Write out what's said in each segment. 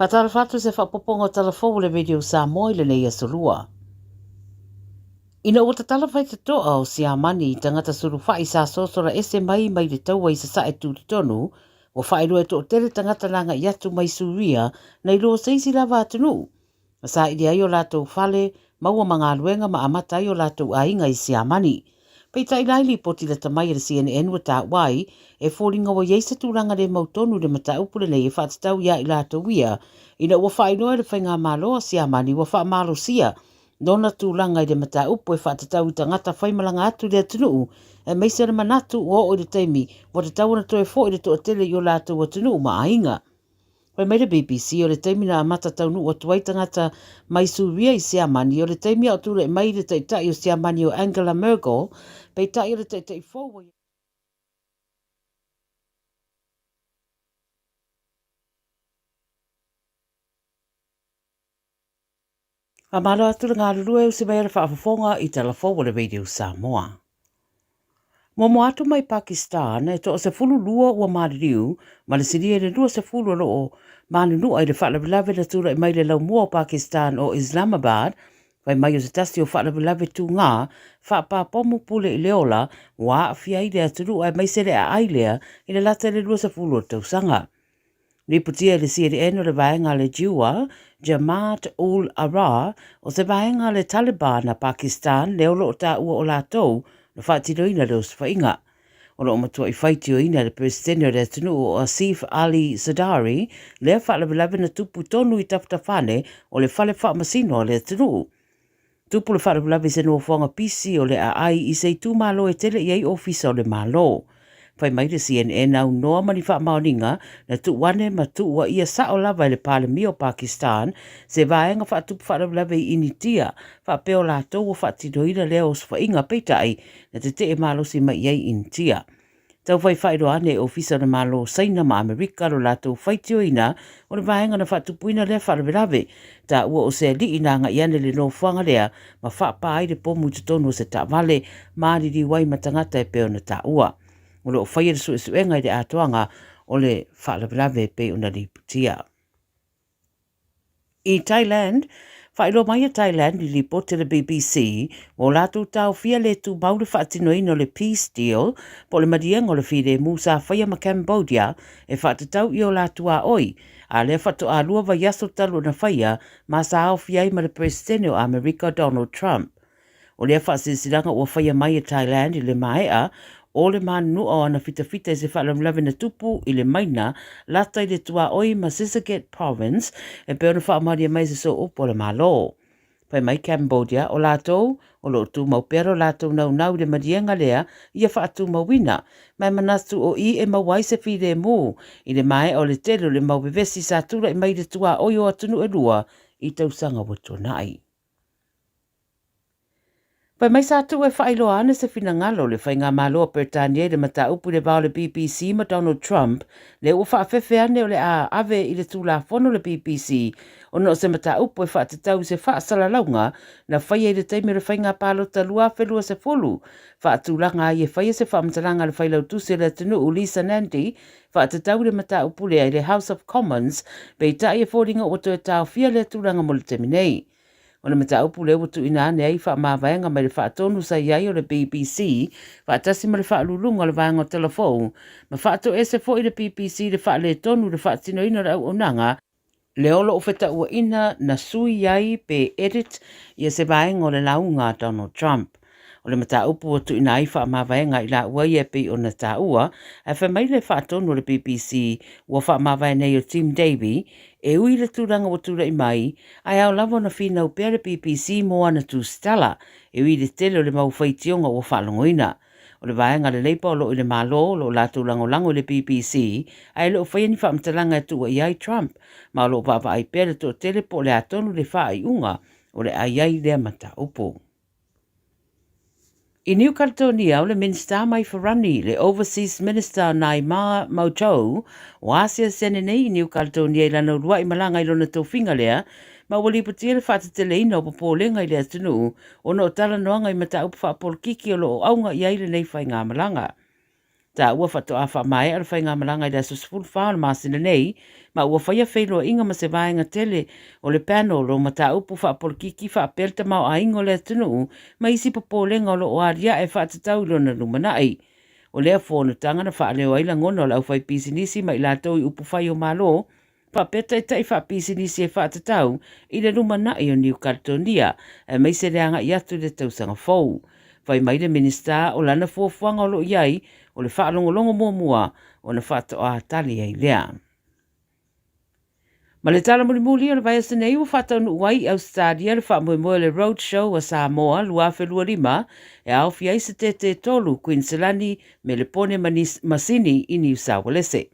Faatalofa atu i se faaopoopoga o Tala Fou o le Radio Samoa i lenei aso Lua. Ina ua tatala faitotoa o Siamani i tagata sulufai sa sosola ese mai mai le taua i Sasae Tutotonu, ua faailoa e toatele tagata na agai atu mai Suria nai lo se isi lava atunuu, na saili ai o latou fale, maua ma galuega ma amata ai o latou aiga i Siamani. Peitai la i lipoti lata mai a le CNN ua taua ai, e foliga ua i ai se tulaga le mautonu i le mataupu lenei e faatatau iā i latou ia, ina ua faailoa e le Faigamalo a Siamani ua faamalosia lona tulaga i le mataupu e faatatau i tagata faimalaga atu i le atunuu, aemaise o le manatu ua oo i le taimi ua tatau ona toe foi le toatele i o latou atunuu ma aiga. Fai mai le BBC, o le taimi na amata taunuu atu ai tagata mai Suria i Siamani, o le taimi a o tulai mai le taitai o Siamani o Angela Merkel, peitai o le taitai fou ua Faamalo atu le galulue usi mai o le faafofoga i Tala Fou o le Radio Samoa. Muamua atu mai Pakistan, e toa 12 ua maliliu ma le silia i le 20 o lo o manunua i le faalavelave na tulai mai le laumua o Pakistan o Islamabad, fai mai o se tasi o faalavelave tugā faapapomu pule i le ola ua aafia ai le atunuu aemaise le aai lea i le lata i le 20 o tausaga. Ripotia e le CNN o le vaega a le Jiwa, Jamaat ul Ahrar, o se vaega a le Taliban a Pakistan lea o lo o taua o latou na faatinoina le osofaiga. O lo o matuai faitioina e le Peresetene o le atunuu o Asif Ali Zardari lea faalavelave na tupu tonu i tafatafa ane o le fale faamasino a le atunuu. Tupu le faalavelave i se nofoaga pisi o le aai i se itumalo e tele i ai ofisa o le Malo. Fai mai le CNN aunoa ma ni faamaoniga na tuu ane ma tuuaia sao lava e le Palemia o Pakistan se vaega faatupu faalavelave i Initia faapea o latou ua faatinoina lea osofaiga peitai na tetee malosi mai i ai Initia. Taufai faailoa ane e Ofisa o le Malo o Saina ma Amerika lo latou faitioina o le vaega na faatupuina lea faalavelave, taua o se alii na agai ane le nofoaga lea ma faapā ai le pomu i totonu o se taavale maliliu ai ma tagata e pei ona taua. O lo o faia le suesuega i le atoaga o le faalavelave e pei ona lipotia. I Thailand, faailoa mai e Thailand i lipoti a le BBC ua o latou taofia le tumau le faatinoina o le Peace Deal po o le maliega o le filemu sa faia ma Cambodia e faatatau i o la tuaoi, a lea faatoa lua vaiaso talu ona faia ma sa aofia ai ma le Peresetene o Amerika Donald Trump. O lea faasilasilaga ua faia mai e Thailand i le maea o le manunua o ana fitafita i se faalavelave na tupu i le maina lata i le tuaoi ma Sisaket Province e pei ona faamaonia mai e se sooupu a le Malo. Fai mai Cambodia, o latou o lo o tumau pea lo latou naunau i le maliega lea ia faatumauina, ma e manatu o i e maua ai se filemu i le maea o le tele o le mau vevesi sa tulai mai i le tuaoi o atunuu e lua i tausaga ua tuanai. Fai mai sa tuu e faailoa ane se finagalo o le Faigamalo a Peretania i le mataupu i le va o le BBC ma Donald Trump, lea ua faafefe ane o le a ave i le Tulafono le BBC ona o se mataupu e faatatau i se faasalalauga na faia i le taimi o le faiga palota 2020 faatulaga ai e faia se faamatalaga a le Failautusi o le atunuu Lisa Nandy faatatau i le mataupu lea i le House of Commons, peitai e foliga ua toe taofia lea tulaga mo le taimi nei. O le mataupu lea ua tuuina ane ai faamavaega mai le faatonu sa i ai o le BBC faatasi ma le faauluuluga o le vaega o Talafou, ma faatoese foi le BBC i le faaletonu i le faatinoina o le auaunaga, lea o lo o fetauaina na sui ai pe edit ia se vaega o le lauga a Donald Trump. O le mataupu ua tuuina ai faamavaega i laua ia e pei ona taua, ae fai mai le faatonu o le BBC ua faamavae nei o Tim Davie, e ui i le tulaga ua tulai mai, ae ao lava ona finau pea le BBC mō ana tusitala, e ui i le tele o le mau faitioga ua faalogoina. O le vaega a le Labour o lo o i le Malo, o lo o latou lagolago i le BBC, ae le o faia ni faamatalaga e tuuaia ai Trump, ma o lo o vaavaai pea le toatele po o le a tonu le faaiuga o le a i ai lea mataupu. I Niu Kaletōnia, o le Minisita mai Farani, le Overseas Minister Naimah Mouchou, ua asiasi ane nei i Niu Kaletōnia i lana uluai malaga i lona tofiga lea, ma ua lipotia le faateteleina o popolega i le atunuu ona o talanoaga i mataupu faapolokiki o lo o auga i ai lenei faigamalaga. Taua faatoa faamaea le faigamalaga i le aso 14 o le masina nei, ma ua faia feiloaiga ma se vaega tele o le panel o mataupu faapolokiki faapea le tamaoaiga o le atunuu ma isi popolega o lo o aliae faatatau i lona lumanai. O lea fonotaga na faaleo ai lagona o le aufaipisinisi ma i latou i upufai o Malo faapea taitai faapisinisi e faatatau i le lumanai o Niu Kaletoonia, aemaise le agai atu i le tausaga fou. Fai mai le Minisita o lana fuafuaga o lo o i ai o le faalogologo muamua ona faatoa tali ai lea. Ma le tala mulimuli o le vaiaso nei ua faataunuu ai i Ausetalia le faamoemoe o le Road Show a Samoa 2025 e aofia ai se tete tolu Kuiniselani, Melepone ma Sini i Niu Saualese.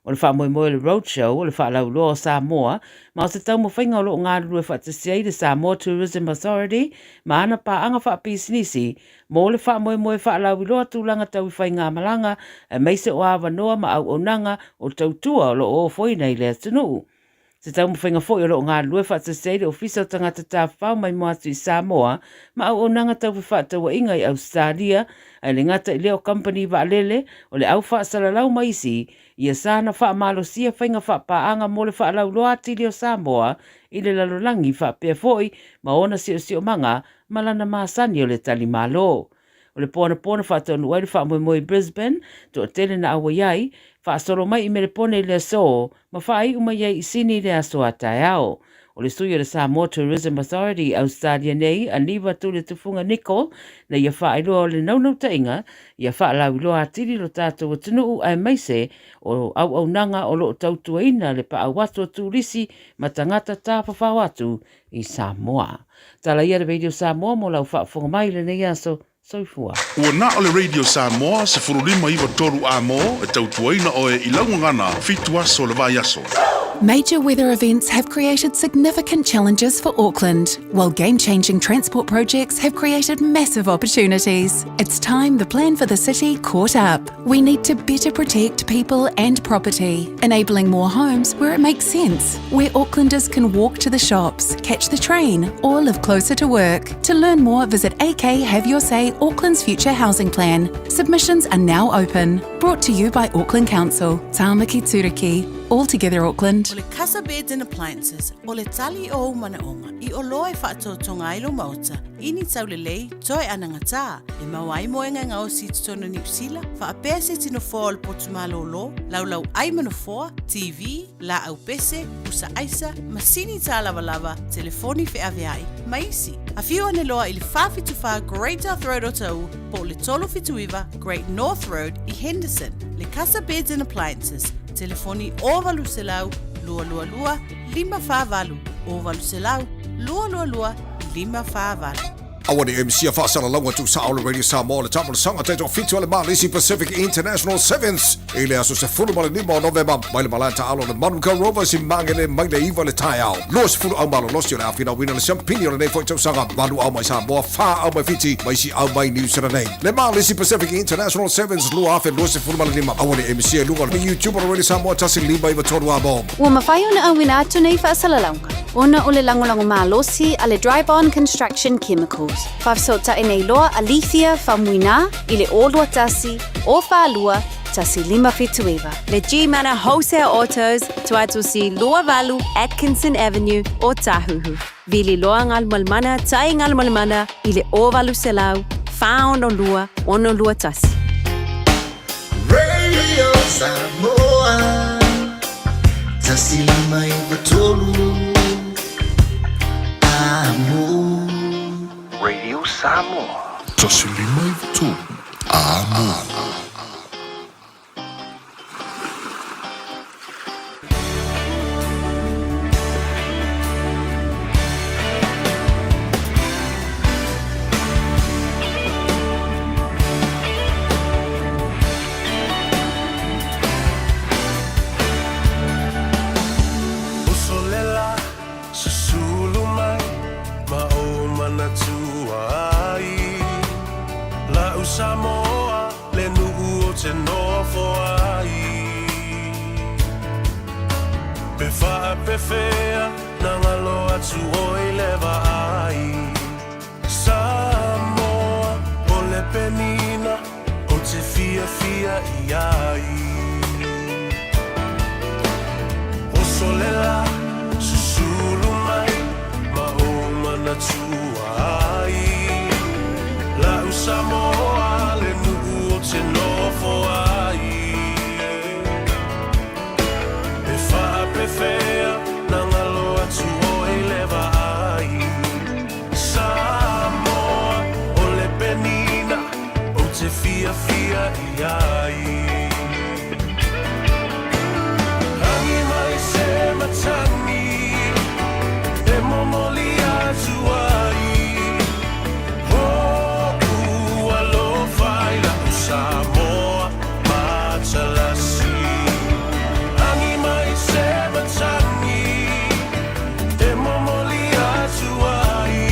O le faamoemoe o le Road Show o le faalauiloa o Samoa ma o se taumafaiga o lo o galulue faatasi ai le Samoa Tourism Authority ma ana paaga faapisinisi mo le faamoemoe faalauiloa tulaga tau i faigamalaga aemaise o avanoa ma auaunaga o tautua o lo o ofoina i le atunuu. Se taumafaiga foi o lo o galulue faatasi ai le Ofisa o Tagata Tafafao Maimoa Atu i Samoa ma auaunaga tau fefaatauaiga i Ausetalia, ae le gata i lea o kamupani vaalele, o le au faasalalau ma isi, ia saga faamalosia faiga faapaaga mo le faalauiloa atili o Samoa i le lalolagi faapea foi ma ona siosiomaga ma lana masani o le talimalo. O le po anapo na faataunuu ai le faamoemoe i Brisbane, toatele na auai ai, faasolo mai i Melepone i le aso, ma faaiu mai ai i Sini i le aso a taeao. O le sui o le Samoa Tourism Authority i Ausetalia nei, a Niva Tuletufuga Nicol, na ia faailoa o le naunautaiga ia faalauiloa atili lo tatou atunuu aemaise o auaunaga o lo o tautuaina le paau atu o turisi ma tagata tafafao atu i Samoa. Tala ia le Radio Samoa mo lau faafofoga mai i lenei aso. Soifua. Ua na o le Radio Samoa 15 93 A-mo e tautuaina oe i lau gagana fitu aso le vaiaso. Major weather events have created significant challenges for Auckland, while game-changing transport projects have created massive opportunities. It's time the plan for the city caught up. We need to better protect people and property, enabling more homes where it makes sense, where Aucklanders can walk to the shops, catch the train, or live closer to work. To learn more, visit AK Have Your Say Auckland's Future Housing Plan. Submissions are now open. Brought to you by Auckland Council, Tāmaki Turuki. All together Auckland. O le Casa Beds and Appliances, o le tali o ou manaoga, i oloa e faatotoga ai lou maota, i ni taulelei, toe anagatā, e maua ai moega e gaosi i totonu o Niu Sila, faapea se tino foa o le potu malōlō, laulau ai ma nofoa, TV, laau pese, pusa aisa, masini tālavalava, telefoni feaveai, ma isi. Afio ane loa i le 474 Great South Road o Taʻu po o le 379 Great North Road i Henderson. Le Casa Beds and Appliances, telefoni 0800 222 548, 0800 222 548. Aua ne emisia faasalalauga tuusao le Radio Samoa le taamolosaga taitoafitu a le Malisi Pacific International Sevens i le aso 15 o Novema mai le malae taalo le Manukau Rovers i Magele mai le 9 le taeao. 20 au malolosi o le a finauina le siampini o lenei foi tausaga, valu au mai Samoa, fa au mai Fiti ma isi au mai Niu Sila nei. Le Malisi Pacific International Sevens 2025. Aua ne emisia i luga o le YouTube o le Radio Samoa 1593 Amo. Ua mafai ona auina atu nei faasalalauga ona o le lagolago malosi a le Dryborn Construction Chemicals. Faafesootai nei loa a Lethia Faumuina i le 021 042 1579. Le G-Mana Wholesale Autos, Tuatusi 28 Atkinson Avenue, Ōtāhuhu. Vili loa Galumalemana Tai Galumalemana i le 0800 462 621. Radio Samoa 1593 Amo. Radio Samoa. 1593 Amo. Uso le la, susulu mai ma ou manatua ai. La'u Samoa le nu'u o te nofo ai. Pe faapefea na ngalo atu oi le vaai. Samoa o le penina o te fia. fiafia i ai. Oso le la, susulu mai ma ou manatua ai. La'u Samoa le nuu ou te nofo ai. Pe faapefea na galo atu oe i le vaai. Samoa o le penina ou te fiafia i ai. Agi mai se matagi e momoli atu ai. O'u alofa i la'u Samoa matalasi. Agi mai se matagi e momoli atu ai.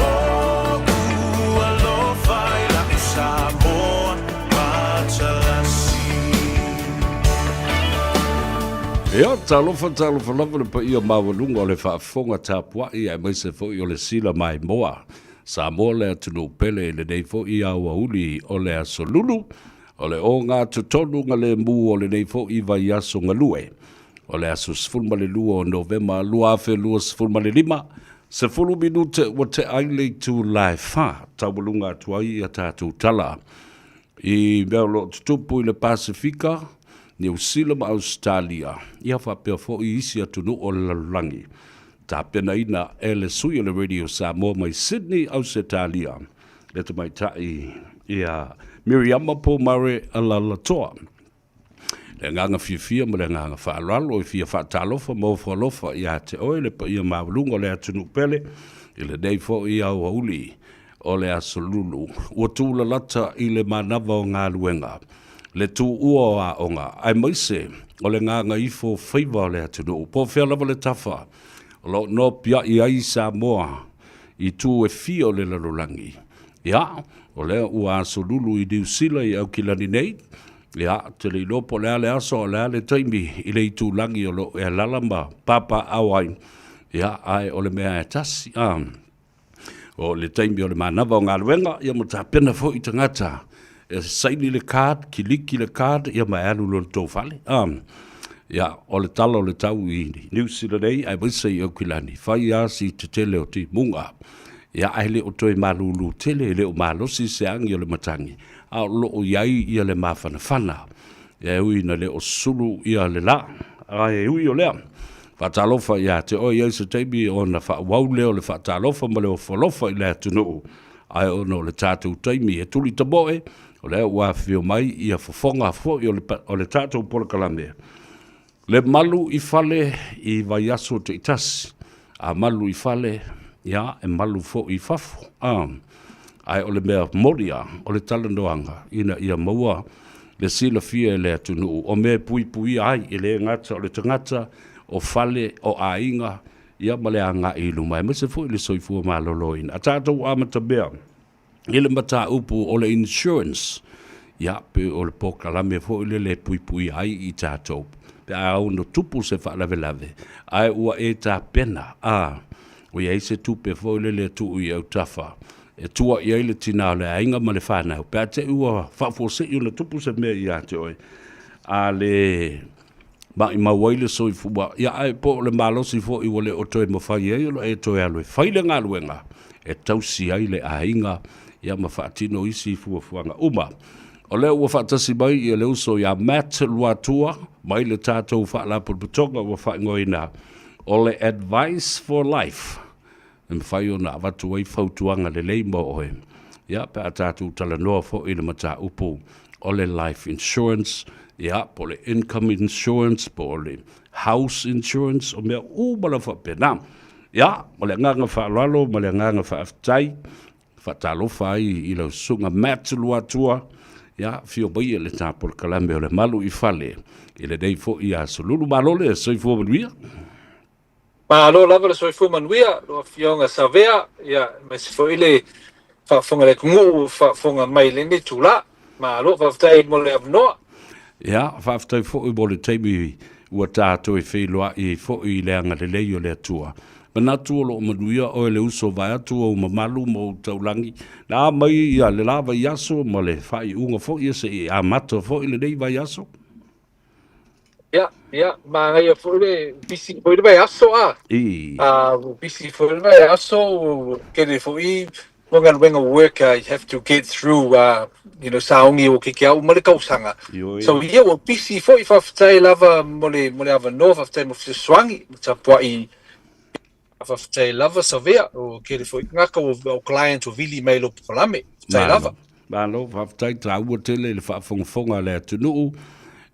O'u alofa i la'u Samoa matalasi. Ia, talofa, talofa lava le paia maualuga o le faafofoga tapuai aemaise foi o le sila maimoa. Samoa le atunuu pele i lenei foi aoauli o le Aso Lulu, o le ogatotonu galemu o lenei foi vaiaso galue. O le aso 12 o Novema 2025, 10 minute ua tea ai le itula e 4, taualuga atu ai a tatou tala i mea o lo o tutupu i le Pasefika, Niu Sila ma Ausetalia, ia faapea foi isi atunuu o le lalolagi. Tapenaina e le sui o le Radio Samoa mai Sydney, Ausetalia, le tamaitai ia Miriama Pomare Alalatoa. Le agaga fiafia ma le agaga faaaloalo e fia faatalofa ma ofo alofa ia te oe le paia maualuga o le atunuu pele i lenei foi aoauli o le Aso Lulu. Ua tūlalata i le manava o galuega, le tuua o aoga, aemaise o le gagaifo faiva o le atunuu. Po o fea lava le tafa o lo o nopiai ai Samoa i itu e fia o le lalolagi. Ia, o lea ua Aso Lulu i Niu Sila i Aukilani nei, ia, ou te le iloa po o le a le aso a o le a le taimi i le itulagi o lo o e alaala ma papaaao ai, ia, ae o le mea e tasi, a. O le taimi o le manava o galuega, ia ma tapena foi tagata e saini le card, kiliki le card, ia ma e alu loa i le tou fale. A, ia, o le tala o le tau i Niu Sila nei, aemaise i Aukilani, fai lava si tetele o timuga. Ia, ae le o toe malūlū tele, e le o malosi se agi o le matagi, a o lo o i ai ia le mafanafana. Ia, e ui ina le o sulu ia le la, ae ui o lea, Faatalofa ia te oe, i ai se taimi ona faaauau lea o le faatalofa ma le ofo alofa i le atunuu, ae ona o le tatou taimi e tuli tamoe, o lea ua afifio mai ia fofoga foi o le, o le tatou polokalame. Le malu i fale i vaiaso taitasi, a malu i fale, ia, e malu foi i fafo. A, ae o le mea moni lava, o le talanoaga ina ia maua le silafia e le atunuu o mea e puipuia ai, e le gata o le tagata, o fale, o aiga, ia ma le agai i luma, aemaise foi le soifua maloloina. A tatou amatamea i le mataupu o le insurance, ia, pe o le polokalame foi lele e puipuia ai i tatou pe a ono tupu se faalavelave, ae ua e tapena, a, ua i ai se tupe foi lele e tuu i autafa e tua i ai le tina o le aiga ma le fanau, pe a te i ua faafuasei ona tupu se mea ia te oe, a le maimau ai le soifua, ia ae po o le malosi foi ua le o toe mafai ai ona e toe alu e fai le galuega e tausi ai le aiga, ia ma faatino isi fuafuaga uma. O lea ua faatasi mai ia le uso ia Matt Luatua mai le tatou Faalapotopotoga ua faaigoaina o le Advice for Life. E mafai ona avatu ai fautuaga lelei mo oe, ia, pe a tatou talanoa foi i le mataupu o le life insurance, ia, po o le income insurance, po o le house insurance, o mea uma lava faapena. Ia, o le agaga faaaloalo ma le agaga faafetai, faatalofa ai i lau susuga Matt Luatua, ia, afio mai e le ta polokalame o le Malu i Fale i lenei foi aso Lulu. Malo le soifua manuia. Malo lava le soifua manuia lau Afioga Savea, ia, aemaise foi le faafofoga a le atunuu ua faafofoga mai i lenei itula. Malo, faafetai mo le avanoa. Ia, faafetai foi mo le taimi ua ta toe feiloai ai foi i le agalelei o le Atua. Manatu o lo o manuia oe le uso vaeatu ou mamalu ma ou taulagi. Na mai ia le la vaiaso ma le faaiuga foi ia se'i amata foi lenei vaiaso. Ia, ia, manaia foi le pisi foi le vaiaso a. I. A, pisi foi le vaiaso, tele foi mo galuega work I have to get through uh, you know, saogi o ke ke au ma le tausaga. Ioe. So ia, ua pisi foi, faafetai lava mo le, mo le avanoa, faafetai mo fesoasoani, ma tapuai. Faafetai lava Savea, o tele foi tagata o, o client o vili mai lo polokalame. Faafetai lava. Malo, faafetai taua tele i le faafogafoga a le atunuu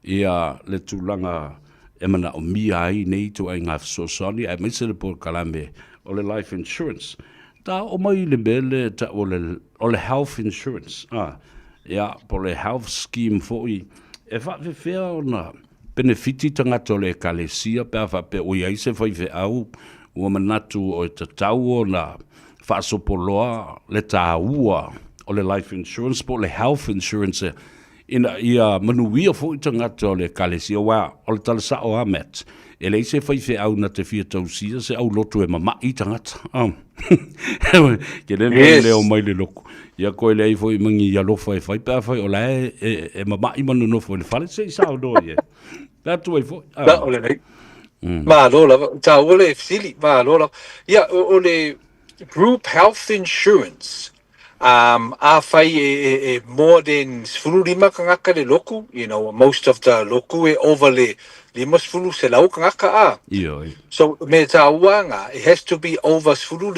ia le tulaga e manaomia ai nei ituaiga fesoasoani aemaise le polokalame o le life insurance. Ta oo mai i le mea lea e tau o le, o le health insurance, a, ia, po o le health scheme foi, e faafefea ona penefiti tagata o le Ekalesia pe a faapea ua i ai se faifeau ua manatu e tatau ona faasopoloa le taua o le life insurance po o le health insurance ina ia manuia foi tagata o le Ekalesia, aua o le tala sa'o lava Matt, e leai se faifeau na te fia tausia se aulotu e mama'i tagata. Oh. Ke le mea leo mai le loku. Ia koe leai foi ma ni alofa e fai pe afai o la e, e, e mama'i ma nonofo i le fale se i saunoa i ai. Le atu ai foi. Ah. Na, o lenei. Malo lava. Taua le fesili. Malo lava. Ia, o, o le group health insurance, Um, afai e, e, e more than 15 tagata le loku, you know, most of the loku e over le 50 selau tagata a. Ioe. So, me tāua ngā, it has to be over 15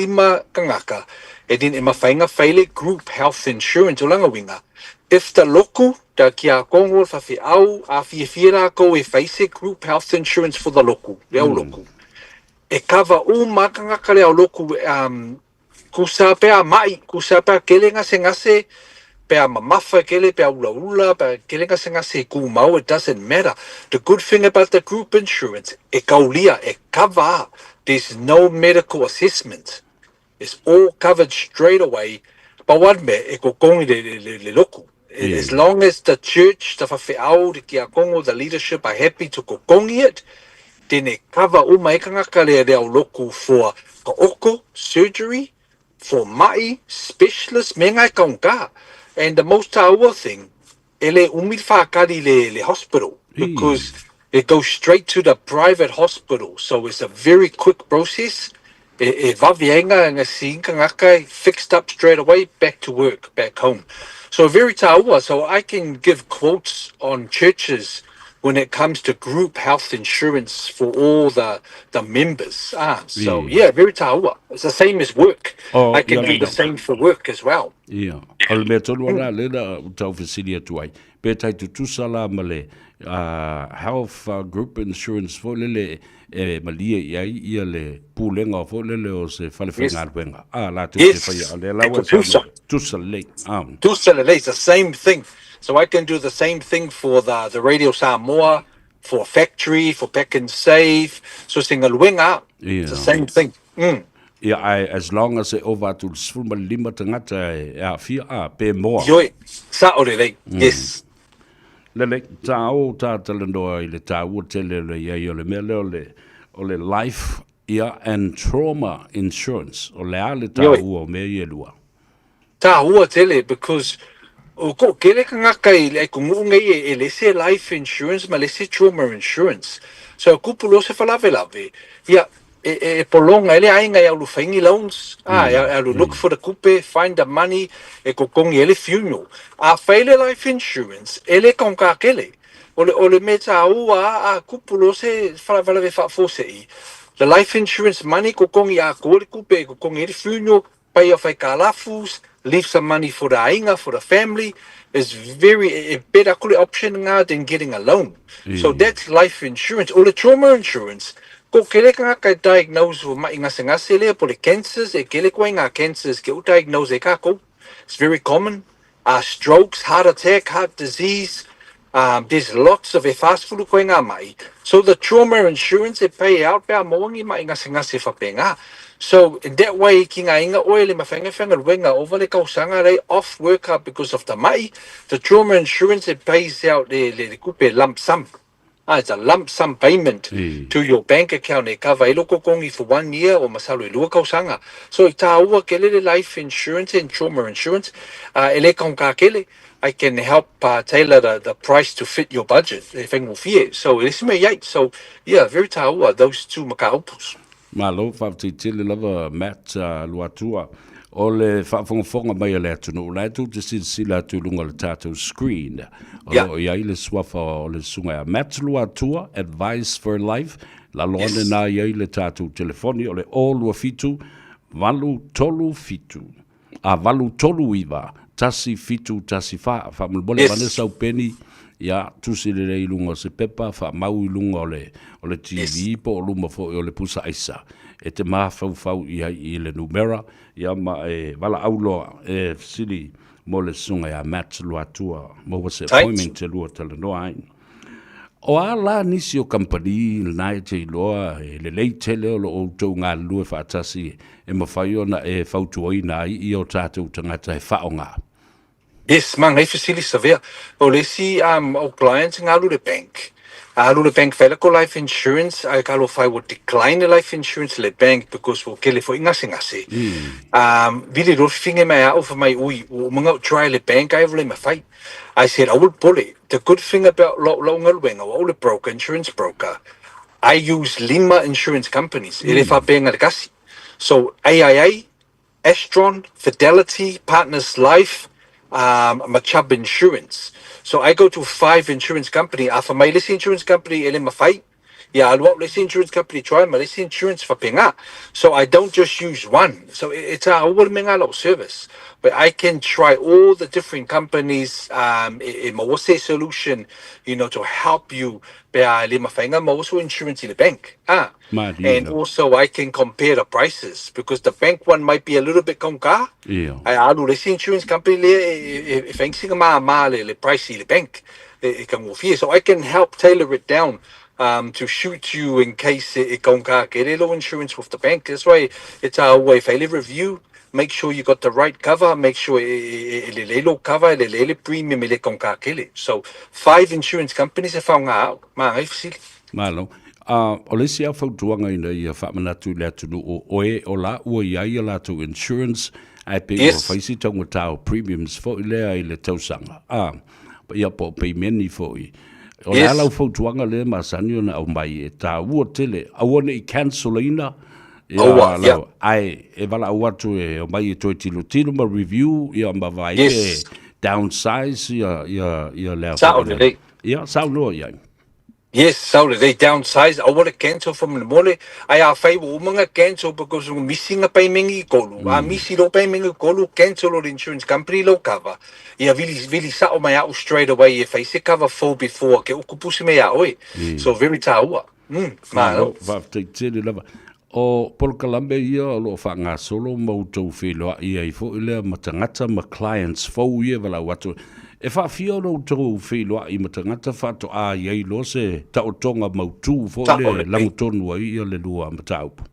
tagata, and then e mawhai ngā whai le group health insurance o langa winga. If the loku, da kia kongo, whawhi au, a fie fie rākou e whai se group health insurance for the loku, le au loku. E cover uma tagata le au loku, um, Kusa pea ma'i, kusa pea kele gasegase, pea mamafa kele, pea ulaula, pea kele gasegase e kumau, it doesn't matter. The good thing about the group insurance, e kaulia, e cover, there's no medical assessment. It's all covered straight away. Pau a le mea, e kokongi le, le, le, le loku. As long as the church, the faifeau, the kiakongo, the leadership are happy to kokongi it, then e cover uma e kangaka le reo loku for ka oko, surgery, for ma'i, specialist, me ngai kaunga. And the most taua thing, e le umi le whakari le, le hospital, because it goes straight to the private hospital, so it's a very quick process. E, e vave ai ngā, ngā siinga ngaka, fixed up straight away, back to work, back home. So very taua, so I can give quotes on churches when it comes to group health insurance for all the, the members. Ah, so yeah, very taua. It's the same as work. Oh, I can ia, do the same for work as well. Ia. O le mea tonu ana lena u tau fesili atu ai. Pe tai tutusa la ma le health group insurance foi lele e malie i ai ia le pulega foi lele o se fale faigaluega. A latou te faia o lea la ua tutusa. Tutusa lelei. Ah. Tutusa lelei, it's the same thing. So I can do the same thing for the, the Radio Samoa, for factory, for pack and save. So se galuega, it's the same thing. Ia, ae as long as e ova atu i le 15 tagata e aafia, a, pe moa. Ioe, sa'o lelei, yes. Lelei, tāo tā talanoa i le tāua tele o le i ai o le mea lea o le, o le life, ia, and trauma insurance. O le a le tāua o mea ia e lua? Tāua tele because o ko kele kangaka i le ko ngu ngai e, e lese life insurance ma lese trauma insurance. So kupu lo se falavelave. Ia e, e, e polonga ele ainga e alu faingi loans. Ah, e alu look for the kupe, find the money, e kokongi ele funeral. A faile life insurance, ele konka kele. O le, o le me tāua a kupu lo se falavelave faafose'i. The life insurance money kokongi a ko le kupe, e kokongi ele funeral, pay off aikalafus, leave some money for the aiga, for the family, is very, e better aku le option ngā than getting a loan. So that's life insurance. O le trauma insurance, ko kele kangaka e diagnose o ma'i ngasengase lea po le cancers, e kele koe ngā cancers ke u diagnose e kākou. It's very common. Strokes, heart attack, heart disease, there's lots of e fast-fulu koe ngā ma'i. So the trauma insurance e pay out pea mō ngi ma'i ngasengase whapenga. So in that way ki ngā inga oe le mawhangawhanga luenga over le kausanga rei off work up because of the ma'i, the trauma insurance e pays out le, le, le kupe lump sum. It's a lump sum payment to your bank account e cover ai lou totogi for one year or masalo e lua tausaga. So e tāua tele le life insurance and trauma insurance, e le taugata tele. I can help tailor the price to fit your budget e faigofie. So e le isi mea i ai. So yeah, very tāua those two mataupu. Malo, faafetai tele lava Matt Luatua o le faafogafoga mai a le atunuu. La e tou te silasila atu i luga o le tatou screen. O lo o i ai le suafa o le susuga ia Matt Luatua, Advice for Life. Lalo ane na i ai le tatou telefoni o le 027 837 A 839 1714. Faamolemole avane sau peni, ia, tusi lelei i luga o se pepa, faamau i luga o le, o le TV po o luma foi o le pusa aisa e te mafaufau i ai i le numera, ia, ma e valaau loa e fesili mo le susuga ia Matt Luatua, maua se appointment e lua talanoa ai. O a la nisi o kamupani lena e te iloa e lelei tele o lo outou galulue faatasi e mafai ona e fautuaina ai ia o tatou tagata e faaaoga? Yes, manaia fesili Savea. O le isi um, o clients nga alu le bank. A alu le bank fai lako life insurance, ai ka alo fai ua decline le life insurance le bank because ua kele foi gasegase. Um, vili loa fifinga mai a'u fai mai, ui, ua uma ona ou try le bank ae ua le mafai. I said, aua le popole, the good thing about lou, lou galuega, o au le broker, insurance broker, I use lima insurance companies, e le faapea le tasi. So, AIA, Astron, Fidelity, Partners Life, ma Chubb Insurance. So, I go to five insurance company, a fai mai le isi insurance company e le mafai, ia alu au le isi insurance company try ma le isi insurance faapena. So I don't just use one. So it's a aua le mea lena lou service. But I can try all the different companies e maua se solution you know to help you pe a le mafai ona maua sou insurance i le bank. Ah. Malie And lava. also I can compare the prices because the bank one might be a little bit taugata. Ia. Ae a alu i le isi insurance company lea e fai sina māmā le price i le bank e taugofie. So I can help tailor it down to suit you in case e taugata tele lou insurance with the bank. That's why e tāua e fai le review, make sure you got the right cover, make sure e lelei lou cover, e lelei le premium e le taugata tele. So five insurance companies e faaaoga au, manaia fesili. Malo. A, o le isi lava fautuaga ina ia faamanatu i le atunuu, o e o la ua i ai a latou insurance, ae pei ua fai si taugata o premiums foi lea i le tausaga. A, ia po o peimeni foi. O le a lau fautuaga lea e masani ona aumai e taua tele, aua ne i cancel-ina, ia, Aua, ia. lau, ae e valaau atu e omai e toe tilotilo ma review, ia ma vaai pe downsize ia, ia, ia lea Sao foi lea. lelei. Ia, saunoa i ai. Yes, sao lelei downsize aua le cancel faamolemole ae afai ua uma ona cancel because ua misi na paimeni i tolu a misi lou paimeni i tolu cancel loa le insurance company lou cover ia vili vili sao mai a'u straight away e fai se cover fou before ke uku pusi mai ia oe so very taua mm Malo, malo. faafetai tele lava. O polokalame ia o lo o faagasolo ma outou feiloai ai foi lea ma tagata ma clients fou ia e valaau atu. E faafia ona outou feiloai ma tagata faatoa i ai loa se taotoga mautu foi Sao lea e lelei. lagotonu ai ia le lua mataupu.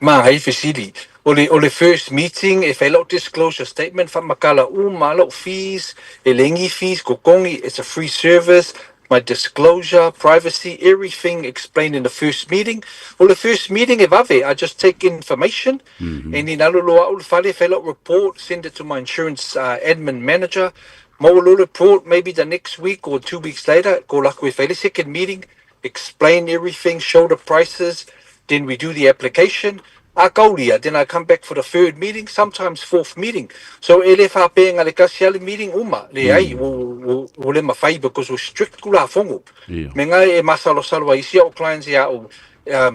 Manaia fesili. O le o le first meeting e fai lau disclosure statement faamatala uma lou fees, e leai ni fees totogi, it's a free service, my disclosure, privacy, everything explained in the first meeting. O le first meeting e vave, I just take information and then alu loa au i le fale fai lau report, send it to my insurance admin manager, maua loa le report maybe the next week or 2 weeks later, call aku e fai le second meeting, explain everything, show the prices, then we do the application. A kaulia, then I come back for the third meeting, sometimes fourth meeting. So e le faapea le tasi lava le meeting uma, leai, ua le mafai because ua strict Tulafono. Mea na e masalosalo ai isi a'u clients ia a'u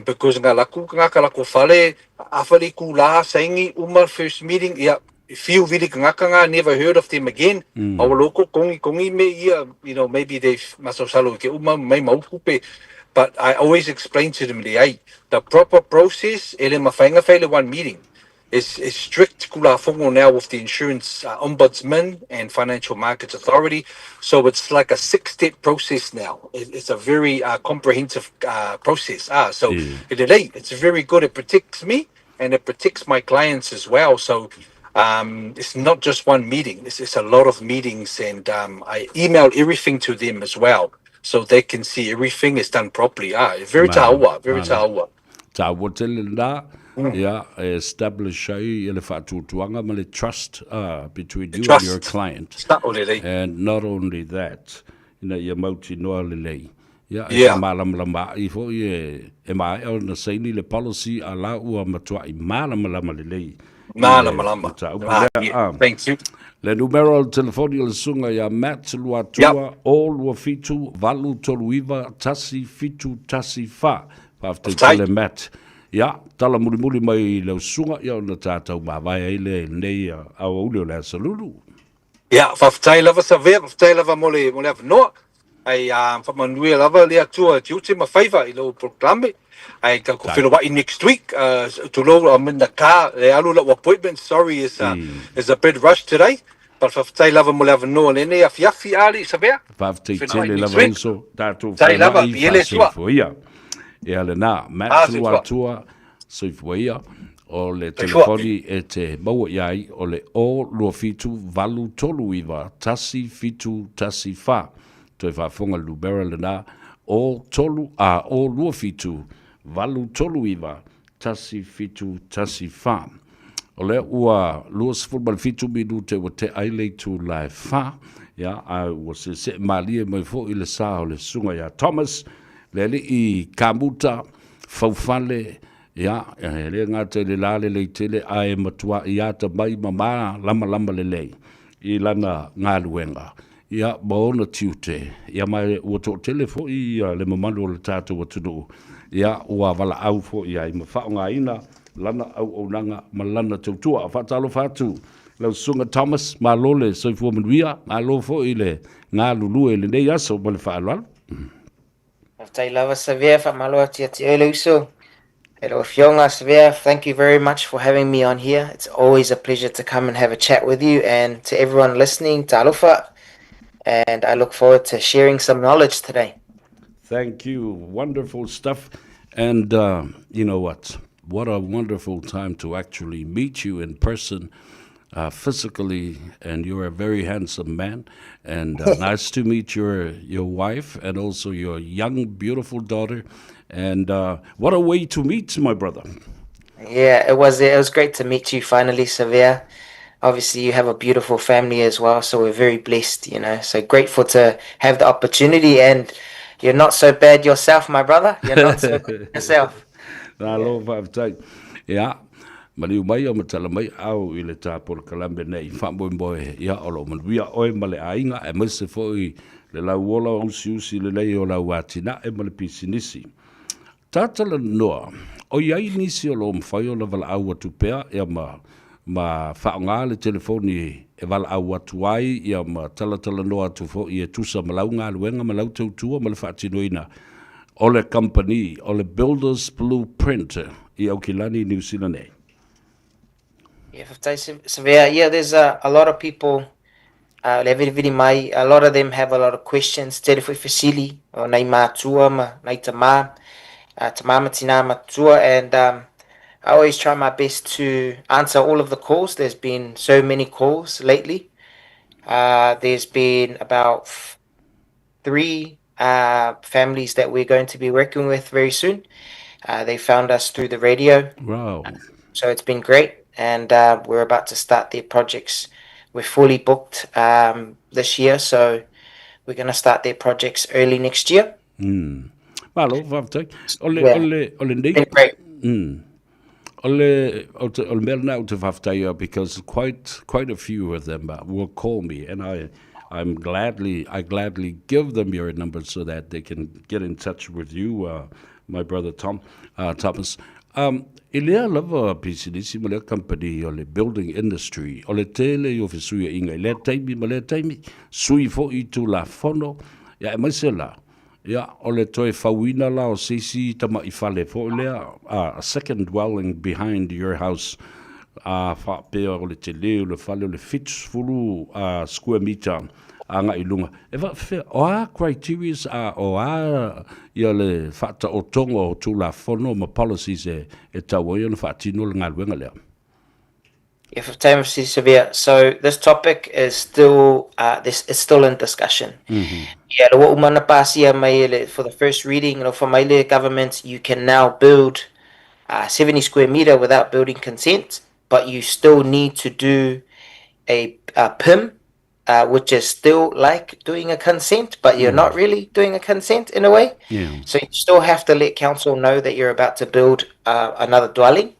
because na alu atu tagata latou fale, afa le itulā, saini uma first meeting, ia, fiu vili tagata na, never heard of them again, a ua loko kogi mea ia, maybe they masalosalo i ke uma mai ma upu pe, but I always explain to them, leai, the proper process, e le mafai ona fai le one meeting. It's strict Tulafono now with the Insurance Ombudsman and Financial Markets Authority. So it's like a six-step process now. It's a very comprehensive process. So it's very good. It protects me and it protects my clients as well. So it's not just one meeting. It's a lot of meetings, and I email everything to them as well. so they can see everything is done properly. Ah, very tāua, very tāua. Tāua tele lena, ia, e establish ai le faatuatuaga ma le trust between you and your client. Sao lelei. And not only that, ina ia mautinoa lelei. Ia, e faamalamalama foi e, e maea ona saini le policy a la ua matuai malamalama lelei. Malamalama. Ah, thank you. Le numero o le telefoni o le susuga ia Matt 22 0 27 839 1 7 1 4. Faafetai tele Matt. Ia, tala mulimuli mai lau susuga, ia ona tatou mavae ai lea i lenei aoauli o le Aso Lulu. Ia, faafetai lava Savea, faafetai lava mo le, mo le avanoa. Ae a faamanuia lava le Atua e tiute ma faiva i lou polokalame. Ae tatou feiloai next week. Tulou, I'm in the car, e alu lau appointment, sorry it's a, it's a bit rushed today. But faafetai lava mo le avanoa lenei afiafi alii Savea. Faafetai tele lava uso, tatou feiloai faasoifua ia. Ia lena, Matt Luatua, soifua ia. O le telefoni e te maua i ai o le 0 27 8 3 9 1 7 1 4. Toe faafofoga le numera lena, 0 3 a 0 27 8 3 9 1 7 1 4. O lea ua 27 minute ua tea ai le itula e 4, ia, a ua seesee malie mai foi le sa o le susuga ia Thomas, le alii kamuta, faufale, ia, e le gata i le lalelei tele, ae matuai atamai ma malamalama lelei i lana galuega, ia, ma ona tiute, ia, ma ua toatele foi le mamalu o le tatou atunuu, ia, ua valaau foi i ai ma faaaogaina lana auaunaga ma lana tautua. Faatalofa atu lau Susuga Thomas, malo le soifua manuia, malo foi le galulue i lenei aso ma le faaaloalo. Faafetai lava Savea, faamalo atu ia te oe le uso. E lau Afioga Savea, thank you very much for having me on here. It's always a pleasure to come and have a chat with you and to everyone listening, talofa. And I look forward to sharing some knowledge today. Thank you. Wonderful stuff. And uh, you know what? What a wonderful time to actually meet you in person, physically, and you're a very handsome man. And nice to meet your your wife and also your young, beautiful daughter. And what a way to meet, my brother. Yeah, it was it was great to meet you finally, Savea. Obviously, you have a beautiful family as well, so we're very blessed, you know. So grateful to have the opportunity, and you're not so bad yourself, my brother. You're not so bad yourself. Malo faafetai. Ia, maliu mai o matala mai au i le tā polokalame nei faamoemoe ia o lo o manuia oe ma le aiga aemaise foi le lauola usiusi lelei o lau atinae ma le pisinisi. Talanoa, o i ai nisi o lo o mafai ona valaau atu pea ia ma ma faaaoga le telefoni e valaau atu ai ia ma talatalanoa atu foi e tusa ma lau galuega ma lau tautua ma le faatinoina o le kamupani o le Builders Blueprint i Aukilani, Niu Sila nei. Yeah, faafetai Savea. Yeah, there's a, a lot of people le vilivili mai, a lot of them have a lot of questions. Tele foi fesili o nai mātua ma nai tamā, tamā ma tinā matua, and I always try my best to answer all of the calls. There's been so many calls lately. There's been about 3 families that we're going to be working with very soon. They found us through the radio. Wow. So it's been great, and we're about to start their projects. We're fully booked this year, so we're going to start their projects early next year. Malo, faafetai. O le, o le, o le nei... Been great. O le, o te, o le mea lena ou te faafetai ai because quite, quite a few of them will call me and I, I'm gladly, I gladly give them your number so that they can get in touch with you, my brother Tom, Thomas. Um, i lea lava pisinisi ma lea company o le building industry, o le tele o fesuiaiga i lea taimi ma lea taimi, sui foi tulafono, ia aemaise la, Ia, o le toe fauina la o se isi tama'i fale foi lea, a second dwelling behind your house, a faapea o le tele o le fale o le 70 square meter agai i luga. E faapefea, o a criterias a o a ia le faataotoga o Tulafono ma policies e tatau ai ona faatino le galuega lea? Faafetai Mr. Severe. So this topic is still this is still in discussion. Yeah, le ua uma ona pasia mai e le, for the first reading, ua fai mai le government, you can now build 70 square metre without building consent, but you still need to do a, a PIM, which is still like doing a consent, but you're not really doing a consent in a way. So you still have to let council know that you're about to build another dwelling.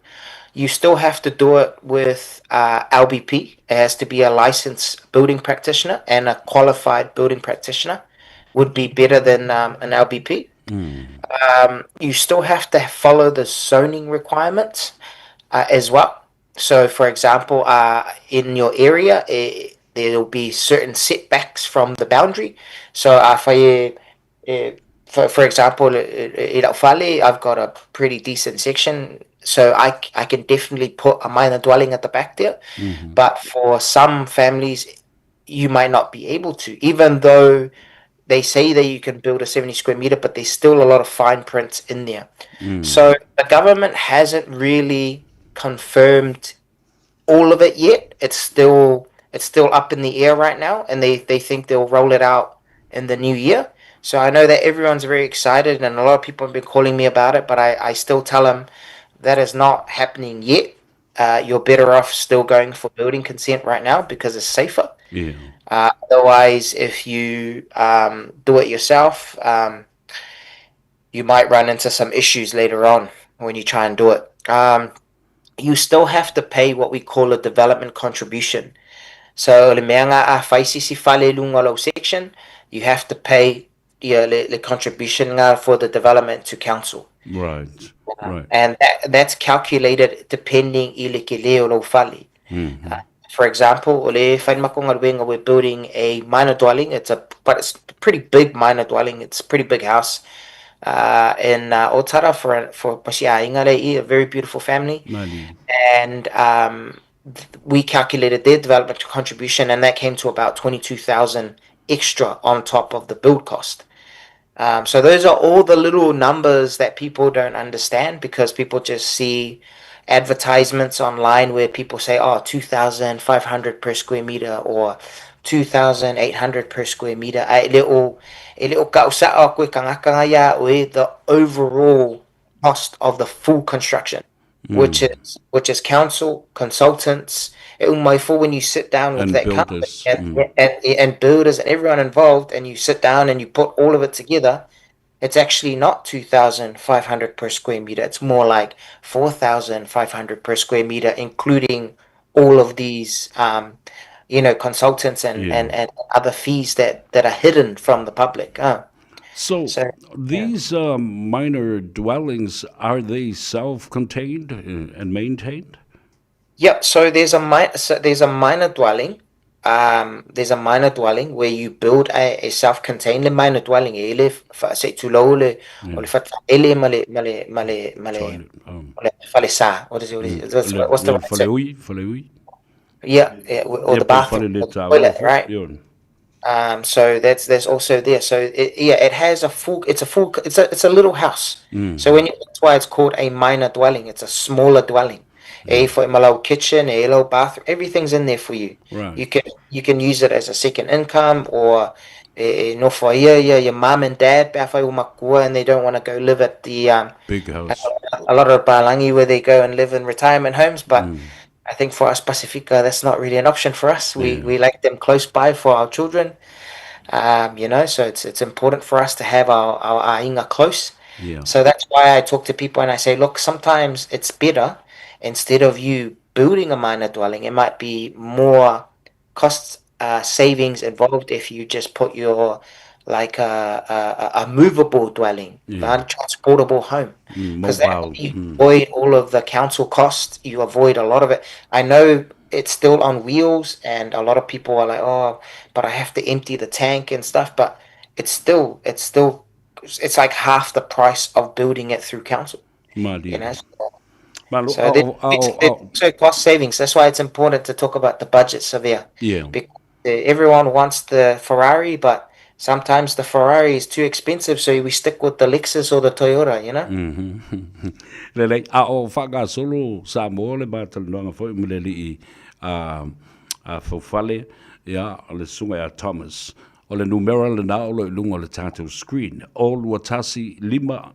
You still have to do it with LBP. It has to be a licensed building practitioner, and a qualified building practitioner would be better than an LBP. You still have to follow the zoning requirements as well. So, for example, in your area, there will be certain setbacks from the boundary. So, if I, for example, i la'u fale, I've got a pretty decent section, so I can definitely put a minor dwelling at the back there. But for some families, you might not be able to, even though they say that you can build a 70 square meter, but there's still a lot of fine prints in there. So the government hasn't really confirmed all of it yet. It's still up in the air right now, and they think they'll roll it out in the new year. So I know that everyone's very excited, and a lot of people have been calling me about it, but I still tell them that is not happening yet. You're better off still going for building consent right now because it's safer. Otherwise, if you do it yourself, you might run into some issues later on when you try and do it. You still have to pay what we call a development contribution. So, le mea nga a fai se isi fale i luga o lau section, you have to pay ia le contribution nga for the development to council. And that's calculated depending i le kele o lou fale. For example, o le fai makou galuega, we're building a minor dwelling. But it's a pretty big minor dwelling. It's a pretty big house in Otara for ma si aiga le i, a very beautiful family. Mali. And we calculated their development contribution, and that came to about 22,000 extra on top of the build cost. So those are all the little numbers that people don't understand because people just see advertisements online where people say, oh, 2,500 per square meter or 2,800 per square meter. Ae e le o ka'usa'a koe tagata ia oe the overall cost of the full construction, which is council, consultants, e uma ifo when you sit down with And that company builders. And builders and everyone involved, and you sit down and you put all of it together, it's actually not 2,500 per square meter. It's more like 4,500 per square meter, including all of these, consultants and other fees that are hidden from the public. So, So, yeah. these minor dwellings, are they self-contained and maintained? Yep. So there's a minor dwelling. There's a minor dwelling where you build a self-contained minor dwelling. E le fa se tu lo le o le fatele ma le ma le ma le ma le Toilet. O le fale sa. What is it? What is it? What's the Le right term? faleui, faleui. Yeah, or Yeah, the po bathroom, fale le or the toilet, ta'ola right? Yeah. So that's also there. So yeah, it has a full. It's a full. It's a little house. So that's why it's called a minor dwelling. It's a smaller dwelling. E foi ma lau kitchen, e lau bathroom, everything's in there for you. You can use it as a second income or e nofo ia ia your mum and dad pe afai o makua and they don't want to go live at the Big house. A lot of papalangi where they go and live in retirement homes, but I think for us Pasifika, that's not really an option for us. We we like them close by for our children. So it's important for us to have our aiga close. So that's why I talk to people and I say, look, sometimes it's better instead of you building a minor dwelling, it might be more cost savings involved if you just put your like a movable dwelling, a transportable home. Because that Mobile. you avoid all of the council costs, you avoid a lot of it. I know it's still on wheels, and a lot of people are like, oh, but I have to empty the tank and stuff. But it's still, it's like half the price of building it through council. Mali. Malo, So it's also cost savings. That's why it's important to talk about the budget, Savea. Because everyone wants the Ferrari, but sometimes the Ferrari is too expensive, so we stick with the Lexus or the Toyota. Lelei, a o faagasolo Samoa le matalanoaga foi ma le alii a, a Faufale, ia, le susuga ia Thomas. O le numera lena o lo o i luga o le tatou screen, 0 2 1 5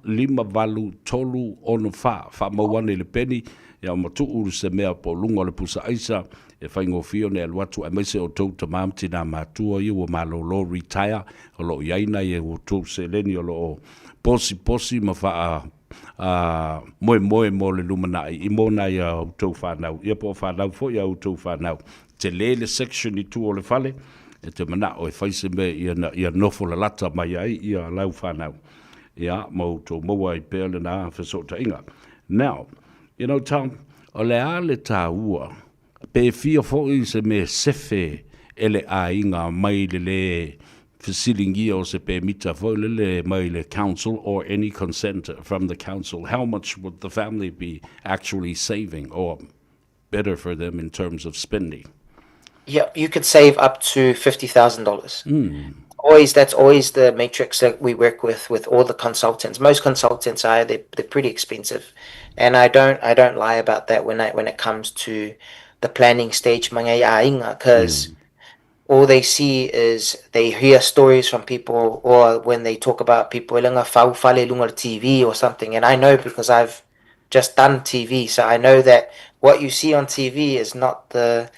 8 3 6 4. Faamau ane i le peni, ia ma tuu se mea po o luga o le pusa aisa e faigofie ona e alu atu aemaise o outou tama ma tinā matua ia ua malolo, retire, o lo o i ai nai a outou seleni o lo o posiposi ma faa moemoe mo le lumanai i mo nai a outou fanau, ia po o fanau foi a outou fanau. Tele le section i tua o le fale, e te manao e fai se mea ia, ia nofo lalata mai ai ia lau fanau. Ia, ma outou maua ai pea lena fesootaiga. Now, you know, Tom, o le a le taua, pe fia foi se mea sefe e le aiga mai le lē fesiligia o se pemita foi lele mai le council or any consent from the council, how much would the family be actually saving or better for them in terms of spending? Yeah, you could save up to $50,000. Always, that's always the matrix that we work with with all the consultants. Most consultants are they're, they're pretty expensive, and I don't I don't lie about that when I when it comes to the planning stage mga aiga because all they see is they hear stories from people or when they talk about people e lunga fau fale lunga TV or something and I know because I've just done TV so I know that what you see on TV is not the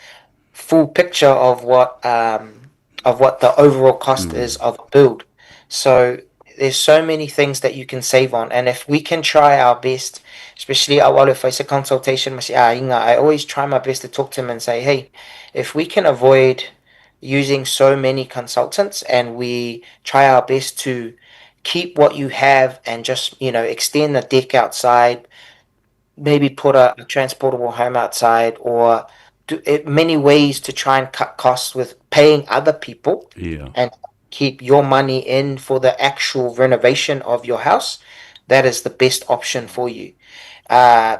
full picture of what um, of what the overall cost is of a build. So there's so many things that you can save on, and if we can try our best, especially awalo if it's a consultation, I always try my best to talk to him and say, hey, if we can avoid using so many consultants and we try our best to keep what you have and just you know extend the deck outside maybe put a, a transportable home outside or do it, many ways to try and cut costs with paying other people and keep your money in for the actual renovation of your house, that is the best option for you.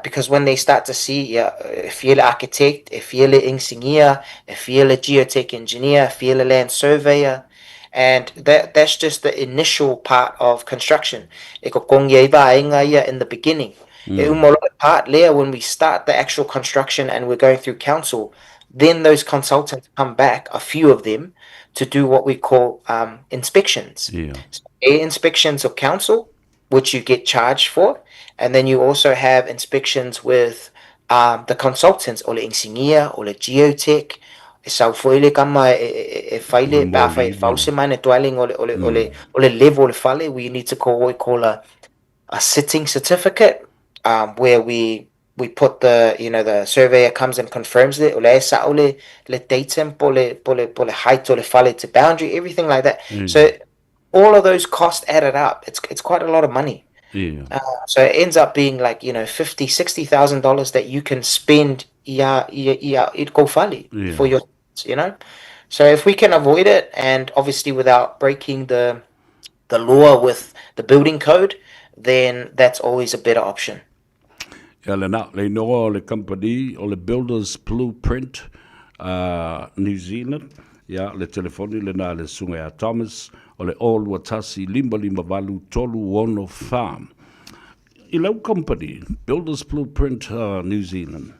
Because when they start to see, yeah, if you're an architect, if you're an engineer, if you're a geotech engineer, if you're a land surveyor, and that's just the initial part of construction. E kokongi ai vaenga ia in the beginning. E uma loa part lea when we start the actual construction and we're going through council, then those consultants come back, a few of them, to do what we call inspections. So, A, inspections of council, which you get charged for, and then you also have inspections with the consultants, o le engineer, o le geotech, e sau foi le kama e, e, e faile, pe a fai e fause mane dwelling o le, o le, o le, o le level o le fale, we need to call what we call a sitting certificate, where we put the, you know, the surveyor comes and confirms it, o le sa o le, le datum po le, po le, po le height o le fale to boundary, everything like that. So all of those costs added up, it's quite a lot of money. So it ends up being like, you know, 50, $60,000 that you can spend ia, ia, ia, i kou fale for your, you know? So if we can avoid it, and obviously without breaking the law with the building code, then that's always a better option. Ia lena, le inoa o le company o le Builders Blueprint New Zealand. Ia, le telefoni lena a le susuga ia Thomas, o le 0 2 1 5 5 8 3 6 4. I lau company, Builders Blueprint New Zealand,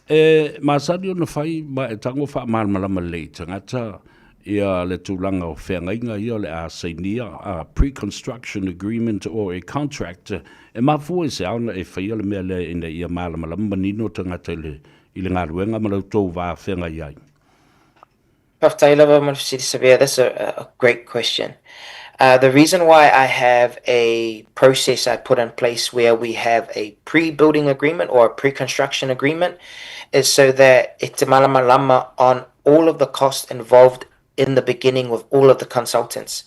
e masani ona fai ma e tago faamalamalama lelei i tagata ia le tulaga o feagaiga ia o le a sainia, a pre-construction agreement or a contract, e mafua i se a ona e faia le mea lea ina ia malamalama manino tagata i le i le galuega ma la outou va feagai ai? Faafetai lava mo le fesili Savea, that's a great question. The reason why I have a process I put in place where we have a pre-building agreement or a pre-construction agreement is so that e te malamalama on all of the costs involved in the beginning with all of the consultants.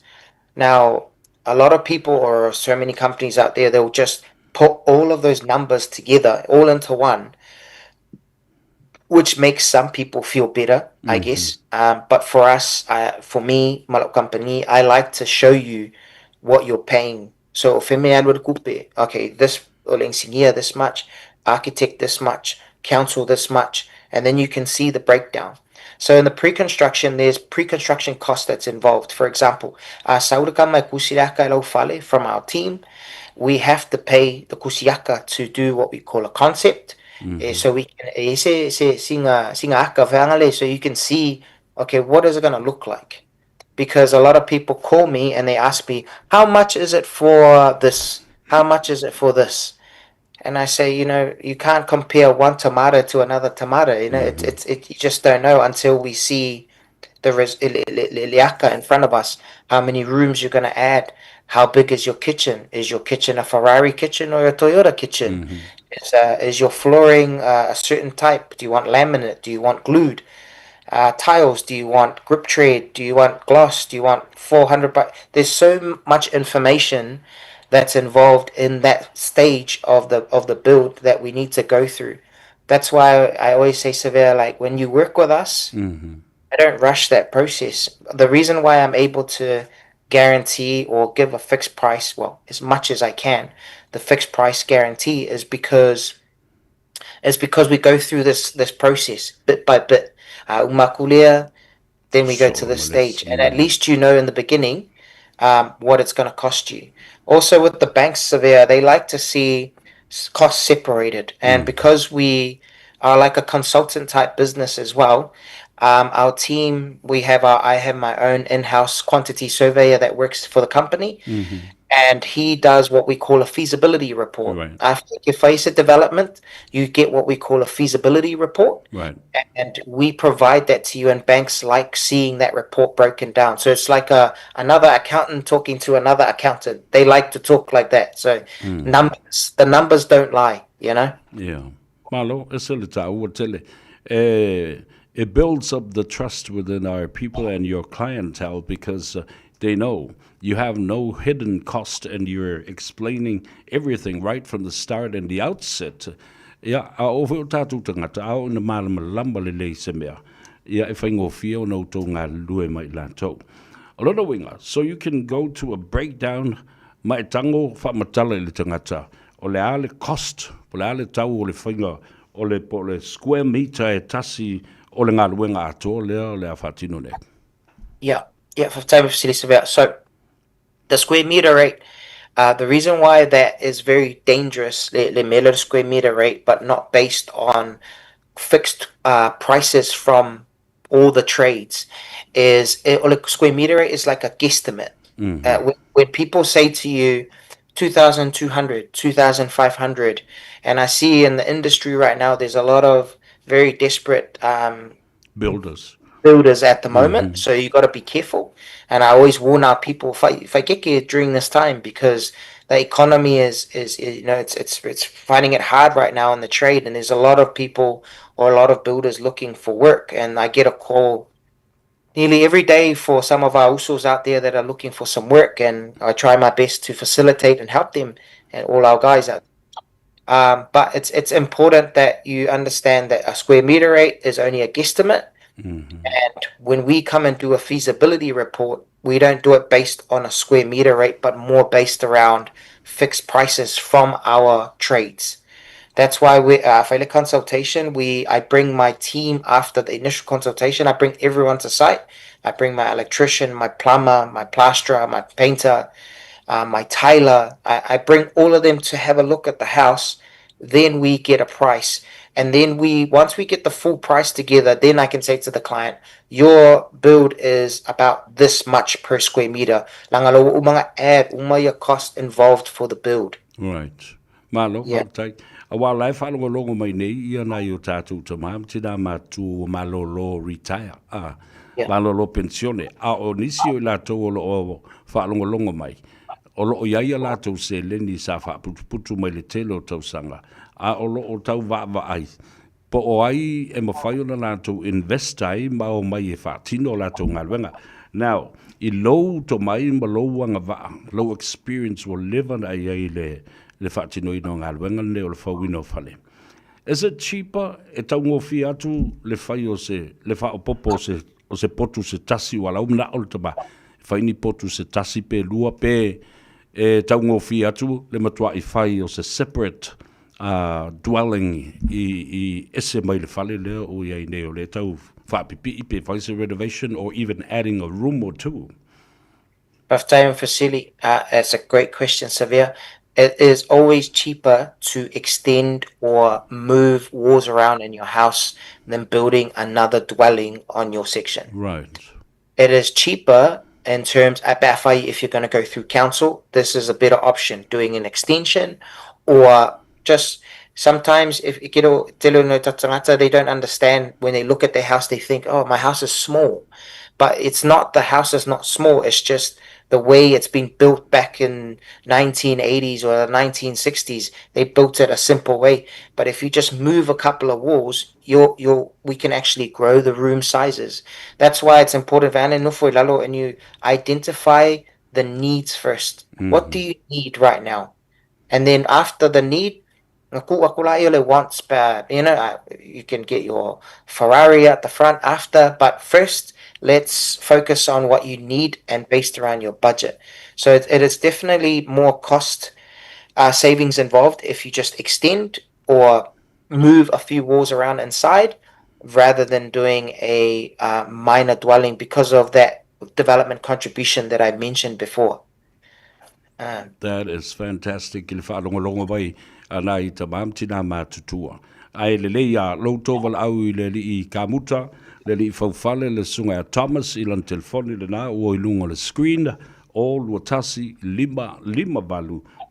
Now, a lot of people or so many companies out there, they'll just put all of those numbers together, all into one, which makes some people feel better, I guess. But for us, for me, ma la'u company, I like to show you what you're paying. So, if me alu kupe, okay, this o le engineer this much, architect this much, council this much, and then you can see the breakdown. So in the pre-construction, there's pre-construction cost that's involved. For example, sau le kama e kusiaka e lau fale from our team, we have to pay the kusiaka to do what we call a concept. So we can se singa singa aka whaangale, so you can see, okay, what is it going to look like? Because a lot of people call me and they ask me, how much is it for this? How much is it for this? And I say, you know, you can't compare one tomato to another tomato. You know, mm-hmm. it's, it's, it, you just don't know until we see the res, in front of us, how many rooms you're going to add, how big is your kitchen? Is your kitchen a Ferrari kitchen or a Toyota kitchen? Mm-hmm. Is, is your flooring a certain type? Do you want laminate? Do you want glued? Tiles? Do you want grip trade? Do you want gloss? Do you want 400 by? There's so much information that's involved in that stage of the of the build that we need to go through. That's why I always say, Savea, like when you work with us, mm-hmm. I don't rush that process. The reason why I'm able to guarantee or give a fixed price, well, as much as I can, the fixed price guarantee is because is because we go through this this process bit by bit. Umakulia, then we go to this stage, and at least you know in the beginning what it's going to cost you. Also, with the banks, Savea, they like to see costs separated, and because we are like a consultant type business as well, our team, we have our, I have my own in-house quantity surveyor that works for the company, mm-hmm. and he does what we call a feasibility report. Right. After you face a development, you get what we call a feasibility report. Right. And we provide that to you, and banks like seeing that report broken down. So it's like a another accountant talking to another accountant. They like to talk like that. So. numbers, the numbers don't lie, you know? Yeah. Malo, e se le tāua tele. E, it builds up the trust within our people and your clientele because they know you have no hidden cost and you're explaining everything right from the start and the outset. Ia, a o foi o tātou tangata, a o na malamalama lelei se mea. Ia, e whaingofie ona outou galulue ma i latou. O lona uiga, so you can go to a breakdown ma e tago faamatala i le tagata o le a le cost, po o le a le tau o le faiga o le po o le square metre e tasi o le galuega atoa lea o le a faatino nei. Yeah, yeah, faafetai mo fesili Savea. So, the square metre rate, the reason why that is very dangerous, le, le mea lea o le square metre rate, but not based on fixed prices from all the trades, is o le square metre rate is like a guesstimate. When people say to you, 2,200, 2,500, and I see in the industry right now, there's a lot of very desperate Builders. builders at the moment, so you got to be careful. And I always warn our people, whaikeke during this time, because the economy is, is, is, you know, it's, it's, it's finding it hard right now in the trade, and there's a lot of people or a lot of builders looking for work. And I get a call nearly every day for some of our usos out there that are looking for some work, and I try my best to facilitate and help them and all our guys out. But it's it's important that you understand that a square meter rate is only a guesstimate. And when we come and do a feasibility report, we don't do it based on a square meter rate, but more based around fixed prices from our trades. That's why we for the consultation, we I bring my team after the initial consultation. I bring everyone to site. I bring my electrician, my plumber, my plasterer, my painter, my tiler. I, I bring all of them to have a look at the house. Then we get a price. And then we, once we get the full price together, then I can say to the client, your build is about this much per square meter. Leaga ua uma ona add uma ia cost involved for the build. Right. Malo, Yeah. faafetai. Aua o la e faalogologo mai nei ia nai o tatou tamā ma tinā matutua ua malolo retire, a, Yeah. malolo penisione, a o nisi o i latou o lo o faalogologo mai, o lo o i ai a latou seleni sa faaputuputu mai le tele o tausaga, a o lo o tau vaavaai po o ai e mafai ona latou invest ai ma omai e faatino a latou galuega. Now, i lou tomai ma lou agavaa, lou experience ua leva ona e i ai i le le faatinoina o galuega lenei o le fauina o fale, is it cheaper e taugofie atu le fai o se le faaopoopo o se o se potu se tasi ua lau manao le tama e fai ni potu se tasi pe lua pe e taugofie atu le matuai fai o se separate dwelling i, i ese mai le fale lea o i ai nei o lea tau faapipii pe fai se renovation or even adding a room or two. Faafetai mo fesili. That's a great question, Savea. It is always cheaper to extend or move walls around in your house than building another dwelling on your section. Right. It is cheaper. in terms about if you're going to go through council, this is a better option, doing an extension or just sometimes if you know they don't understand when they look at their house, they think, oh, my house is small. But it's not, the house is not small, it's just the way it's been built back in 1980s or the 1960s. They built it a simple way. But if you just move a couple of walls, you're, you're, we can actually grow the room sizes. That's why it's important, and you identify the needs 1st. What do you need right now? And then after the need, wants, but you can get your Ferrari at the front after, but first let's focus on what you need and based around your budget. So it is definitely more cost savings involved if you just extend or move a few walls around inside rather than doing a minor dwelling because of that development contribution that I mentioned before. That is fantastic i le faalogologo mai a nai tama ma tinā matutua. Ae lelei a lo outou valaau i le alii Kamuta, le alii Faufale, le susuga ia Thomas i lana telefoni lena ua i luga o le screen, 0 2 1 5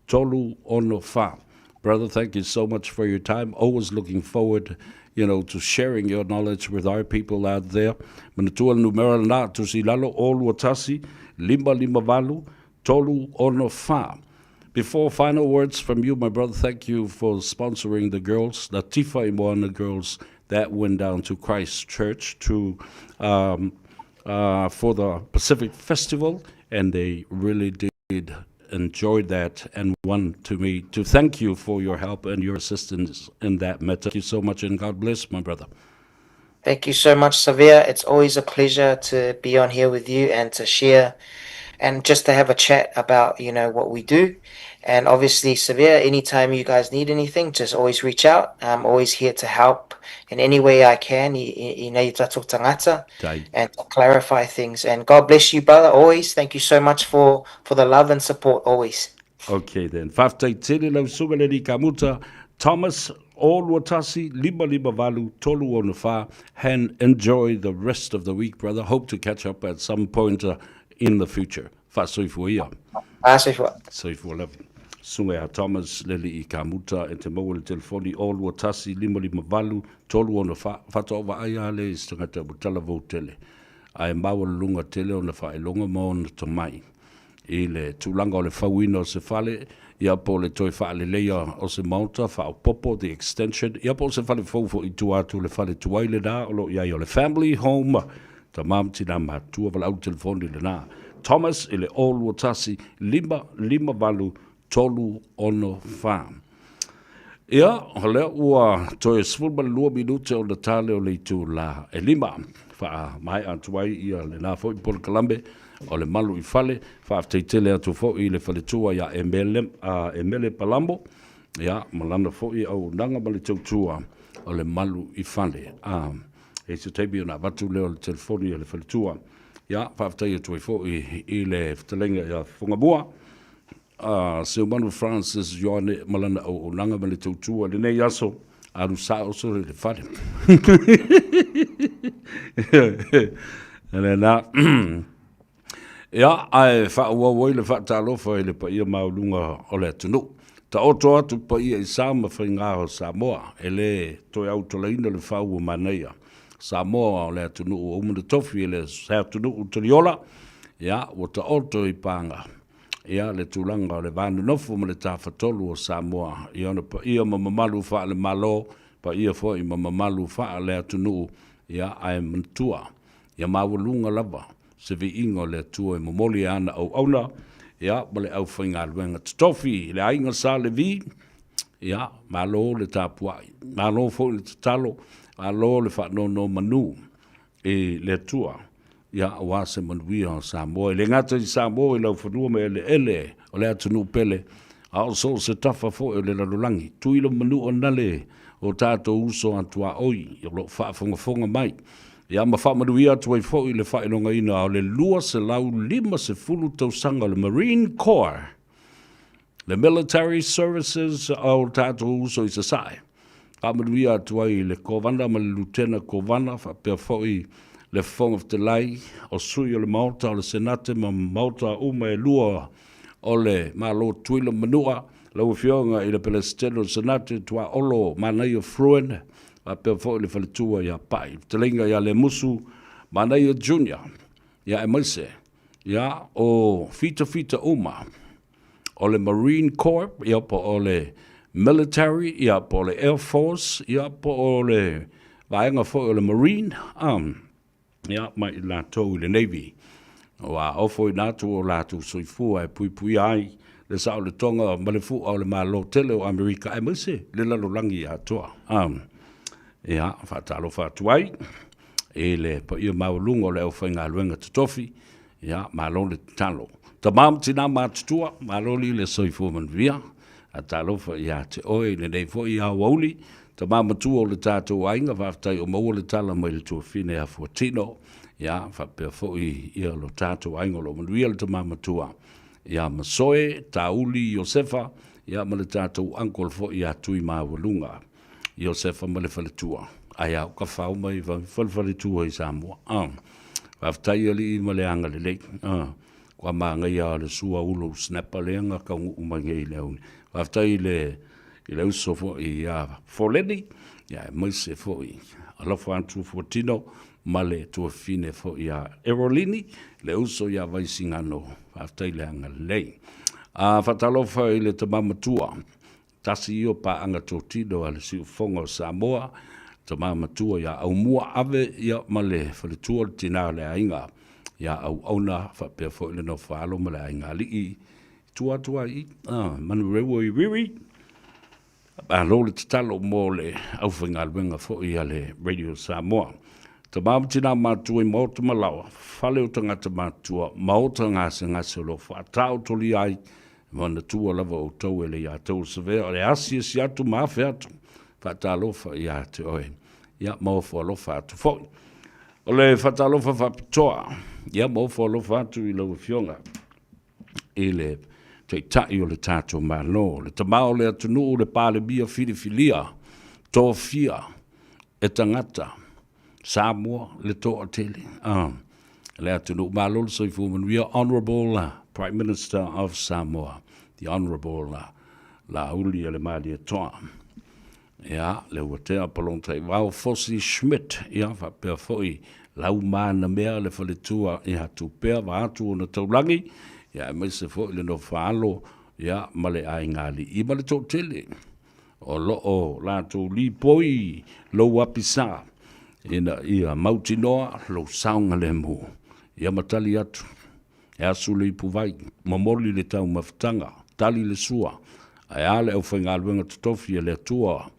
5 8 3 6 4. Brother, thank you so much for your time. Always looking forward, to sharing your knowledge with our people out there. Manatua le numera lena, tusi i lalo, 0 2 1 5 5 8 3 6 4. Before final words from you, my brother, thank you for sponsoring the girls, the Tifa Imoana girls that went down to Christchurch to for the Pacific Festival, and they really did enjoy that and want to me to thank you for your help and your assistance in that matter. Thank you so much, and God bless, my brother. Thank you so much, Savea. It's always a pleasure to be on here with you and to share and just to have a chat about, what we do. And obviously, Savea, anytime you guys need anything, just always reach out. I'm always here to help in any way I can and to clarify things. And God bless you, brother, always. Thank you so much for the love and support always. Okay then. Faafetai tele lau susuga le alii Kamuta Thomas 0 2 1 5 5 8 3 6 4 and enjoy the rest of the week, brother. Hope to catch up at some point in the future. Faasoifua ia. Faasoifua. Soifua lava. Susuga ia Thomas le alii Kamuta e te maua i le telefoni 0 2 1 5 5 8 3 6 4. Faatoa vaai lava lea i se tagata ua talavou tele ae maualuluga tele ona faailoga ma ona tomai i le tulaga o le fauina o se fale, ia po o le toe faaleleia o se maota, faaopoopo, the extension, ia po o se fale fou foi i tua atu o le fale tuai lena o lo o i ai o le family home, tama ma tina matua, valaau le telefoni lena. Thomas i le 021 558 364. Ia, o lea ua toe 12 minute o le tale o le itula e lima. Faamaea atu ai ia lena foi polokalame o le Malu i Fale. Faafetai tele atu foi i le faletua ia Emele, Emele Palamo, ia, ma lana foi auaunaga ma le tautua o le Malu i Fale. A, e se taimi ona avatu lea o le telefoni a le faletua. Ia, faafetai atu ai foi i le fetalaiga ia Fogamua, a Seumanu Francis Ioane ma lana auaunaga ma le tautua i lenei aso, alu sao solo i le fale. Lena. Ia, ae faaauau ai le faatalofa i le paia maualuga o le atunuu. Taoto atu paia i sa ma faiga o Samoa, e le toe autolaina le fau o manaia. Samoa o le atunuu ua uma ona tofi e le se atunuu taliola, ia, ua taoto i paga. Ia, le tulaga o le va nonofo ma le tafatolu o Samoa i ona paia ma mamalu faale-Malo, paia foi ma mamalu faale-atunuu, ia, ae manatua, ia maualuga lava se viiga o le Atua e momoli e ana auauna, ia, ma le aufaigaluega totofi i le aiga Sa Levi, ia, malo le tapuai, malo foi le tatalo, malo le faanonomanu i le Atua, ia, aua se manuia o Samoa. E le gata i Samoa i laufanua ma eleele o le atunuu pele, a o so o se tafa foi o le lalolagi. Tui le manu o nale o tatou uso a tuaoi o lo o faafogafoga mai. Ia, ma faamanuia atu ai foi le faailogaina o le 250 tausaga o le Marine Corps, le Military Services o tatou uso i Sasae. Faamanuia atu ai i le Kovana ma le Lutena Kovana, faapea foi Le Fofoga Fetalai, o sui o le Maota o le Senate ma Maota uma e lua o le Malo Tutuila ma Manua, lau Afioga i le Peresetene o le Senate Tuaolo Manaia Fruin, faapea foi le faletua ia Pai, le fetalaiga ia Lemusu Manaia Junior, ia aemaise ia o fitafita uma o le Marine Corps, ia po o le Military, ia po o le Air Force, ia po o le vaega foi o le Marine, um, ia ma i latou i le Navy. Ua ofoina atu o latou soifua e puipuia ai le saoletoga ma le fu'a o le Malo tele o Amerika aemaise le lalolagi atoa. Um, ia, faatalofa atu ai i le paia maualuga o le aufaigaluega totofi, ia, malo le tatalo. Tama ma tina matutua, malo li le soifua manuia, faatalofa ia te oe i lenei foi aoauli, tama matua o le tatou aiga, faafetai o maua le tala mai le tuafine ia Fuatino, ia, faapea foi ia lo tatou aiga o lo o manuia le tama matua ia Masoe Tauli Iosefa, ia ma le tatou uncle foi ia Tuimaualuga Iosefa ma le faletua, ae a o ka fao mai falefaletua i Samoa. Ah, faafetai alii ma le agalelei. Ah, kua māngaia o le sua ulo snapper lea nga kaunuu mai nei i le auni. Faafetai i le i le uso foi ia Foleni, ia aemaise foi alofa atu Fuatino ma le tuafine foi ia Erolini, le uso ia Vaisigano. Faafetai le agalelei. Ah, faatalofa i le tama matua Tasi ia o paaga totino a le Siufofoga o Samoa, tama matua ia Aumua Ave ia ma le faletua o le tina o le aiga ia Auauna faapea foi le nofo alo ma le aiga alii i tua atu ai i Manurewa i Riri. Malo le tatalo mo le aufaigaluega foi a le Radio Samoa. Tama ma tina matua i maota ma laoa, fale o tagata matutua, maota gasegase o lo o faataotolia ai E manatua lava outou e le ia te oe Savea o le asiasi atu ma afe atu faatalofa ia te oe, ia ma ofo alofa atu foi. O le faatalofa faapitoa, ia ma ofo alofa atu i lau Afioga i le Taitai o le tatou Malo, le Tama o le atunuu, le Palemia filifilia, tofia e tagata Samoa le toatele, le atunuu. Malo le soifua manuia. Honourable Prime Minister of Samoa, the Honourable Laaulialemalietoa. Ia, Leuatea Polataivao Fosi Schmidt, ia, faapea foi Laumaname'a le faletua ia Tupea vaeatu ona taulagi, ia, aemaise foi le Nofoalo, ia, ma le aiga alii ma le toatele. O lo o latou lipoi lou apisa ina ia mautinoa lou saogalemu. Ia ma tali atu, E asu le ipuvai, momoli le taumafataga, tali le sua, ae a le aufaigaluega totofi a le Atua,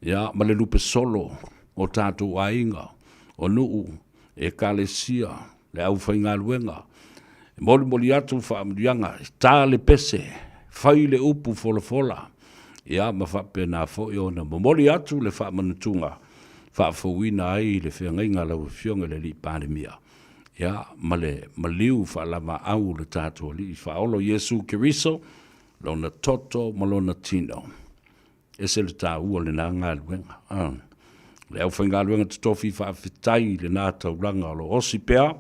ia, ma le lupe solo o tatou aiga, o nuu, ekalesia, le aufaigaluega, e molimoli atu faamanuiaga, ta le pese, fai le upu folafola, ia ma faapena foi ona momoli atu le faamanutuga faafouina ai le feagaiga a lau Afioga i le Alii Palemia, ia ma le maliu faalavaau o le tatou Alii Faaola o Iesu Keriso, Lona toto ma Lona tino. Ese le taua o lena galuega. Le aufaigaluega totofi faafetai i lena taulaga o lo o osi pea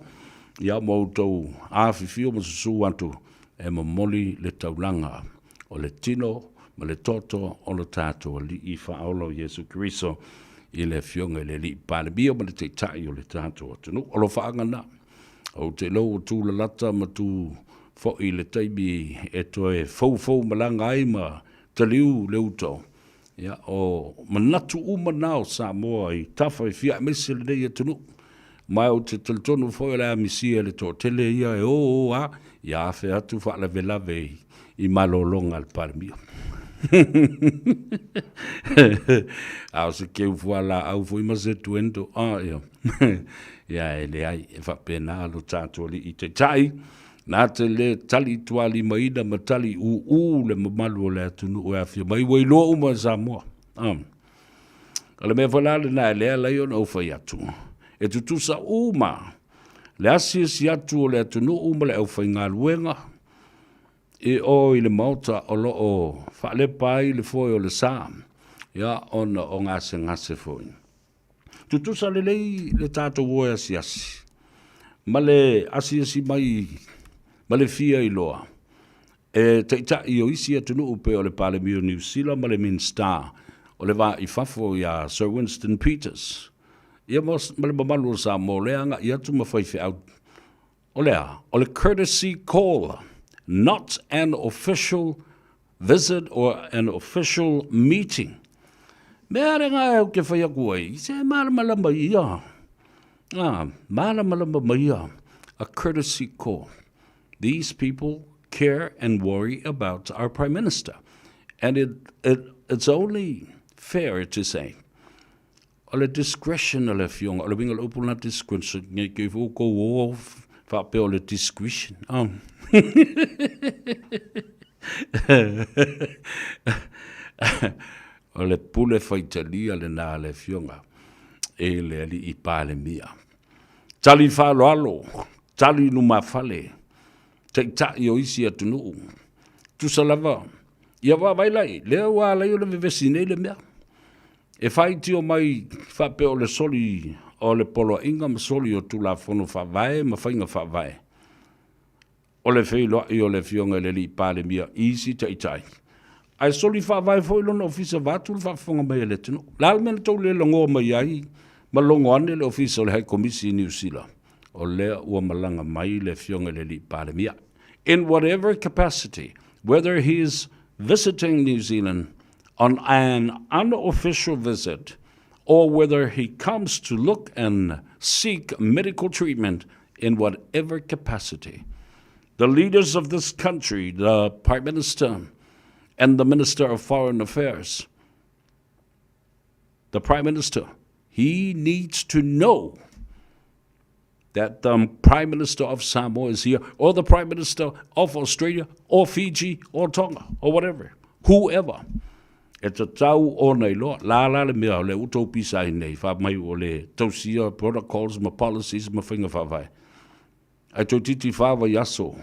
ia ma outou afifio ma susu atu e momoli le taulaga o le tino ma le toto o lo tatou Alii Faaola o Iesu Keriso i le Afioga i le Alii Palemia ma le Taitai o le tatou atunuu. Alofaaga na. Ou te iloa ua tulalata ma tu foi le taimi e toe foufou malaga ai ma Taliu le uto, ia, o manatu uma na o Samoa i tafa e fia aemaise lenei atunuu. Ma ou te talitonu foi o le a misia e le toatele ia e o o a, ia afe atu faalavelave i malologa a le Palemia. A o se keu fualaau foi ma se tuendo, a, ia, ia e leai, e faapena lo tatou alii taitai. Na te le tali tualimaina ma tali ūū le mamalu o le atunuu e afio mai, ua iloa uma e Samoa. O le mea foi la lena e le ala ai ona ou fai atu, e tutusa uma le asiasi atu o le atunuu ma le aufaigaluega i o i le Maota o lo o faalepa ai le foe o le sa, ia, ona o gasegase foi. Tutusa lelei le tatou o e asiasi. Ma le asiasi mai ma le fia iloa e taitai o isi atunuu pei o le Palemia o Niu Sila ma le Minisita o le Va i Fafo ia Sir Winston Peters, ia ma le mamalu o Samoa lea agai atu ma faifeau. O le a? O le courtesy call, not an official visit or an official meeting. Mea lena ou te fai atu ai, se malamalama ia. Ah, malamalama mai ia. A courtesy call. These people care and worry about our Prime Minister. And it, it, it's only fair to say, o le discretion a le afioga, o le uiga o le upu lena discretion, nei te i fo kou o faapea o le discretion. Oh. o le pule faitalia lena a le afioga e le alii Palemia. Tali faaaloalo, tali lumafale, taitai o isi atunuu. Tusa lava, ia vaavaai lai, lea ua ala ai ona vevesi nei le mea. E faitio mai faapea o le soli o le poloaiga ma soli o Tulafono Faavae ma faiga faavae. O le feiloai o le Afioga i le Alii Palemia i isi taitai, ae soli faavae foi lona ofisa vaeatu le faafofoga mai a le atunuu. O le a le mea na tou le lagoa mai ai ma logo ane le ofisa o le High Komisi i Niu Sila? O lea ua malaga mai le Afioga i le Alii Palemia. In whatever capacity, whether he is visiting New Zealand on an unofficial visit or whether he comes to look and seek medical treatment in whatever capacity. The leaders of this country, the Prime Minister and the Minister of Foreign Affairs, the Prime Minister, he needs to know that the Prime Minister of Samoa is here, or the Prime Minister of Australia, or Fiji, or Tonga, or whatever, whoever. E tatau ona iloa, la la le mea o le ua tou pisa ai nei, fa mai o le tausia protocols ma policies ma faiga faavae. Ae toeitiiti fa vaiaso,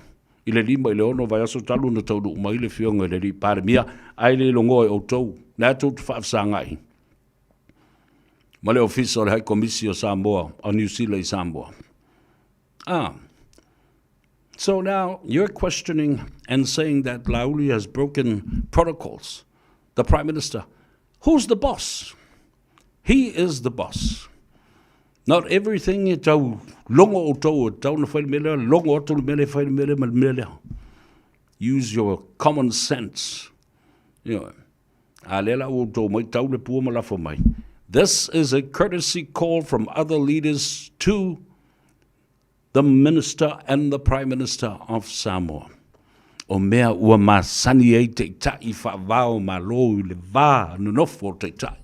i le 5 i le 6 vaiaso talu ona taunuu mai le Afioga i le Alii Palemia, ae le logoa e outou, lea tou te faafesagai ma le Ofisa o le High Komisi o Samoa, o Niu Sila i Samoa. Ah. So now you're questioning and saying that Laauli has broken protocols. The Prime Minister, who's the boss? He is the boss. Not everything e tau logo outou e tau na whai le mea lea, logo atu le mea lea, whai le mea lea ma le mea lea. Use your common sense. You know, a lea la ua outou mai tau le pua ma lafo mai. This is a courtesy call from other leaders to the Minister and the Prime Minister of Samoa. O mea ua masani ai taitai faavao malo i le va nonofo o taitai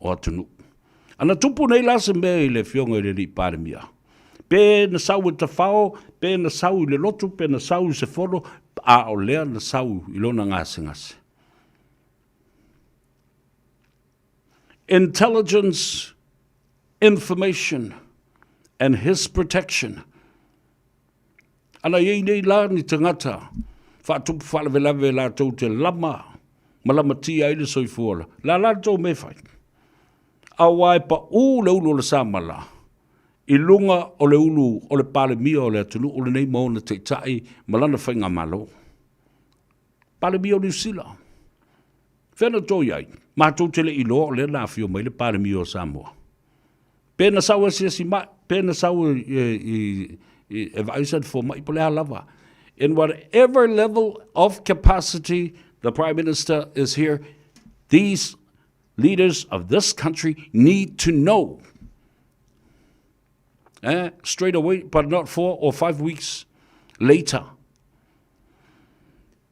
o atunuu. Ana tupu nei la se mea i le Afioga i le Alii Palemia, pe na sau e tafao, pe na sau i le lotu, pe na sau i se fono, a o lea na sau i lona gasegase. Intelligence information and his protection. Ana i ai nei la ni tagata faatupu faalavelave latou te lama ma lamatia ai le soifua la. La la tou mea e fai. Aua e paʻū le ulu o le samala i luga o le ulu o le Palemia o le atunuu lenei ma ona taitai ma lana faigamalo. Palemia o Niu Sila. Fea na tou i ai? Matou te le i iloa o lea na afio mai le Palemia o Samoa. Pe na sau e asiasi mai, pe na sau e, e, e, e vaai sana fomai, po le a lava. In whatever level of capacity the Prime Minister is here, these leaders of this country need to know. Eh, straight away, but not 4 or 5 weeks later.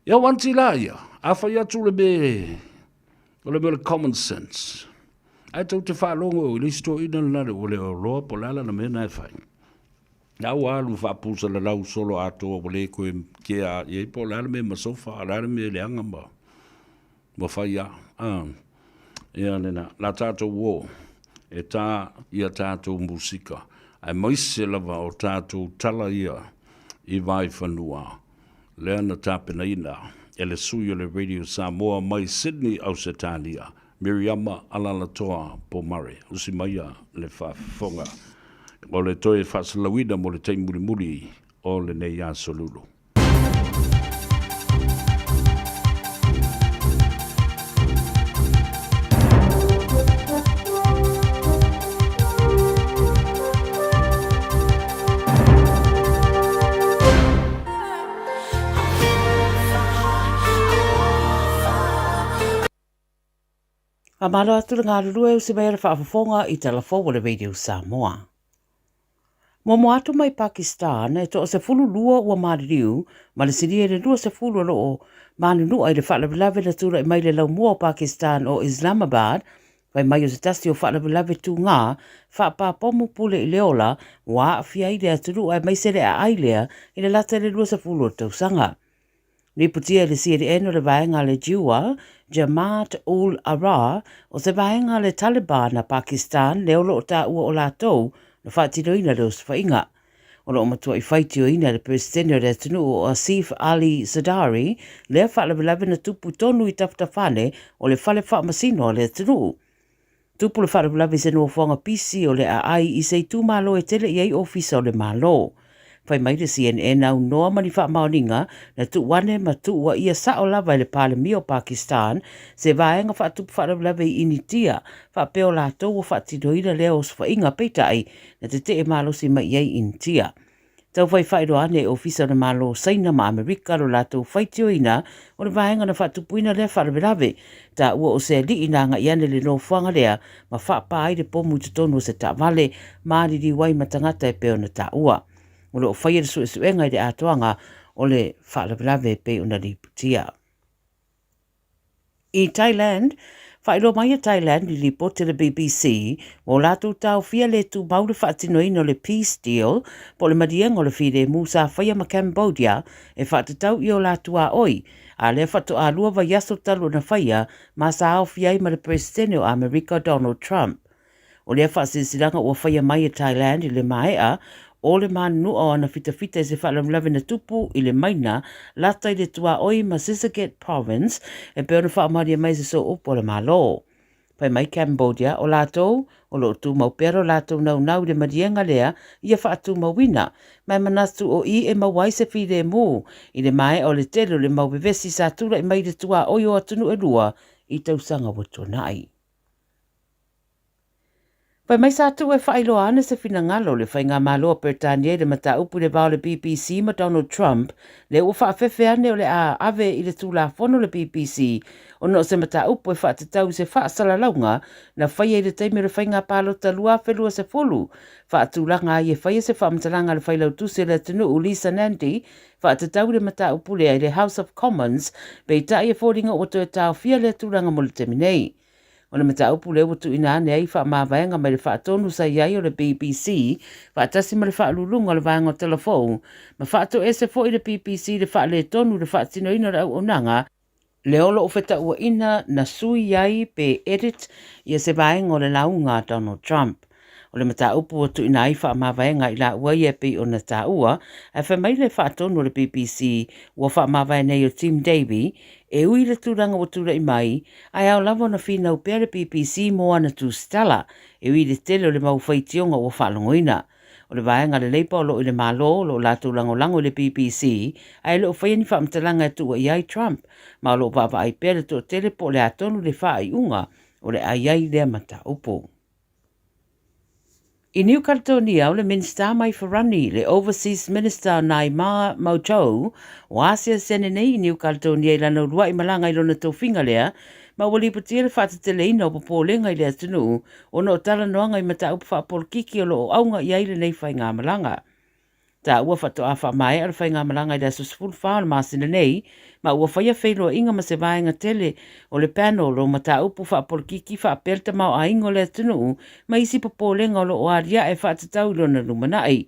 Ia wanti la ia, a whai atu le me, o le mea o le common sense. Ae tou te faalogo i le isi toeaina lena le ua le o loa po o le a lana mea na e fai. La ua alu faapusalalau solo atoa ua le koe kea i ai po o le a le mea masofa, o le a le mea leaga ma ua fai a. Ah, ia lena, la tatou o e tā ia tatou musika, aemaise lava o tatou tala ia i Vaifanua, lea na tapenaina e le sui o le Radio Samoa mai Sydney, Ausetalia, Miriama Alalatoa Pomare. Usi maia le faafofoga. O le toe faasalalauina mo le taimi mulimuli o lenei aso lulu. Faamalo atu le galulue usi mai o le faafofoga i Talafou o le Radio Samoa. Muamua atu mai Pakistan, e toa 12 ua maliliu ma le silia i le 20 o lo o manunua i le faalavelave na tulai mai le laumua o Pakistan o Islamabad, fai mai o se tasi o faalavelave tugā faapapomu pule i le ola ua aafia ai le atunuu aemaise le aai lea i le lata i le 20 o tausaga. Ripotia e le CNN o le vaega a le JUA, Jamaat ul Ahrar, o se vaega a le Taliban a Pakistan lea o lo o taua o latou na faatinoina le osofaiga. O lo o matuai faitioina e le Peresetene o le atunuu o Asif Ali Zardari lea faalavelave na tupu tonu i tafatafa ane o le fale faamasino a le atunuu. Tupu le faalavelave i se nofoaga pisi o le aai i se itumalo e tele i ai ofisa o le Malo. Fai mai le CNN aunoa ma ni faamaoniga na tuu ane ma tuuaia sao lava e le Palemia o Pakistan se vaega faatupu faalavelave i Initia faapea o latou ua faatinoina lea osofaiga peitai na tetee malosi mai i ai Initia. Taufai faailoa ane e Ofisa o le Malo o Saina ma Amerika lo latou faitioina o le vaega na faatupuina lea faalavelave, taua o se alii na agai ane i le nofoaga lea ma faapā ai le pomu i totonu o se taavale maliliu ai ma tagata e pei ona taua. O lo o faia le suesuega i le atoaga o le faalavelave e pei ona lipotia. I Thailand, faailoa mai e Thailand i lipoti a le BBC ua o latou taofia le tumau le faatinoina o le Peace Deal po o le maliega o le filemu sa faia ma Cambodia e faatatau i o la tuaoi, a lea faatoa lua vaiaso talu ona faia ma sa aofia ai ma le Peresetene o Amerika Donald Trump. O lea faasilasilaga ua faia mai e Thailand i le maea o le manunua o ana fitafita i se faalavelave na tupu i le maina lata i le tuaoi ma Sisaket Province e pei ona faamaonia mai e se sooupu a le Malo. Fai mai Cambodia, o latou o lo o tumau pea lo latou naunau i le maliega lea ia faatumauina, ma e manatu o i e maua ai se filemu i le maea o le tele o le mau vevesi sa tulai mai i le tuaoi o atunuu e lua i tausaga ua tuanai. Fai mai sa tuu e faailoa ane se finagalo o le Faigamalo a Peretania i le mataupu i le va o le BBC ma Donald Trump, lea ua faafefe ane o le a ave i le Tulafono le BBC ona o se mataupu e faatatau i se faasalalauga na faia i le taimi o le faiga palota 2020 faatulaga ai e faia se faamatalaga a le Failautusi o le atunuu Lisa Nandy faatatau i le mataupu lea i le House of Commons, peitai e foliga ua toe taofia lea tulaga mo le taimi nei. O le mataupu lea ua tuuina ane ai faamavaega mai le faatonu sa i ai o le BBC faatasi ma le faauluuluga o le Vaega o Talafou ma faatoese foi le BBC i le faaletonu i le faatinoina o le auaunaga lea o lo o fetauaina na sui ai pe edit ia se vaega o le lauga a Donald Trump. O le mataupu ua tuuina ai faamavaega i laua ia e pei ona taua, ae fai mai le faatonu o le BBC ua faamavae nei o Tim Davie e ui i le tulaga ua tulai mai, ae ao lava ona finau pea le BBC mō ana tusitala, e ui i le tele o le mau faitioga ua faalogoina. O le vaega a le Labour o lo o i le Malo, o lo o latou lagolago i le BBC, ae le o faia ni faamatalaga e tuua i ai Trump, ma o lo o vaavaai pea le toatele po o le a tonu le faaiuga o le a i ai lea mataupu. I Niu Kaletōnia, o le Minisita mai Farani, le Overseas Minister Naimah Mojou, ua asiasi ane nei i Niu Kaletōnia i lana uluai malaga i lona tofiga lea, ma ua lipotia le faateteleina o popolega i le atunuu ona o talanoaga i mataupu faapolokiki o lo o auga i ai lenei faigamalaga. Taua faatoa faamaea le faigamalaga i le aso 14 o le masina nei, ma ua faia feiloaiga ma se vaega tele o le panel o mataupu faapolokiki faapea le tamaoaiga o le atunuu ma isi popolega o lo o aliae faatatau i lona lumanai.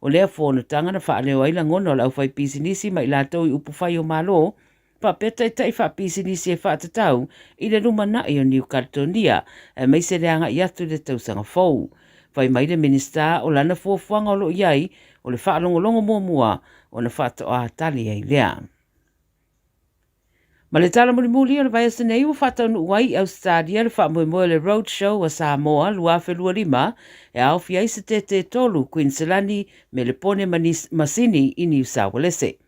O lea fonotaga na faaleo ai lagona o le aufaipisinisi ma i latou i upufai o Malo faapea taitai faapisinisi e faatatau i le lumanai o Niu Kaletōnia, aemaise le agai atu i le tausaga fou. Fai mai le Minisita o lana fuafuaga o lo o i ai, o le faalogologo muamua ona faatoa tali ai lea. Ma le tala mulimuli o le vaiaso nei ua faataunuu ai i Ausetalia le faamoemoe o le Road Show a Samoa 2025 e aofia ai se tete tolu Kuiniselani, Melepone ma ma Sini i Niu Saualese.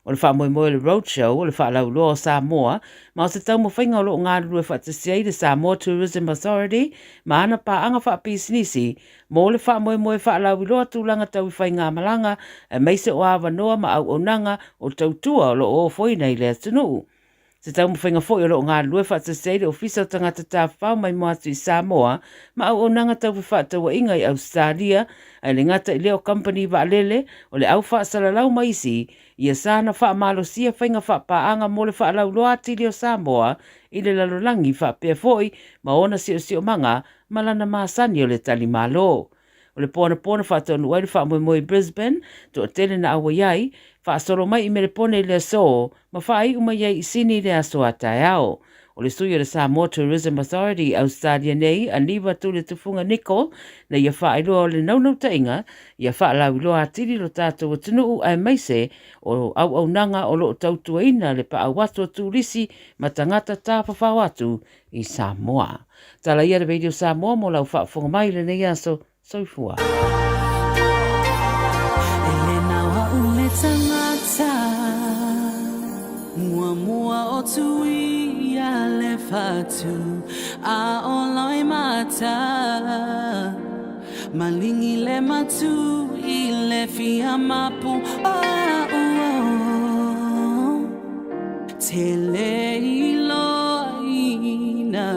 O le faamoemoe o le Road Show o le faalauiloa o Samoa ma o se taumafaiga o lo o galulue faatasi ai le Samoa Tourism Authority ma ana paaga faapisinisi mo le faamoemoe faalauiloa tulaga tau i faigamalaga aemaise o avanoa ma auaunaga o tautua o lo o ofoina i le atunuu. Se taumafaiga foi o lo o galulue faatasi ai le Ofisa o Tagata Tafafao Maimoa Atu i Samoa ma auaunaga tau fefaatauaiga i Ausetalia, ae le gata i lea o kamupani vaalele, o le au faasalalau ma isi, ia saga faamalosia faiga faapaaga mo le faalauiloa atili o Samoa i le lalolagi faapea foi ma ona siosiomaga ma lana masani o le talimalo. O le po anapo na faataunuu ai le faamoemoe i Brisbane, toatele na auai ai, faasolo mai i Melepone i le aso, ma faaiu mai ai i Sini i le aso a taeao. O le sui o le Samoa Tourism Authority i Ausetalia nei, a Niva Tuletufuga Nicol, na ia faailoa o le naunautaiga ia faalauiloa atili lo tatou atunuu aemaise o auaunaga o lo o tautuaina le paau atu o turisi ma tagata tafafao atu i Samoa. Tala ia le Radio Samoa mo lau faafofoga mai i lenei aso. Soifua. E le nao au le tangata Muamua o tuia le fatu A o loimata Malingi le matu i le fia mapu o au Tele iloaina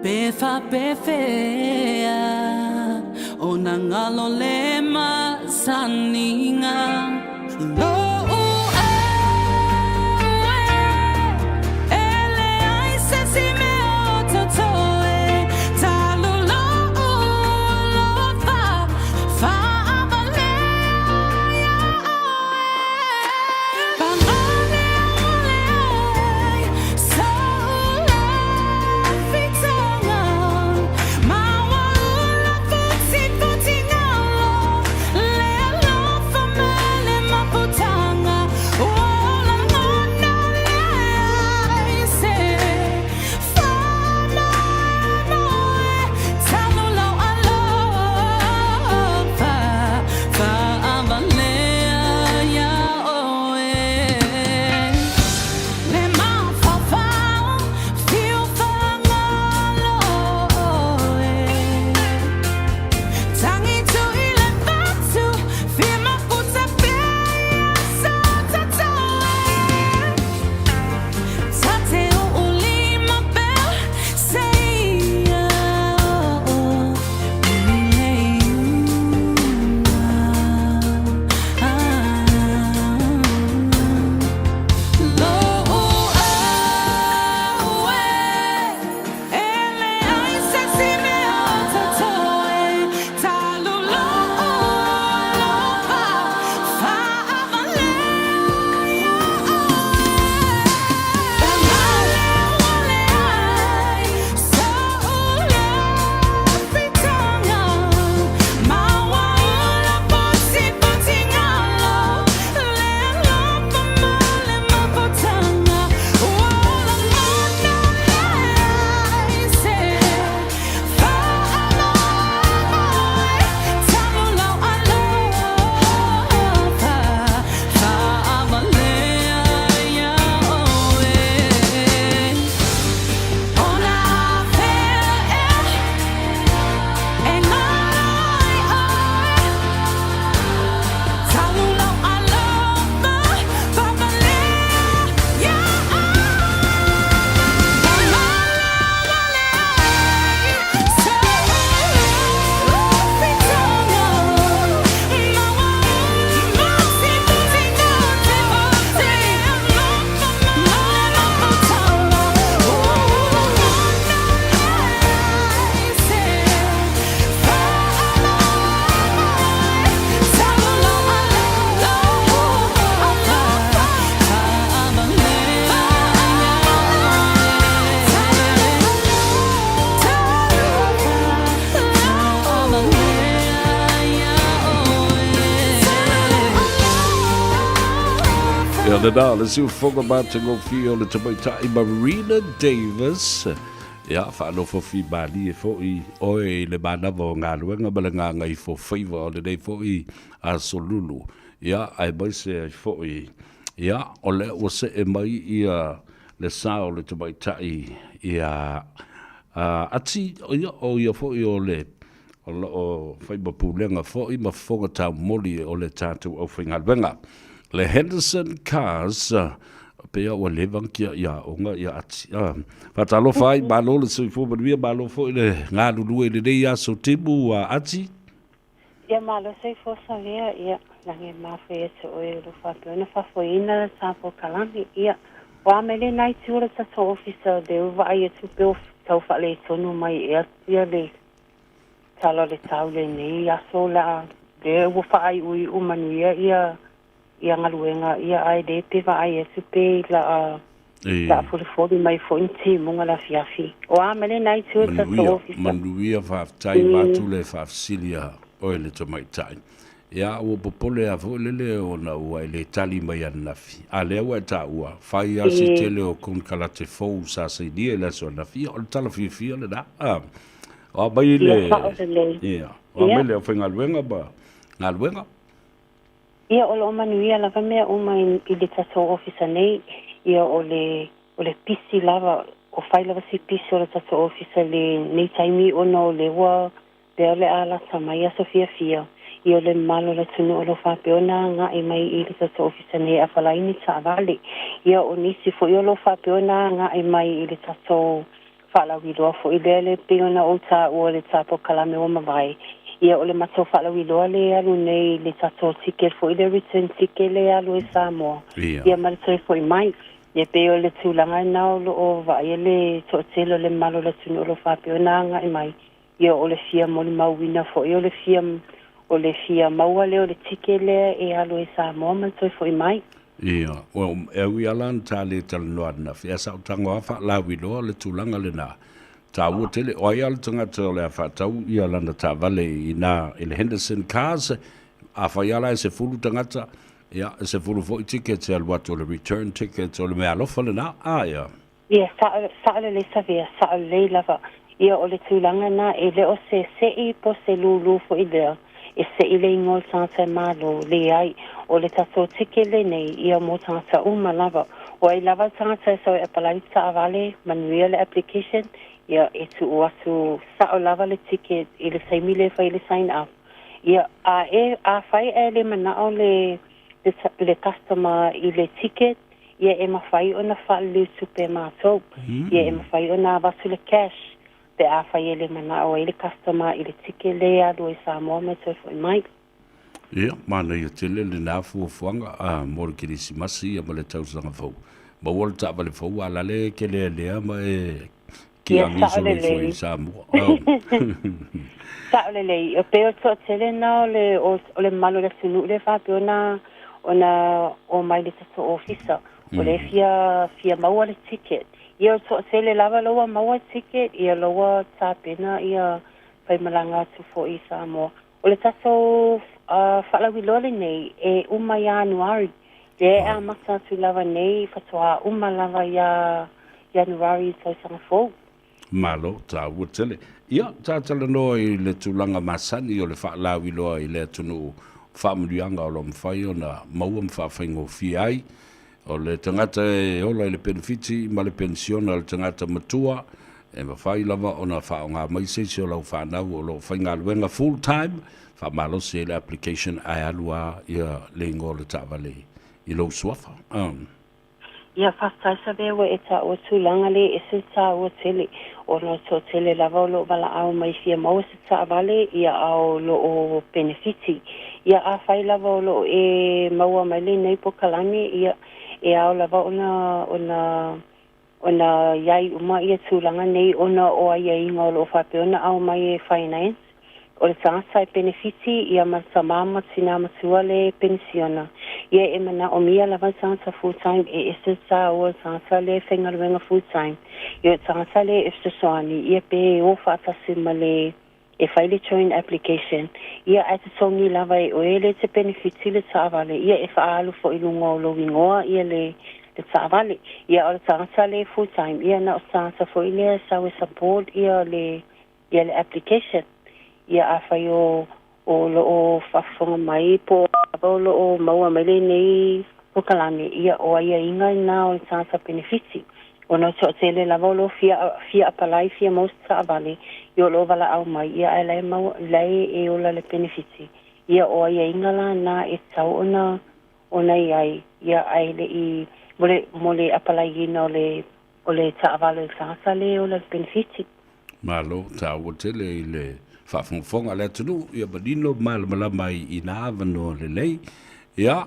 pe faapefea Ona ngalo le masaniga Lo'u au e, e leai se isi mea o totoe Talu lo'u alofa faavalea ia oe lenā le siufofoga matagofie o le tamaitai Marina Davis. Ia, faanofo fimalie foi oe i le manava o galuega ma le gagaifofaiva o lenei foi aso lulu. Ia, aemaise ai foi, ia, o lea ua see mai ia le sa o le tamaitai ia Ati, ia, o ia foi o le o lo o fai ma pulega foi ma fofoga taumoli o le tatou aufaigaluega. Le Henderson Cars, pei ua leva ona tiai aoga ia Ati. Faatalofa ai, malo le soifua manuia, malo foi le galulue i lenei aso timu a Ati. Ia malo soifua Savea, ia lagi e mafuie atu oe o lo faapea ona faafoeina le ta polokalame. Ia, o a mai lena itu o le tatou ofisa o lea ua vaai atu pe ua tau faaletonu mai ea ia le tala o le tau lenei aso la lea ua faaiuiu manuia ia ia galuega ia ae le pe vaai atu pe la a la a folifoli mai foi ni timuga le afiafi. O a mai lena itu o le tatou ofisa? Manuia, faafetai vaeatu le faafesili a oe le tamaitai. Ia, ua popole lava foi lele ona ua e le tali mai ananafi, a lea ua e taua, fai lava se tele o konekarate fou sa sainia i le aso ananafi. Ia, o le tala fiafia lena. A, o a mai le, ia, o a mai le aufaigaluega ma galuega? Ia, o lo o manuia lava mea uma i le tatou ofisa nei. Ia, o le, o le pisi lava, o fai lava si pisi o le tatou ofisa i lenei taimi ona o lea ua lea o le a lata mai aso fiafia, ia o le mamalu o le atunuu o lo o faapea ona agai mai i le tatou ofisa nei e avala ai ni taavale. Ia, o nisi foi o lo o faapea ona agai mai i le tatou faalauiloa foi lea le pei ona ou taua i le ta polokalame ua mavae. Ia, o le matou faalauiloa lea e alu nei i le tatou ticket foi lea, return ticket lea e alu ai Samoa, ia ma le toe foi mai. Ia pei o le tulaga lena o lo o vaaia le toatele o le mamalu o le atunuu o lo o faapea ona agai mai. Ia o le fia molimauina foi o le fia o le fia maua lea o le ticket lea e alu ai Samoa ma le toe foi mai. Ia, ua e ui lava la na ta le talanoa ananafi, ae sa ou tago lava faalauiloa le tulaga lena. Taua tele, o ai lava le tagata o le a faatau ia lana taavale i ina i le Henderson Cars, afai lava la e 10 tagata, ia, e 10 foi tickets e alu atu o le return tickets, o le meaalofa lena. A, ia. Ia, sao lelei Savea, sao lelei lava. Ia, o le tulaga lena, e le o se seʻi po o se lūlū foi lea e seʻi le igoa o le tagata e malo, leai. O le tatou ticket lenei, ia mo tagata uma lava. O ai lava le tagata e sau e apalai le taavale, manuia le application, ia, e tuu atu sao lava le ticket i le taimi lea e fai ai le sign up. Ia, a e, afai ae le manao le, le, le customer i le ticket, Ia e mafai ona faaliliu tupe e matou. Ia e mafai ona avatu le cash pe afai e le manao ai le customer i le ticket lea e alu ai Samoa ma e toe foi mai. Ia, manaia tele lena fuafuaga a mo le Kerisimasi ia ma le tausaga fou. Maua le taavale fou a la le e ke lealea ma e Ia, kiagi sao solo ifo lelei. i Samoa. Oh. Sao lelei. E pei o le toatele lena o le, o, o le mamalu o le atunuu lea e faapea ona, ona omai i le tatou ofisa. O lea e fia, fia maua le ticket. Ia o le toatele lava la ua maua ticket, ia la ua tapena ia faimalaga atu foi i Samoa. O le tatou uh, faalauiloa lenei e uma ia Anuari. Lea e amata atu lava nei faatoa uma lava ia Ianuari i le tausaga fou. Malo, taua tele. Ia, ta talanoa i le tulaga masani o le faalauiloa i le atunuu, faamanuiaga o lo o mafai ona maua ma faafaigofie ai. O le tagata e ola i le penefiti ma le penisiona a le tagata matua, e mafai lava ona faaaoga mai se isi o lau fanau o lo o faigaluega full time, faamalosi ai le application ae alu lava ia le igoa o le taavale i lou suafa. Ia, faafetai Savea ua e taua tulaga le ese le taua tele ona o le toatele lava o lo o valaau mai fia maua se taavale ia a o lo o penefiti. Ia afai lava o lo o e maua mai lenei polokalame ia e ao lava ona ona ona i ai uma ia tulaga nei ona o aiaiga o lo o faapea ona aumai e Finance. O le tagata e penefiti ia ma le tamā ma tinā matua le penisiona. Ia e manaomia lava le tagata full time e ese le tāua o le tagata le faigaluega full time. Ia o le tagata le e fesoasoani ia pe o faatasi ma le E fai le join application, ia ae totogi lava e oe le te penefiti le taavale, ia e faaalu foi i luga o lou igoa ia le le taavale. Ia o le tagata le full time, ia na o se tagata foi lea e sau e support ia le ia le application. Ia afai o o lo o faafofoga mai po o lava o lo o maua mai lenei polokalame, ia o aiaiga na o le tagata penefiti. Ona o le toatele lava o lo o fia fia apalai fia maua se taavale, ia o lo o valaau mai, ia ae la e maua la e ola le penefiti. Ia o aiaiga la na e tatau ona ona i ai, ia ae le i mo le mo le apalaiina o le o le taavale o le tagata lea e ola i le penefiti. Malo, taua tele i le faafogafoga a le atunuu, ia manino ma malamalama ai i na avanoa lelei. Ia,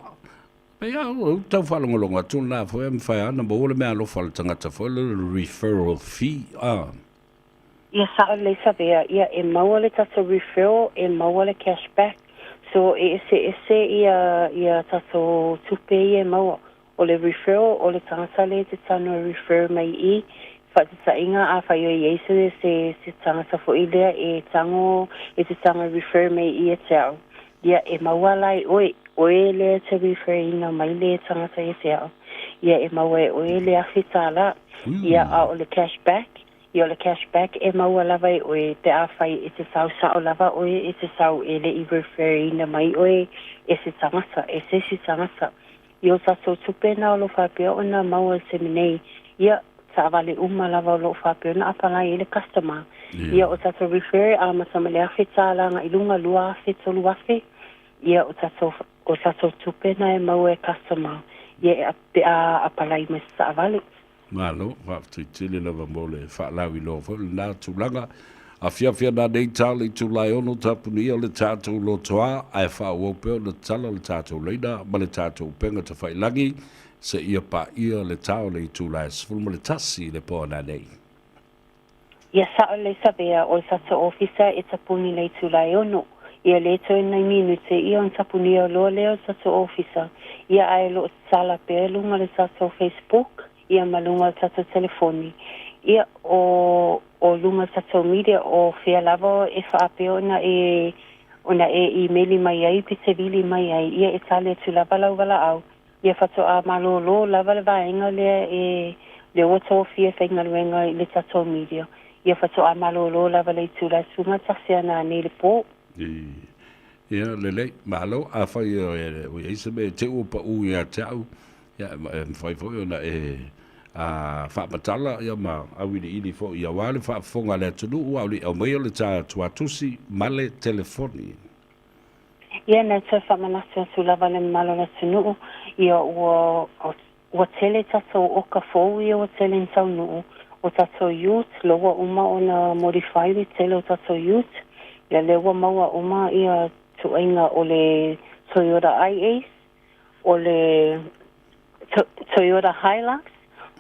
pei lava ua tau faalogologo atu lena foi e mafai lava ona maua le meaalofa a le tagata foi lele o le referral fee, a. Ia sao lelei Savea, ia e maua le tatou referral, e maua le cash back, so e eseese ia ia tatou tupe ia e maua. O le referral, o le tagata lea e te tago e refer mai i, faataitaiga afai o i ai se se se tagata foi lea e tago e te tago e refer mai ia te au, ia e maua la e oe, oe lea e te refer ina mai le tagata ia te au, ia e maua e oe le $1,000. Ia a o le cash back, Ia o le cash back e maua lava e oe pe afai e te sau sao lava oe e te sau e le i refer ina mai oe e se tagata, e se isi tagata. I o tatou tupe na o lo o faapea ona maua i le taimi nei, ia, taavale uma lava o lo o faapea ona apalai ai le customer. Ia o tatou refer amata mai le $1,000 agai i luga, $2,000, $3,000, ia o tatou, o tatou tupe na e maua e customer, ia pe a apalai mai se taavale. Malo, faafetai tele lava mo le faalauiloa foi o lena tulaga. Afiafi ana nei tala i itula e ono tapunia o le tatou lotoa, ae faaauau pea ona tatala le tatou laina ma le tatou upega tafailagi seia paia le ta o le itula e 11 i le po ananei. Ia sao lelei Savea, o le tatou ofisa e tapuni i le itula e ono. Ia le toe nai minute ia ona tapunia loa lea o le tatou ofisa. Ia ae o lo o tatala pea i luga o le tatou Facebook ia ma luga o le tatou telefoni. Ia o o luga o le tatou media o fea lava e faapea ona e ona e imeli mai ai pe te vili mai ai, ia e tali atu lava lau valaau. Ia faatoa malōlō lava le vaega lea e lea ua tofia e faigaluega i le tatou media. Ia faatoa malōlō lava le itula e 11 ana nei le pō. Ia, lelei, malo, afai ua i ai se mea e te ua paʻu ia te au, ia, e mafai foi ona e faamatala ia ma auiliili foi aua le faafofoga a le atunuu a o le i aumaia le ta tuatusi ma le telefoni. Ia, na toe faamanatu atu lava le mamalu o le atunuu, ia ua, ua tele tatou oka fou ia ua tele ni taunuu, o tatou ute lo ua uma ona modify le tele o tatou ute, ia lea ua maua uma ia tuaiga o le Toyota iAce, o le Toyota Hilux,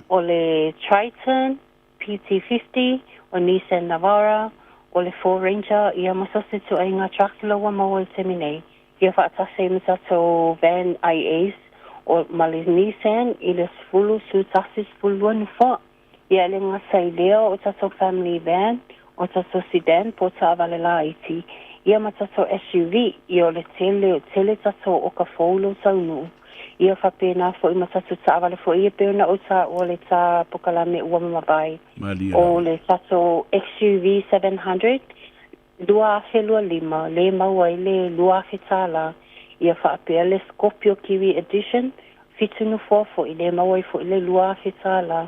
o le Triton, PT50, o Nissan Navara, o le Ford Ranger, ia ma so o se ituaiga truck la ua maua i le taimi nei. Ia faatasi ai ma tatou van IAs o, ma le Nissan i le 10, 11, 12 nofoa. Ia e le gata i lea o tatou family van, o tatou sedan po o taavale laiti, ia ma tatou SUV, ia o le tele, tele tatou oka fou lou taunuu. Ia faapena foi ma tatou taavale foi ia pei ona ou taua le ta pokalame ua mavae o le tatou XUV 700 2025 le maua ai le $2,000. Ia faapea le Scorpio Kiwi Edition fitu nofoa foi le maua ai foi le $2,000.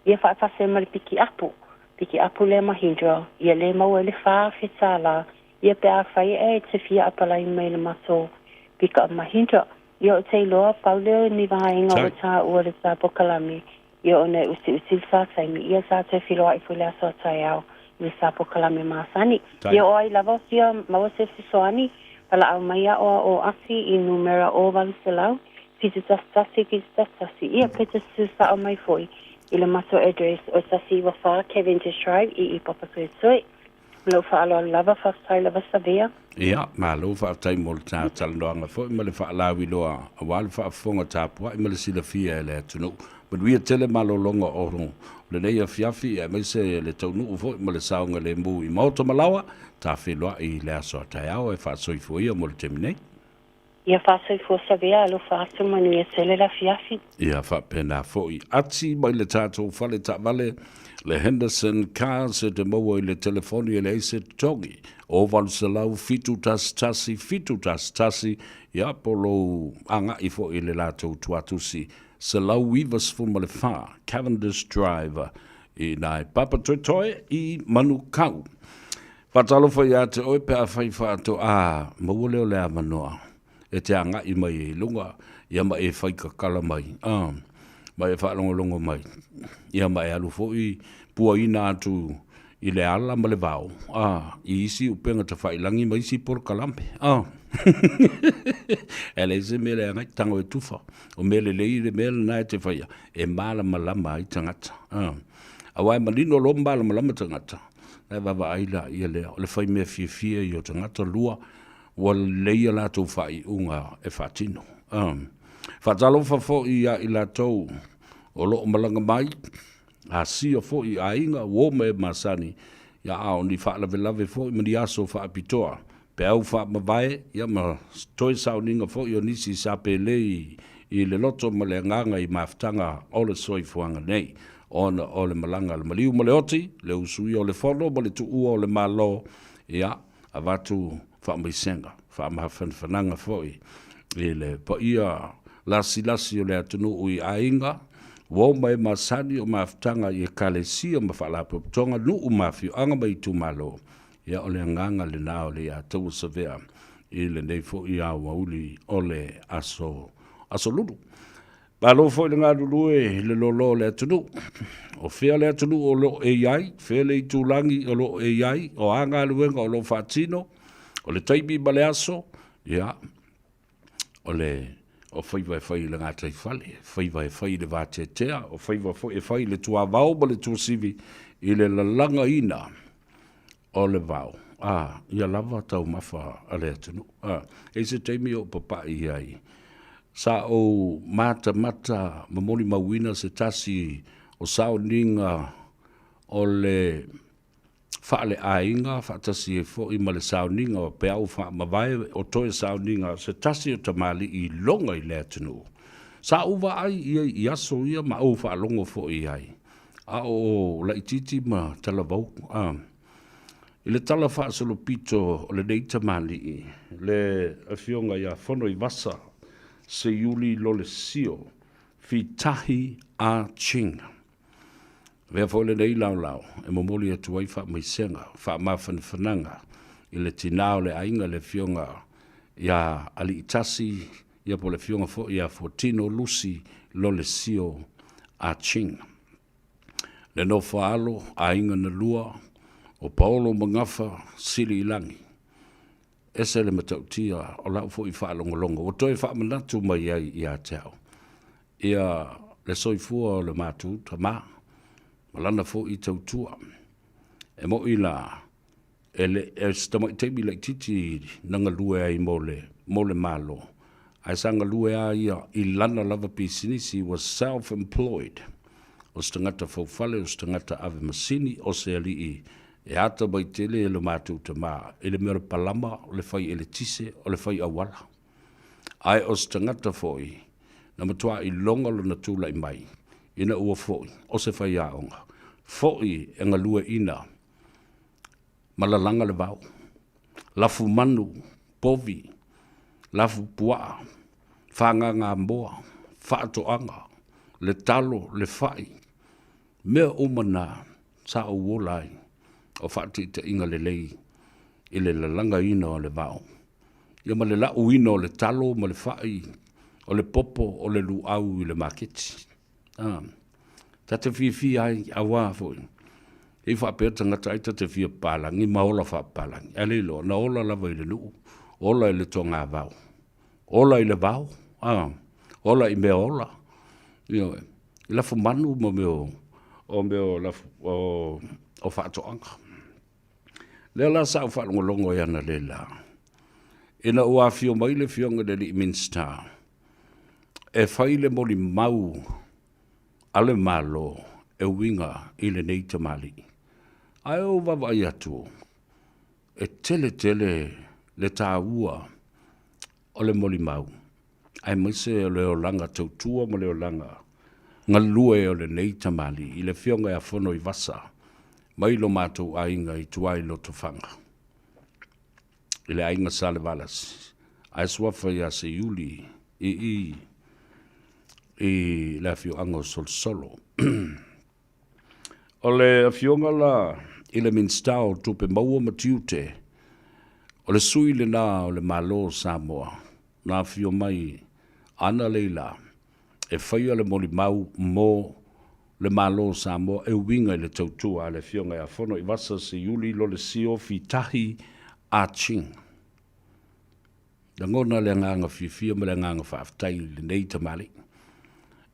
Ia faatasi ai ma le pikiapu pikiapu lea Mahindra ia le maua ai le $4,000. Ia pe afai ae e te fia apalai mai i le matou pikapu Mahindra. Ia ou te iloa, pau lea o ni vaega ua taua le ta pokalame, ia ona e utiuti le ta taimi, ia sa toe feiloai foi le aso a taeao i le ta pokalame masani. Ia o ai lava o fia maua se fesoani, valaau mai au o Asi i numera 0800 711 711, ia pe te susao mai foi i le matou address o 194 Cavendish Drive i i Papatoetoe. Ma lou faaaloalo lava, faafetai lava Savea. Ia, malo faafetai mo le ta talanoaga foi ma le faalauiloa aua le faafofoga tapuai ma le silafia e le atunuu. Manuia tele malologa o lenei afiafi aemaise le taunuu foi ma le saogalemu i maota ma laoa. Ta feiloai i le aso a taeao e faasoifua ia mo le taimi nei. Ia faasoifua Savea alofa atu manuia tele le afiafi. Ia faapena foi. Ati mai le tatou fale taavale le Henderson Cars e te maua i le telefoni e leai se totogi o 800 711 711 ia po lou agai foi i le latou tuatusi 194 Cavendish Drive i ina i Papatoetoe i Manukau. Faatalofa ia te oe pe afai faatoa maua lea o le avanoa e te agai mai ai i luga, ia ma e fai kakala mai, a, ma e faalogologo mai, ia ma e alu foi puaina atu i le ala ma le vao, a, i isi upega tafailagi ma isi polokalame, a. E leai se mea leaga ai, tago e tufa. O mea lelei le mea lena e te faia, e malamalama ai tagata, a. Aua e manino loa ma malamalama tagata, na e vaavaai laia lea, o le fai mea fiafia ia o tagata, lua, ua lelei a latou faaiuga e faatino. A. Faatalofa foi ia i latou o lo o malaga mai, Asia foi i aiga, uo ma e masani, ia a o ni faalavelave foi ma ni aso faapitoa, peau faamavae, ia ma toe sauniga foi o nisi sa pelei i le loto ma le agaga i mafutaga o le soifuaga nei, ona o le malaga a le maliu ma le oti, le usuia o le fono ma le tuua o le Malo, ia, avatu faamaisega, faamafanafanaga foi i le paia lasilasi o le atunuu i aiga, uo ma e masani o mafutaga i Ekalesia ma faalapotopotoga, nuu ma afioaga ma itumalo, ia o le agaga lena o le ia taua savea i lenei foi aoauli o le aso, aso Lulu. Malo foi le galulue i le loaloa o le atunuu. O fea le atunuu o lo o e i ai, fea le itulagi o lo o e i ai, o a galuega o lo o faatino, o le taimi ma le aso, ia, o le o faiva e fai i le gataifale, faiva e fai i le vateatea, o faiva foi e fai i le tuavao ma le tuasivi i le lalagaina o le vao, a, ia lava taumafa a le atunuu. A, e i ai se taimi o ou papai i ai, sa ou matamata ma molimauina se tasi o sauniga o le faaleaiga faatasi ai foi ma le sauniga o peau faamavae o toe sauniga se tasi o tamalii iloga i le atunuu. Sa ou vaai i ai i aso ia ma ou faalogo foi i ai, a o laitiiti ma talavou, a. I le tala faasolopito o lenei tamalii, le Afioga ia Fonoivasa Seiuli Lolesio Fitahi Ah Ching. Avea foi lenei laolao e momoli atu ai faamaisega, faamafanafanaga i le tina o le aiga le Afioga ia Aliitasi ia po o le Afioga foi ia Fuatino Lucy Lolesio Ah Ching. Le nofo a alo, aiga na lua, o Paolo ma Gafa, sili i lagi. Ese le matautia o lau foi faalogologo ua toe faamanatu mai ai ia te au ia le soifua o le matou tama ma lana foi tautua. E mo'i la, e le o se tamaitaimi laitiiti na galue ai mo le, mo le Malo, ae sa galue lava ia i lana lava pisinisi, was self employed. O se tagata faufale, o se tagata ave masini, o se alii e atamai tele lo matou tama i le mea o le palama, o le fai eletise, o le fai auala. Ae o se tagata foi na matua iloga lona tulai mai ina ua foi o se faiaoga, foi e galueaiina ma lalaga le vao, lafu manu, povi, lafu puaa, fagagamoa, faatoaga, le talo, le fai, mea uma na sa ou ola ai o faataitaiga lelei i le lalagaina o le vao, ia ma le lauina o le talo ma le fai, o le popo, o le luau i le maketi. A, ta te fiafia ai, auā foi, e faapea tagata ai ta te fia papalagi ma ola faapapalagi. Ae le iloa, na ola lava i le nuu, ola i le togavao, ola i le vao, a, ola i mea ola, ioe, i lafumanu ma mea o, o mea o lafu, o, o faatoaga. Lea la sa ou faalogologo ai analeila, ina ua afio mai le Afioga i le alii Minisita e fai le molimau a le Malo e uiga i lenei tamalii. Ae ou vaavaai atu, e tele tele le taua o le molimau, aemaise o le olaga tautua ma le olaga galue o lenei tamalii i le Afioga ia Fonoivasa mai lo matou aiga i tua i Lotofaga, i le aiga Salevalasi, ae suafa ia Seiuli i i i le afioaga o Solosolo. O le afioga la i le Minisita o Tupe Maua ma Tiute, o le sui lena o le Malo o Samoa na afio mai analeila e faia le molimau mo le Malo o Samoa e uiga i le tautua a le Afioga ia Fonoivasa Seiuli Lolesio Fitahi Ah Ching. Lagona le agaga fiafia ma le agaga faafetai i lenei tamalii.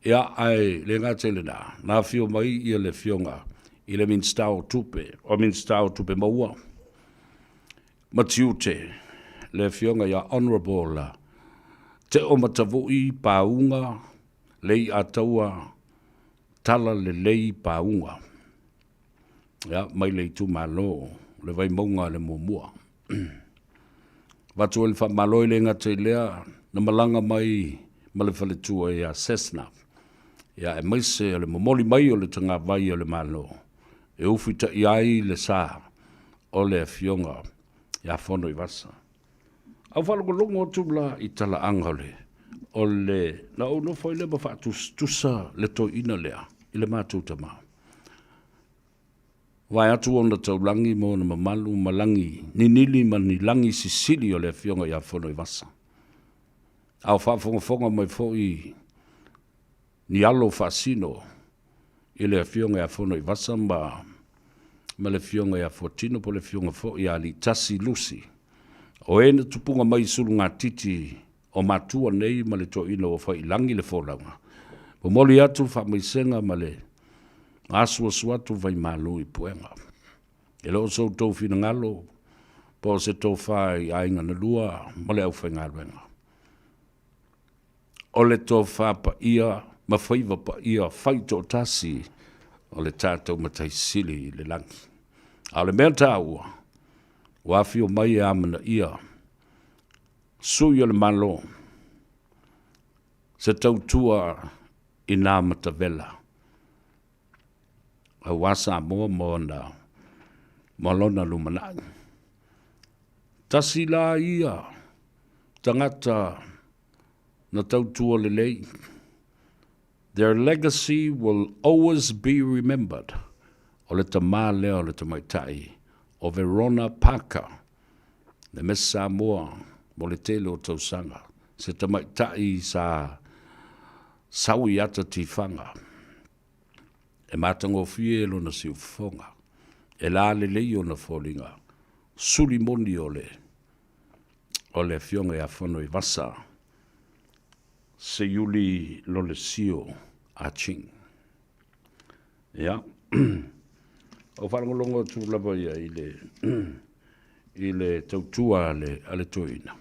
Ia, ae le gata i lena, na afio mai ia le Afioga i le Minisita o Tupe, o Minisita o Tupe Maua ma Tiute, le Afioga ia Honourable Teo Matavui Pauga Leiataua Talalelei Pauga. Ia, mai le itumalo le Vaimauga le muamua. Avatu ai le faamalo e le gata i lea, na malaga mai ma le faletua ia Cessna, ia aemaise o le momoli mai o le tagavai o le Malo e ufitai ai le sa o le Afioga ia Fonoivasa. A ou faalogologo atu la i talaaga o le, o le, na ou nofo ai lea ma faatusatusa le toeaina lea i le matou tama. Vae atu ona taulagi ma ona mamalu ma lagi ninili ma ni lagi sisili o le Afioga ia Fonoivasa. A o faafogafoga mai foi ni alo faasino i le Afioga ia Fonoivasa ma ma le Afioga ia Fuatino po o le Afioga foi ia Aliitasi Lusi, o e na tupuga mai i sulugatiti o matua nei ma le toeaina ua fai i lagi le folauga. Momoli atu le faamaisega ma le asuasu atu vaimalu i puega. E le o so outou finagalo po o se tofa i aiga na lua ma le aufaigaluega. O le tofa paia ma faiva paia fai toatasi o le tatou Matai Sili i le lagi. A o le mea taua, ua afio mai e amanaia sui o le Malo se tautua i nā matavela aua Samoa ma ona ma lona lumanai. Tasi la ia tagata na tautua lelei. Their legacy will always be remembered. O le tamā lea o le tamaitai o Verona Parker, le Miss Samoa mo le tele o tausaga, se tamaitai sa sau i ata tifaga. E matagofie lona siufofoga, e la lelei ona foliga, suli moni o le o le Afioga ia Fonoivasa Seiuli Lolesio Ah Ching. Ia, o faalogologo atu lava ia i le, i le tautua a le, a le toeaina.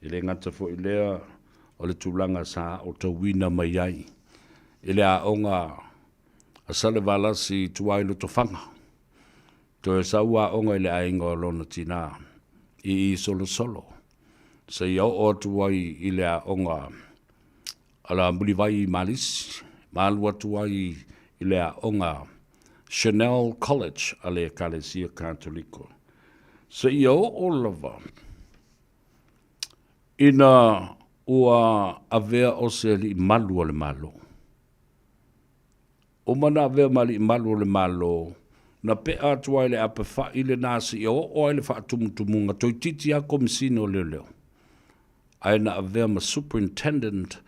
E le gata foi i lea o le tulaga sa aotauina mai ai i le aoga a Salevalasi i tua i Lotofaga. Toe sau aoga i le aiga o lona tinā i i Solosolo, seia oo atu ai i le aoga a la Mulivai i Malisi, ma alu atu ai i le aoga Chanel College a le Ekalesia Katoliko, seia oo lava ina ua avea o se alii malu o le Malo. Uma na avea ma alii malu o le Malo, na pe'a atu ai le apafa'i lena seia oo ai le faatumutumuga toeitiiti lava Komesina o Leoleo, ae na avea ma Superintendent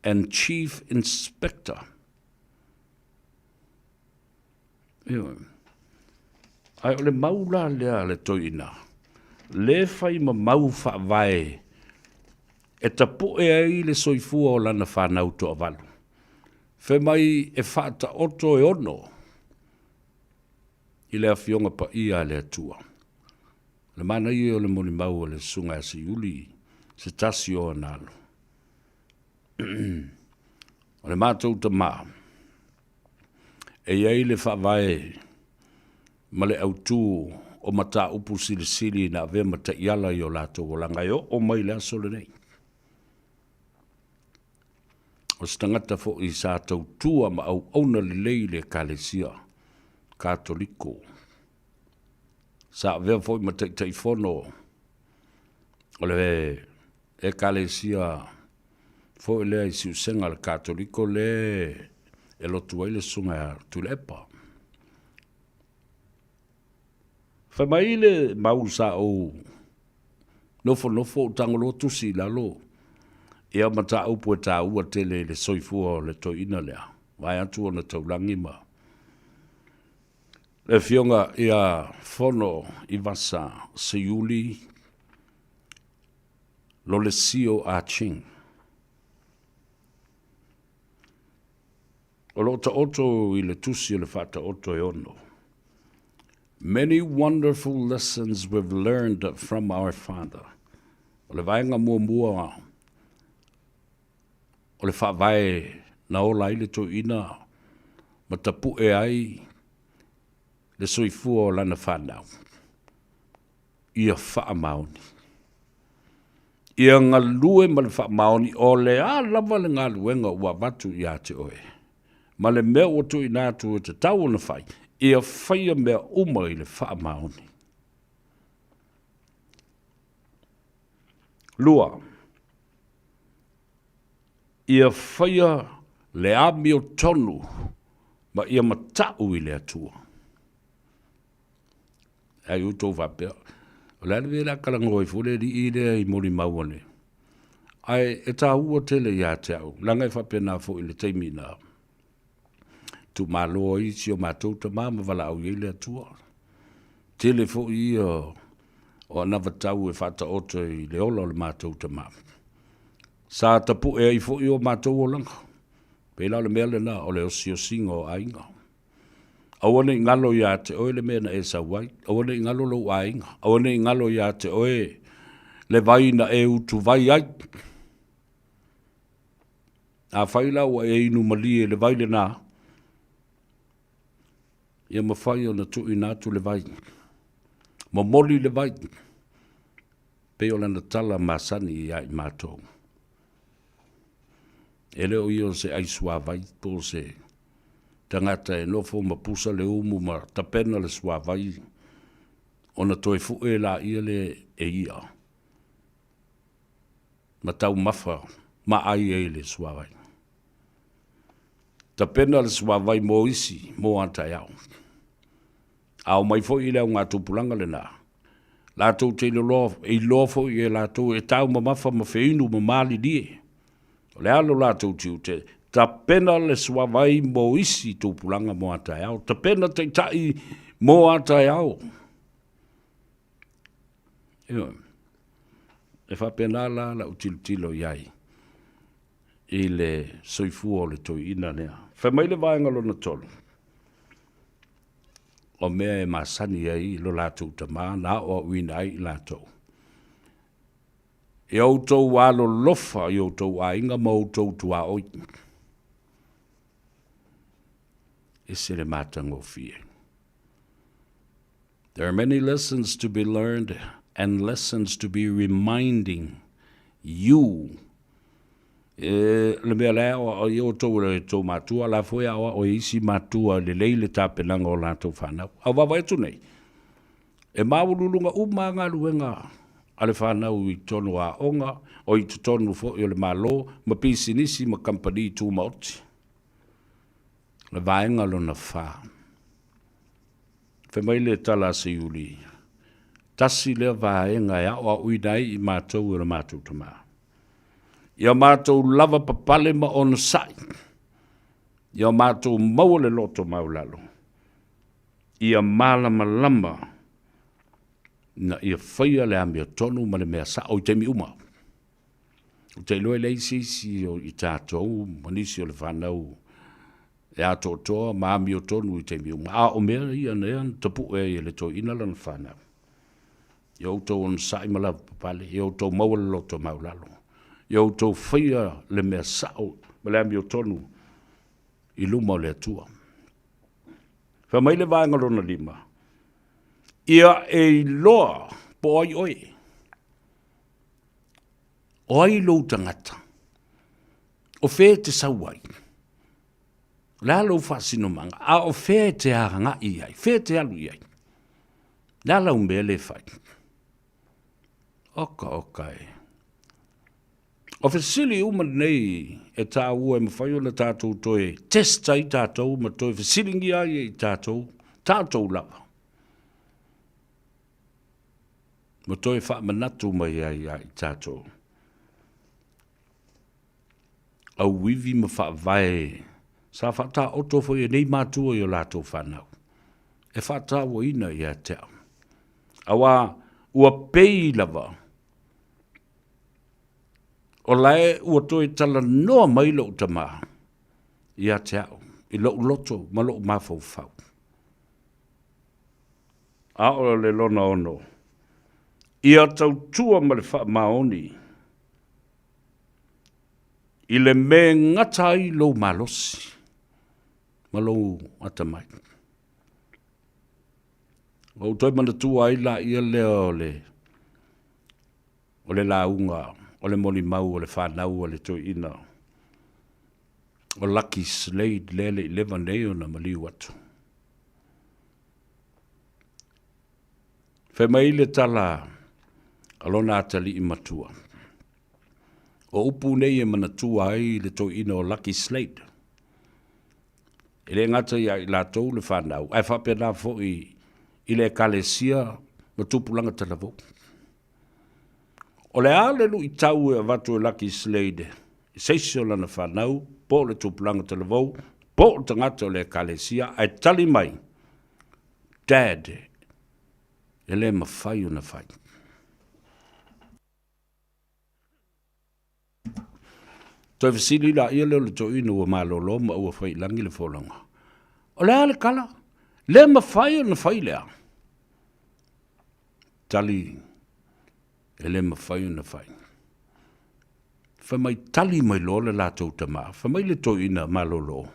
and Chief Inspector. Ioe. Ae o le mau la lea a le toeaina, le fai ma mau faavae e tapu'e ai le soifua o lana fanau toavalu. Fai mai e faataoto e ono i le Afioga Paia a le Atua. O le manaia o le molimau a le Susuga ia Seiuli, se tasi o ana alo. O le matou tama. E i ai le faavae ma le autū o mataupu silisili na avea ma taiala i o latou olaga e oo mai i le aso lenei. O se tagata foi sa tautua ma auauna lelei i le Ekalesia Katoliko. Sa avea foi ma Taitaifono o le Ekalesia foi lea i Siusega a le Katoliko le e lotu ai le Susuga ia Tuilaepa. Fai mai le mau sa ou nofonofo ou tago loa tusi i lalo ia mataupu e taua tele i le soifua o le toeaina lea, vaeatu ona taulagi ma le afioga ia Fono Ivasa Seiuli Lolesio Ah Ching. O lo o taoto i le tusi o le Faataoto e ono. Many wonderful lessons we've learned from our father. O le vaega muamua o le faavae na ola ai le toeaina ma tapue ai le soifua o lana fanau. Ia faamaoni. Ia galue ma le faamaoni o le a lava le galuega ua avatu ia te oe, ma le mea ua tuuina atu e tatau ona fai, ia faia mea uma i le faamaoni. 2. Ia faia le amiotonu ma ia mata'u i le Atua. Ai outou faapea, o le a le mea o le a talanoa ai fua le alii lea i molimau a le... Ae e taua tele ia te au, leaga e faapena foi i le taimi na tuumalo ai si o matou tama ma valaau i ai le Atua. Tele foi ia o anavatau e faataoto i le ola o le matou tama. Sa tapue ai foi o matou olaga. Pei la o le mea lena o le osiosiga o aiga. Aua ne i galo ia te oe le mea na e sau ai, aua ne i galo lou aiga, aua ne i galo ia te oe le vai na e utuvai ai. Afai la ua e inu malie i le vai lenā, ia mafai ona tuuina atu le vai, momoli le vai, pei o lana tala masani ia i matou. E le o ia o se ai suavai po o se tagata e nofo ma pusa le umu ma tapena le suavai ona toe fue laia lea e ia ma taumafa ma ai ai le suavai. Tapena le suavai mo isi mo a taeao. A omai foi i le augatupulaga lena, latou te iloa, iloa foi e latou e taumamafa ma feinu ma malilie. O le a lo latou tiute? Tapena le suavai mo isi tupulaga mo a taeao. Tapena taitai mo a taeao. Ioe. E faapena la lau tilotilo i ai i le soifua o le toeaina lea. Fai mai le vaega lona tolu, o mea e masani ai lo latou tama na aoaoina ai i latou. Ia outou alolofa i outou aiga ma outou tuaoi. Ese le matagofie. There are many lessons to be learned and lessons to be reminding you. E, le mea la o i outou e tou matua, la foi a o isi matua lelei le tapenaga o latou fanau. Au vaavaai atu nei, e maualuluga uma lava galuega a le fanau i totonu o aoga, o i totonu foi o le Malo, ma pisinisi ma kamupani tumaoti. Le vaega lona fa. Fai mai le tala a Seiuli, Tasi lea vaega e aoaoina ai i matou e lo matou tama. Ia matou lava papale ma onosai, ia matou maua le loto maulalo, ia malamalama ina ia faia le amiotonu ma le mea sao i taimi uma. Ou te iloa e leai se isi o i tatou ma nisi o le fanau e atoatoa ma amiotonu i taimi uma, a o mea ia na tapue ai e le toeaina lana fanau. Ia outou onosai ma lavapapale, ia outou maua le loto maulalo, ia outou faia le mea sao ma le amiotonu i luma o le Atua. Fai mai le vaega lona 5, Ia e iloa po o ai oe. O ai lou tagata? O fea e te sau ai? O le a lou faasinomaga? A o fea e te agai i ai? Fea e te alu i ai? Le a lau mea le fai? Oka, oka e. O fesili uma nei e tāua e mafai ona tātou toe test ai tātou ma toe fesilingia ai e i tātou, tātou lava. Ma toe faamanatu mai ai ia i tātou. Auivi ma faavae sa faataoto foi e nei mātua i o latou whanau. E whātāuaina ia te au. Auā, ua pei lava, o lae ua toe talanoa mai lou tamā ia te au, i lou loto ma lou mafaufau. A o le lona ono, ia tautua ma le faamaoni i le me gata ai lou malosi ma lou atamai. Ua ou toe manatua ai laia lea o le o le lauga o le molimau o le fanau a le toeaina o Lucky Slade lea e le i leva nei ona maliu atu. Fai mai le tala a lona atalii matua, o upu nei e manatua ai le toeaina o Lucky Slade. E le gata ia i latou le fanau, ae faapena foi i le Ekalesia ma tupulaga talavou. O le a le luitau e avatu e Lucky Slade i se isi o lana fanau, po o le tupulaga talavou, po o le tagata o le Ekalesia, ae tali mai, Dad, e le mafai ona fai. Toe fesili laia lea o le toeaina ua malolo ma ua fai i lagi le folauga. O le a le kala? Le mafai ona fai lea. Tali, e le mafai ona fai. Fai mai tali mai loa le latou tama. Fai mai le toeaina malolo,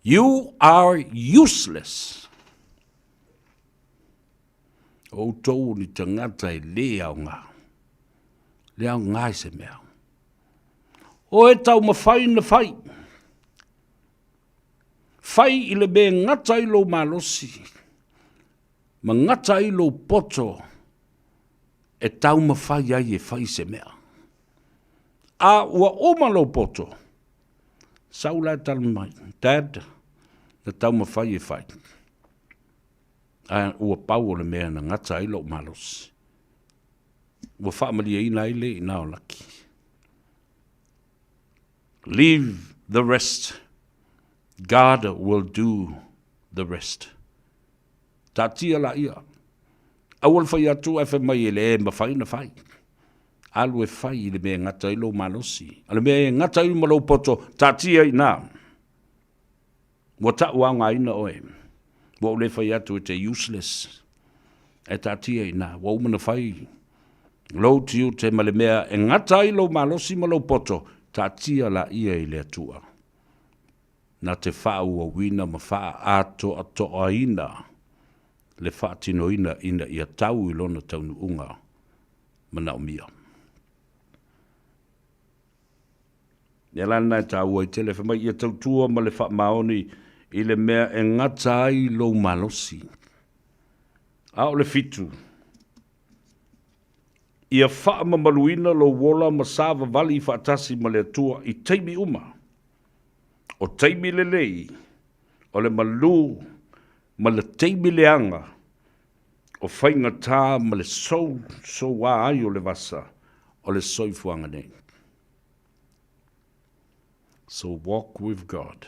You are useless. O outou o ni tagata e lē aoga. Le aoga i se mea. O e taumafai na fai. Fai i le mea e gata ai lou malosi ma gata ai lou poto e taumafai ai e fai se mea. A ua uma lou poto, sau la e tali mai, Dad, na taumafai e fai. Ae ua pau o le mea na gata ai lou malosi. Ua faamalieina ai le iina o Laki. Leave the rest. God will do the rest. Taatia laia. Aua le fai atu ae fai mai e le mafai ona fai. Alu e fai i le mea e gata ai lou malosi. O le mea e gata ai ma lou poto, taatia i ina. Ua tau aogaina oe. Ua ou le fai atu e te useless. Ae taatia i ina. Ua uma ona fai lou tiute ma le mea e gata ai lou malosi ma lou poto, taatia laia i le Atua. Na te faaauauina ma faaatoatoaina le faatinoina ina ia tau i lona taunuuga manaomia. Mea la lena e taua ai tele, fai mai ia tautua ma le faamaoni i le mea e gata ai lou malosi. A o le fitu, ia faamamaluina lou ola ma savavali faatasi ma le Atua i taimi uma. O taimi lelei, o le malū ma le taimi leaga, o faigata ma le sousouā ai o le vasa o le soifuaga nei. So walk with God,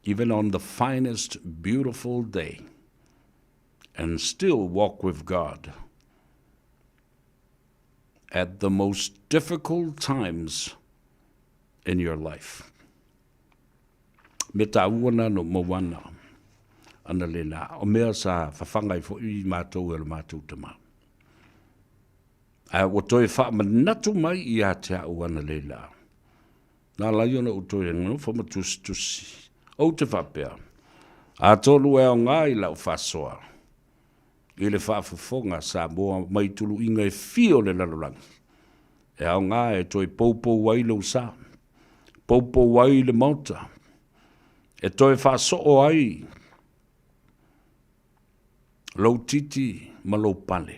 even on the finest beautiful day, and still walk with God at the most difficult times in your life. Me tāua nā no Moana ana le nā. O mea sa whawhangai fo i mātou e lo mātou tama. A ua toe faamanatu mai ia te au analeila. Na ala ai ona ou toe nofo ma tusitusi. Ou te faapea, Atonu e aoga i lau faasoa i le faafofoga a Samoa mai tuluiga e fia o le lalolagi, e aoga e toe poupou ai lou sa, poupou ai le Maota, e toe faasoo ai lou titi ma lou pale,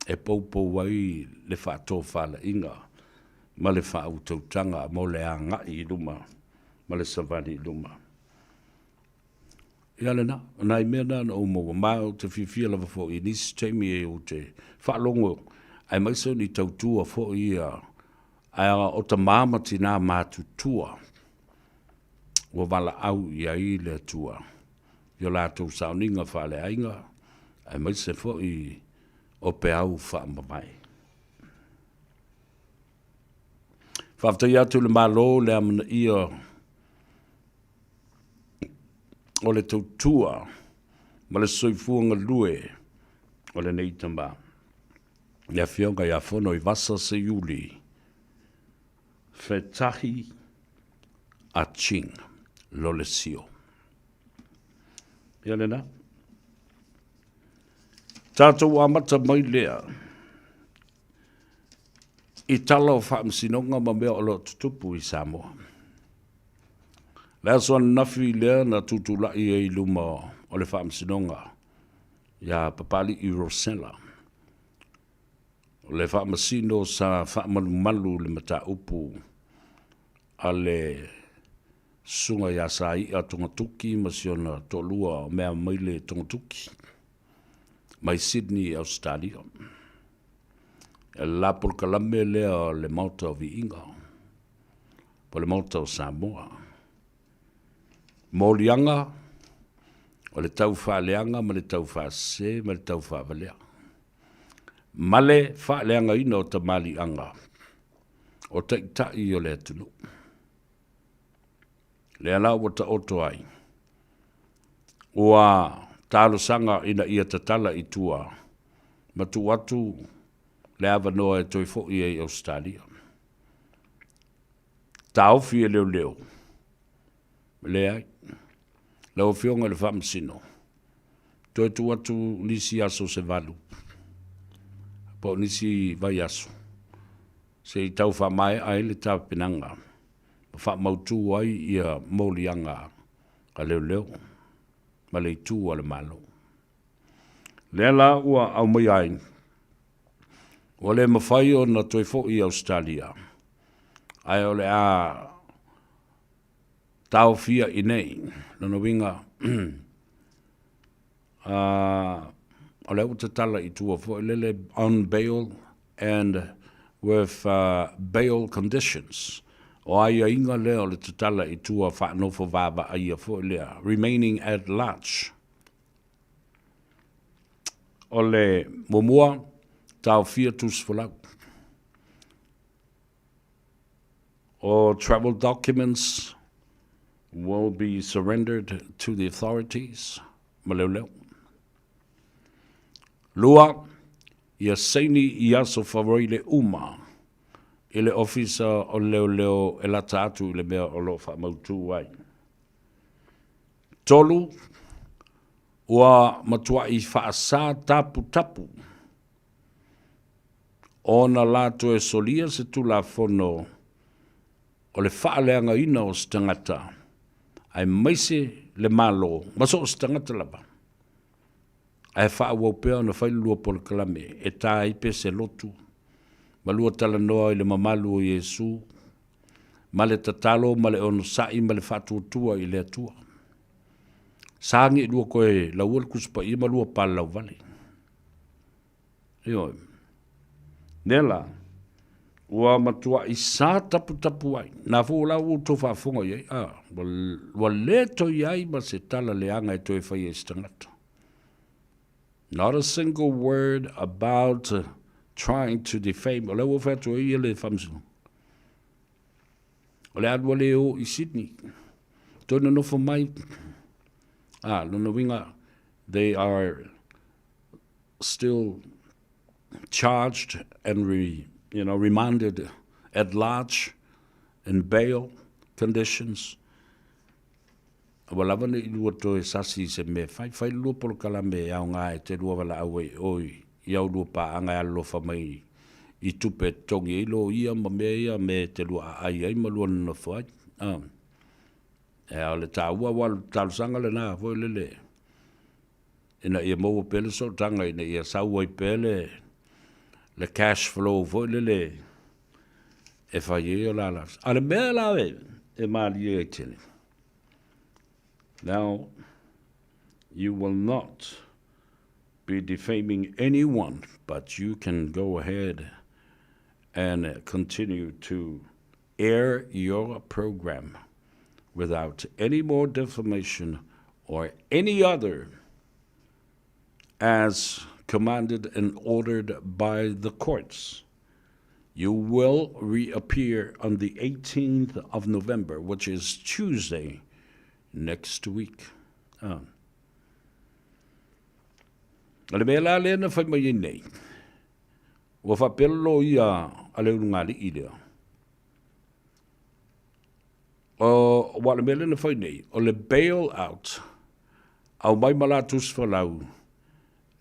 e poupou ai le faatofalaiga ma le faautautaga mo le agai i luma ma le savali i luma. Ia lena, o nai mea na na ou maua, ma ou te fiafia lava foi i nisi taimi e ou te faalogo aemaise o ni tautua foi ia ae o tamā ma tinā matutua ua valaau i ai le Atua i o latou sauniga faaleaiga aemaise foi o peau faamavae. Faafetai atu i le Malo le amanaia o le tautua ma le soifua galue o lenei tama, le Afioga ia Fonoivasa Seiuli Fetahi Aching Lolesio. Ia lena. Tatou amata mai lea i tala o faamasinoga ma mea o lo o tutupu i Samoa. Le aso ananafi lea na tutulai ai i luma o le faamasinoga iā Papali'i Rosella, o le faamasino sa faamalumalu le mataupu a le susuga ia Sai'a Togatuki ma si ona toalua o Meamaile Togatuki mai Sydney, Ausetalia. E le la polokalame lea o le Maota o Viiga, po o le Maota o Samoa. Moliaga o le tau faaleaga ma le tau faasese ma le tau faavalea, ma le faaleagaina o tamaliiaga o taitai o le atunuu. Lea la ua taoto ai, ua talosaga ina ia tatala i tua ma tuu atu le avanoa e toe foi ai i Ausetalia. Taofi e leoleo, leai. Lau Afioga i le Faamasino, toe tuu atu nisi aso se valu, po o nisi vaiaso, se i tau faamaea ai le tapenaga ma faamautu ai ia moliaga a leoleo ma le itu a le Malo. Lea la ua aumaia ai, ua le mafai ona toe foi i Ausetalia, ae o le a taofia i inei. Lona uiga, o lea ua tatala i tua foi lele on bail and with bail conditions. O aiaiga lea o le tatala i tua faanofo vaavaaia foi lea, remaining at large. O le muamua, taofia tusi folau. All travel documents will be surrendered to the authorities ma leoleo. Lua, ia saini i aso faroile uma i le ofisa o leoleo e lata atu i le mea o lo o faamautu ai. Tolu, ua matuai faasa taputapu ona la toe solia se Tulafono o le faaleagaina o se tagata, aemaise le Malo ma so o se tagata lava, ae faaauau pea ona fai le lua polokalame e ta ai pea se lotu ma lua talanoa i le mamalu o Iesu ma le tatalo ma le onosai ma le faatuatua i le Atua. Sa agi lua koe laua le Tusi Paia ma lua palalauvale. Ioe. Lea la, ua matuai sa taputapu ai. Na fua la ua outou faafofoga i ai, a, ua, ua le toe i ai ma se tala leaga e toe faia i se tagata. Not a single word about trying to defame. O lea ua fai atu ai ia le faamasinoga. O le alu a le o i Sydney. Toe nonofo mai. A, lona uiga, they are still charged and re, you know, remanded at large in bail conditions. Aua lava ne i lua toe sasi i se mea e fai. Fai le lua polokalame e aoga e te lua valaau ai oi i au lua paaga e alolofa mai i tupe e totogi ai loia ma mea ia me e te lua aai ai ma lua nonofo ai. A. Ea, o le taua aua o le talosaga lena foi lele ina ia maua pea le sootaga ina ia sau ai pea le le cash flow foi lele e fai ai o la la. A le mea la e, e malie ai tele. Now, you will not be defaming anyone, but you can go ahead and continue to air your program without any more defamation or any other as commanded and ordered by the courts. You will reappear on the 18th of November, which is Tuesday next week. Ah. O le mea la lea na fai mai ai nei, ua faapea le loia a le ulugalii lea, o, ua o le mea lea na fai nei, o le bail out, aumai ma la tusi folau,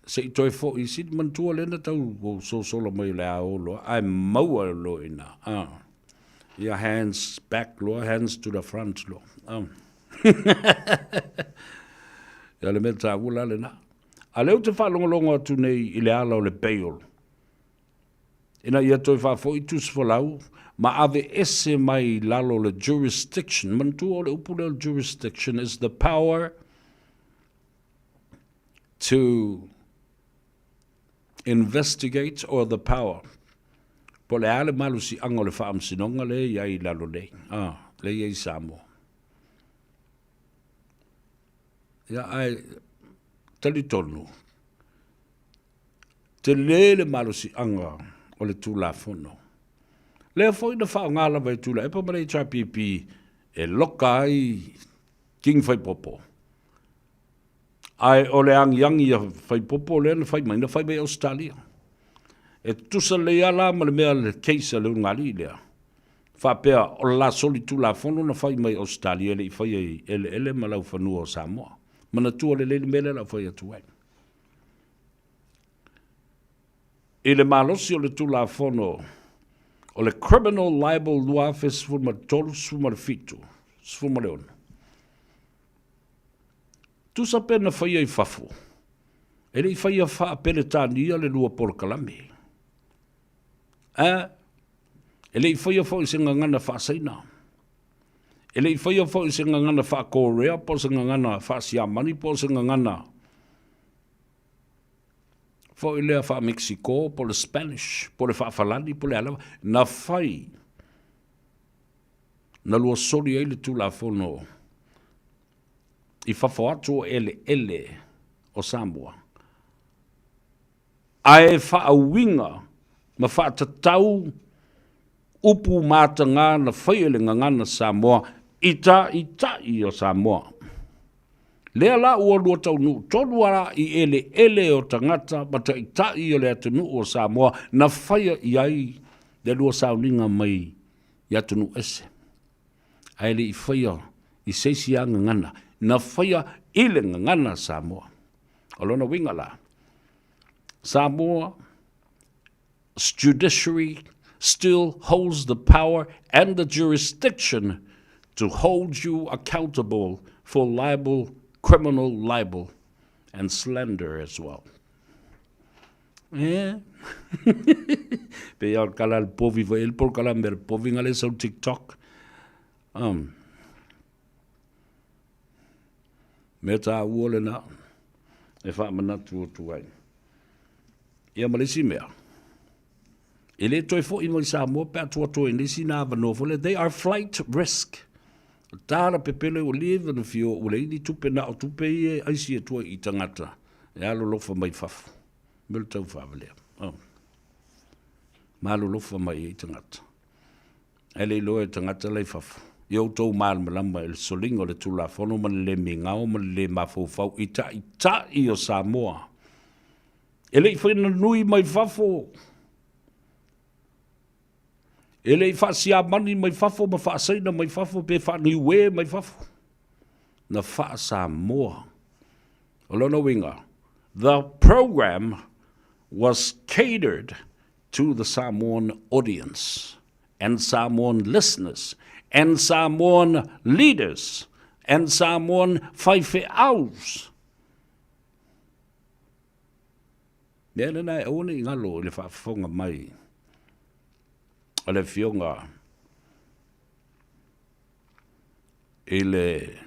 se i toe foi, sili manatua lea na tau sosola mai o le a o loa, ae maua loa i ina. Ah. Ia hands back loa, hands to the front loa. Ah. Ia le mea taua la lena. A lea ou te faalogologo atu nei i le ala o le bail, ina ia toe faafoi tusi folau ma ave ese mai i lalo o le jurisdiction. Manatua o le upu lea o le jurisdiction is the power to investigate or the power po o le a le malosiaga o le faamasinoga lea e i ai i lalo nei, ah, lea e i ai i Samoa. Ia, ae talitonu, tele le malosiaga o le Tulafono. Lea foi na faaaoga lava e Tuilaepa ma le HRPP e loka ai King Faipopo. Ae o le agiagi a Faipopo lea na fai mai, na fai mai Ausetalia. E tutusa lelei lava la ma le mea le case a le ulugalii lea. Faapea o le la solitulafono na fai mai Ausetalia e le i faia i eleele ma laufanua o Samoa. Manatua lelei le mea lea o le a fai atu ai. I le malosi o le Tulafono o le Criminal Libel 2013 16, tusa pe na faia i fafo, e le i faia faa-Peretania le lua polokalame. A, e le i faia foi i se gagana faa-Saina. E le i faia foi i se gagana faa-Korea po o se gagana faa-Siamani po o se gagana foi lea faa-Mexico po o le Spanish po o le faa-Falani po o le a lava. Na fai, na lua soli ai le Tulafono i fafo atu o eleele o Samoa, ae faauiga ma faatatau upu mataga na faia i le gagana Samoa i Taitai o Samoa. Lea la ua lua taunuu tonu a i eleele o tagata ma Taitai o le atunuu o Samoa na faia i ai le lua sauniga mai i atunuu ese, ae le i faia i se isi a gagana, na faia i le gagana Samoa. O lona uiga la, Samoa judiciary still holds the power and the jurisdiction to hold you accountable for libel, criminal libel and slander as well. Eh? Pe ia o le kala le povi foi ele polokalame le povi nga le sau TikTok. Um, mea tāua lena e faamanatu atu ai. Ia ma le isi mea, e le toe foi mai Samoa pe a tuu atu ai nei sina avanoa foi lea, they are flight risk. Tala pepelo ua leva na fia o, ua leai ni tupe na o tupe ia e aisi atu ai i tagata e alolofa mai fafo. Mea o le taufaavalea. Oh. Malolofa mai ai tagata. Ae le iloa e tagata la i fafo. Ia outou malamalama i le soliga o le Tulafono ma le le migao ma le le mafaufau i Taitai o Samoa. E le i faina nui mai fafo. E le i faasiamani mai fafo ma faasaina mai fafo pe faaniue mai fafo. na faa-Samoa. O lona uiga, the program was catered to the Samoan audience and Samoan listeners and Samoan leaders and Samoan faifeaus. Mea lena e aua ne i galo i le faafofoga mai a le Afioga i le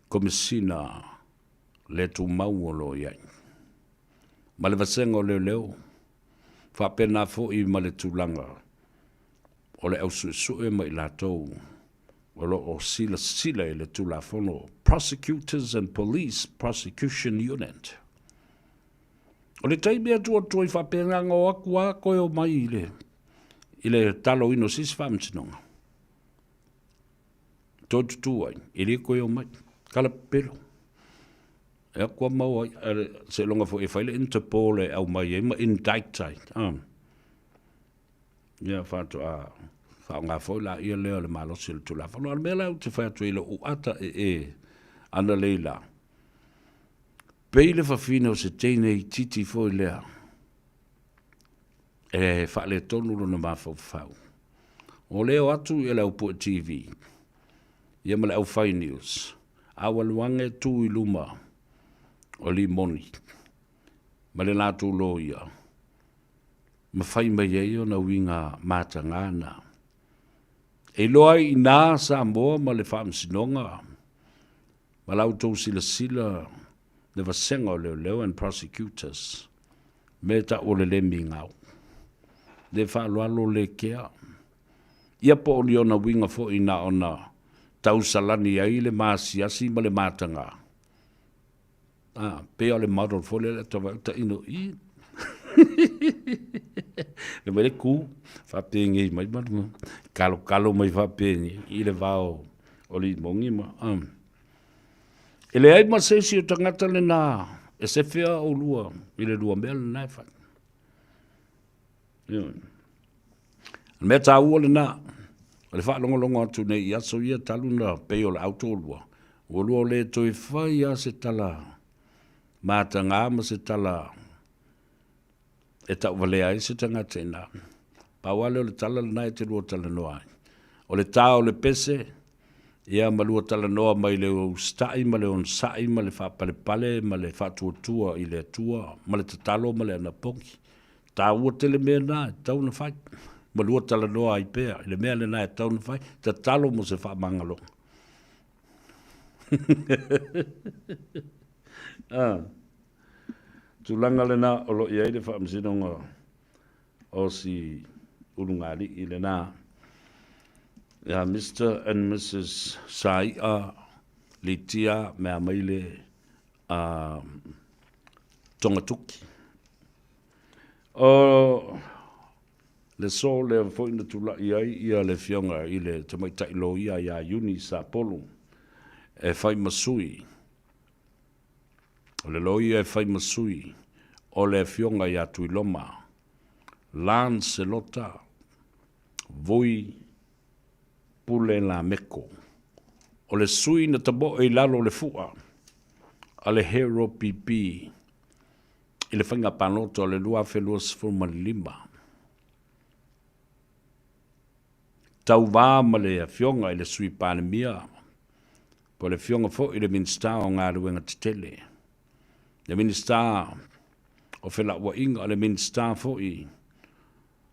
Komesina le Tumau o lo o i ai, ma le Vasega o Leoleo, faapena foi ma le tulaga o le ausuesue ma i latou o lo o silasila i le Tulafono Prosecutors and Police Prosecution Unit. O le taimi atu atu ai faapena na o atu a koe o mai i le, i le taloina o sisi faamasinoga. Toe tutū ai, e le koe o mai. Kala pepelo. E aku a mau ai, seiloga foi e fai le Interpol e aumai ai ma indict ai. Ah. Ia faatoa faaaoga foi laia lea o le malosi o le Tulafono. A o le mea la ou te fai atu ai i lou ata ee analeila, pei le fafine o se teine itiiti foi lea e faaletonu lona mafaufau. O lea o atu i le au pue TV, ia ma le au fai news, a ua alu ane tu i luma o Limoni ma le latou loia, ma fai mai ai ona uiga mataga na. E iloa ai i ina Samoa ma le Faamasinoga ma la outou silasila le vasega o leoleo and prosecutors me tau o le le migao, le faaaloalo le kea. Ia po o ni ona uiga foi na ona tausalani ai le maasiasi ma le mataga. Ah, pei o le model foi lea ta vai ta ino i. Le mai le ku, faapengei mai ma kalo kalo mai faapengei i le vao o limogi ma. Um. E leai ma se isi o tagata lena e sefea oulua i le lua mea lena e fai. Ioe. O le mea taua lena, o le faalogologo atu nei i aso ia talu na pei o le autolua, ua lua le toe fai lava se tala mataga ma se tala e tauvalea ai se tagata i ina. Pau lava lea o le tala lena e te lua talanoa ai. O le ta o le pese, ia ma lua talanoa mai le usitai ma le onosai ma le faapalepale ma le faatuatua i le Atua ma le tatalo ma le anapogi. Taua tele mea na e tatau ona fai, ma lua talanoa ai pea i le mea lena e tatau ona fai, tatalo mo se faamagaloga. ah. Tulaga lena o lo i ai le faamasinoga o si ulugalii lena. Ia Mr and Mrs Sai'a Litia Meamaile uh, Togatuki. O le so lea foi na tula'i ai ia le Afioga i le Tamaitai Loia ia Iuni Sapolu e fai ma sui, o le loia e fai ma sui o le Afioga ia Tuiloma Lancelota Vui Pule Lameko. O le sui na tamoe i lalo o le fu'a a le Hero PP i le faiga palota o le 2025. Tauva ma le Afioga i le Sui Palemia po o le Afioga foi i le Minisita o Galuega Tetele, le Minisita o Felauaiga, le Minisita foi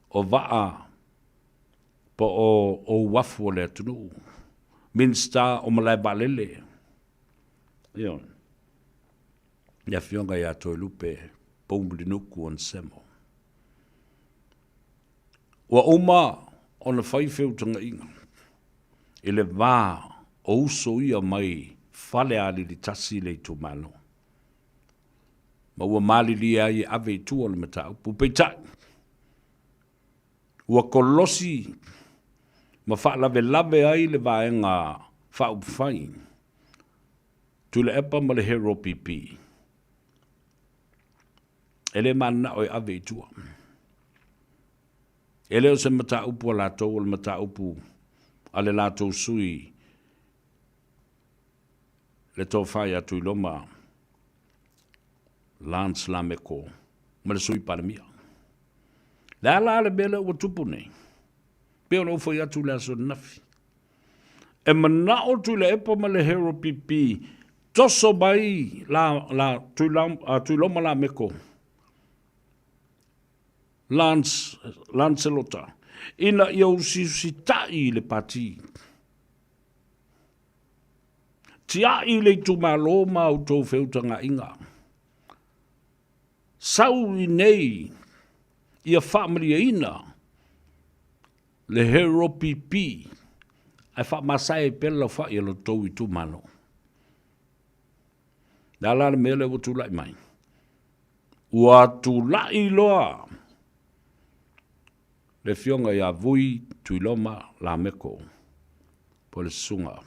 o Vaa po o Uafu o le atunuu, Minisita o Malae Vaalele, ioe, le Afioga ia Toelupe Poumulinuku Onesemo. Ua uma ona fai feutagaiga i le va o uso ia mai Falealili 1 i le itumalo, ma ua malilie ai e ave i tua le mataupu. Peitai, ua kolosi ma faalavelave ai le Vaega Faaupufai Tuilaepa ma le Hero PP. E le mananao e ave i tua. E le o se mataupu a latou, o le mataupu a le latou sui. Le tofa ia Tuiloma Lance Lameko ma le Sui Palemia. Le a la le mea lea ua tupu nei? Pei ona ou fai atu i le aso ananafi. E manao Tuilaepa ma le Hero PP toso mai la, la Tuiloma Lameko Lance, Lancelota ina ia usiusita'i i le pati. Tia'i le itumalo ma a outou feutagaiga. Sau i nei ia faamalieina le Hero PP ae faamasae ai pea le laufai a lo outou itumalo. Le a la le mea lea ua tulai mai? Ua tulai loa le Afioga ia Vui Tuiloma Lameko po o le Susuga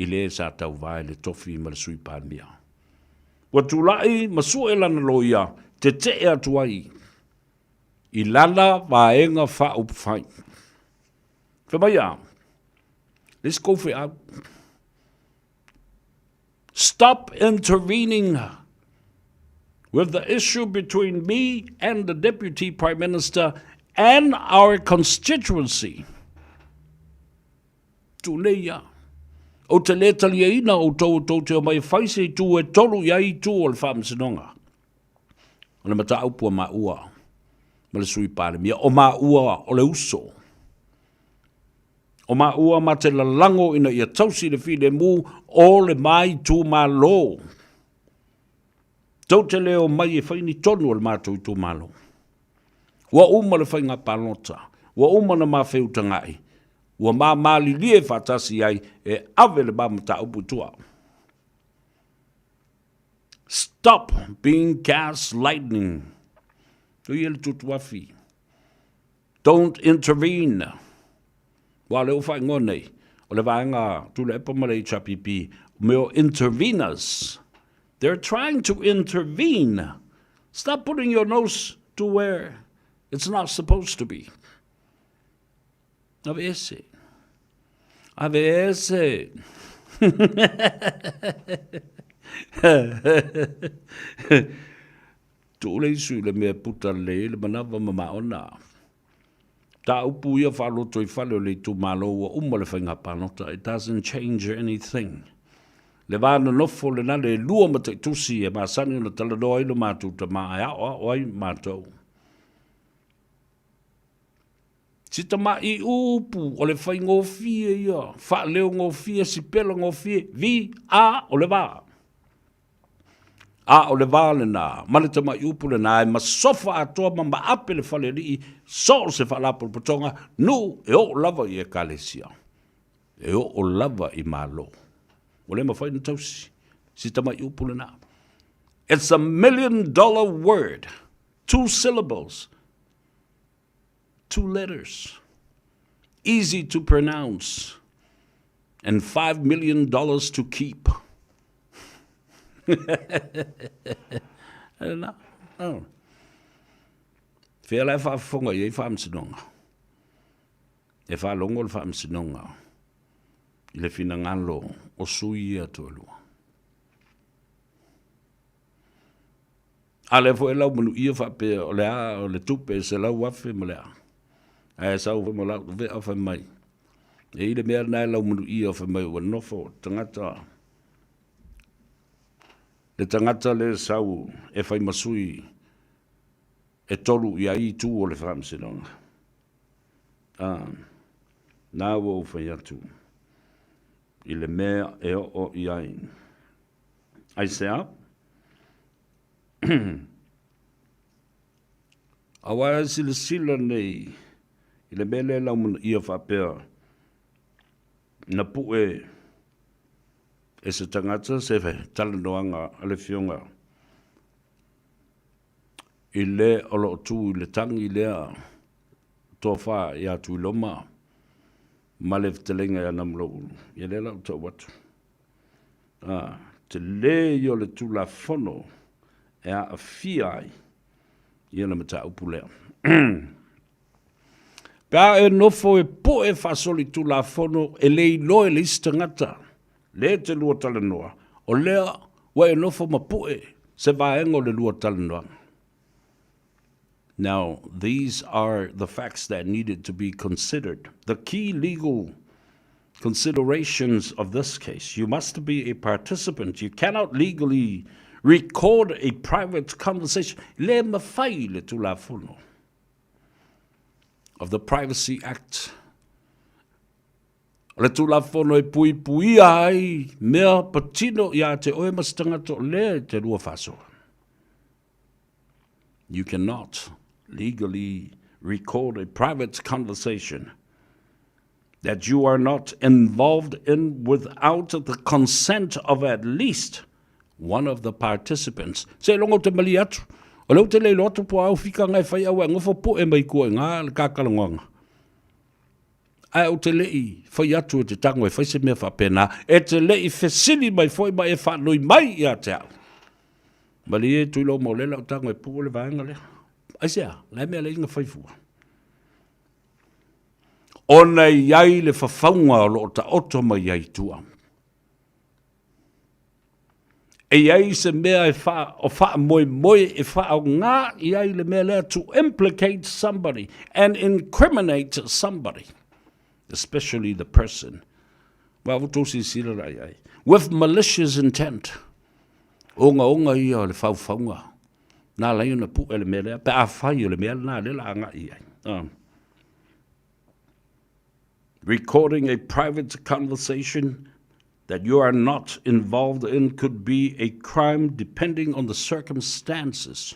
i le sa tauva i le tofi ma le Sui Palemia. Ua tulai ma sue lana loia tetee atu ai i lana vaega faaupufai. Fai mai a, le isi kou feau. Stop intervening with the issue between me and the Deputy Prime Minister and our constituency. Tūnei ia. Ou te lē taliaina outou o tou te omai e fai se itu e tolu i ai itu o le Faamasinoga. O le mataupu a maua ma le Sui Palemia, o maua o le uso. O maua ma te lalago ina ia tausi le filemu o le ma itumalo. Tou te le omai e fai ni tonu a le matou itumalo. Ua uma le faiga palota, ua uma ona ma feutaga'i, ua ma malilie faatasi ai e ave le ma mataupu i tua. Stop being gaslighting. O ia le tutuafi. Don't intervene. Aua o lea ua faaigoa nei, o le vaega Tuilaepa ma le HRPP, mea o interveners. They're trying to intervene. Stop putting your nose to where it's not supposed to be. Ave ese. Ave ese. Tuu le isu i le mea e puta lelei ai le manava ma maona. Tāupu ia faalotoifale o le itumalo ua uma le faiga palota, it doesn't change anything. Le va nonofo lena le lua mataitusi e masani ona talanoa ai lo matou tama ae aoao ai matou. Si tama'i upu o le faigofie ia, faaleogofie, sipela gofie, vi, a, o le va. A o le va lena, ma le tamai upu lena e masofa atoa ma maape le falealii so o se faalapotopotoga nuu e oo lava i Ekalesia, e oo lava i Malo. Ua le mafai ona tausi si tamai upu lena. It's a million dollar word, two syllables, two letters, easy to pronounce, and $5 million to keep. Lena. Oh. Fea la e faafofoga i ai faamasinoga. E faalogo le faamasinoga i le finagalo o sui ia toalua. A lea foi e laumanuia faapea o le a o le tupe e 100,000 ma le a. Ae sau foi ma lau vea fai mai. E i le mea lena e laumanuia fai mai ua nofo tagata le tagata le sau e fai ma sui e tolu i ai itu o le faamasinoga. A, na ua ou fai atu i le mea e oo i ai. Aisea? Aua e silasila nei i le mea lea e laumanaia faapea na pue e se tagata se talanoaga a le Afioga i le o lo o tu i le tagi lea tofa ia Tuiloma ma le fetalaiga ia Namulauulu. Ia lea la ou tau atu. A, tele ia o le Tulafono e aafia ai ia le mataupu lea. Pe a e nofo e poe faasolitulafono e le iloa e le isi tagata. Lea e te lua talanoa, o lea ua e nofo ma pu'e se vaega o le lua talanoaga. Now, these are the facts that needed to be considered. The key legal considerations of this case. You must be a participant. You cannot legally record a private conversation. Le mawhai le tulafono of the Privacy Act. O le tulafono e puipuia ai mea patino iā te oe ma se tagata o lea e te lua faasoa. You cannot legally record a private conversation that you are not involved in without the consent of at least one of the participants. Seiloga ou te malie atu, o lea ou te le iloa atu po o a au fikanga e fai au e ngofo poe mai kua i ngā le kakalagoaga. Ae ou te leʻi fai atu e te tago e fai se mea faapena, e te leʻi fesili mai foi ma e faanoi mai ia te au. Malie Tuiloa mo le lau tago e puu le vaega lea. Aisea, la e mea le inga fai fua. Ona e i ai le fafauga o loo taoto mai ai tua. E i ai se mea e wha, o faamoemoe e faaaoga i ai le mea lea to implicate somebody and incriminate somebody, especially the person. Wa ua tou silasila la i ai. With malicious intent. Ogaoga ia o le faufauga. Nā lai ona puʻe le mea lea, pe afai o le mea lena lea la agai i ai. Recording a private conversation that you are not involved in could be a crime depending on the circumstances.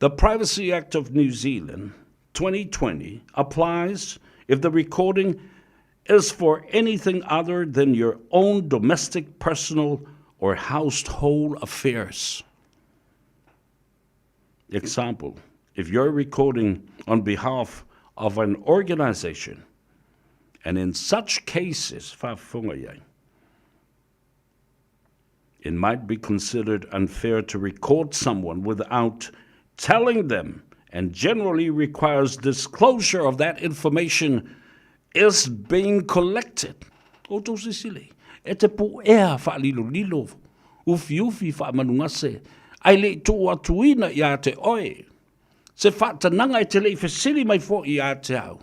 The Privacy Act of New Zealand 2020 applies if the recording is for anything other than your own domestic, personal, or household affairs. Example, if you're recording on behalf of an organization, and in such cases, it might be considered unfair to record someone without telling them and generally requires disclosure of that information is being collected. Outou sisile, e te puea faalilolilo, ufiufi faamanugase, ae le i tuu atuina ia te oe, se faatanaga e te le i fesili mai foi ia te au.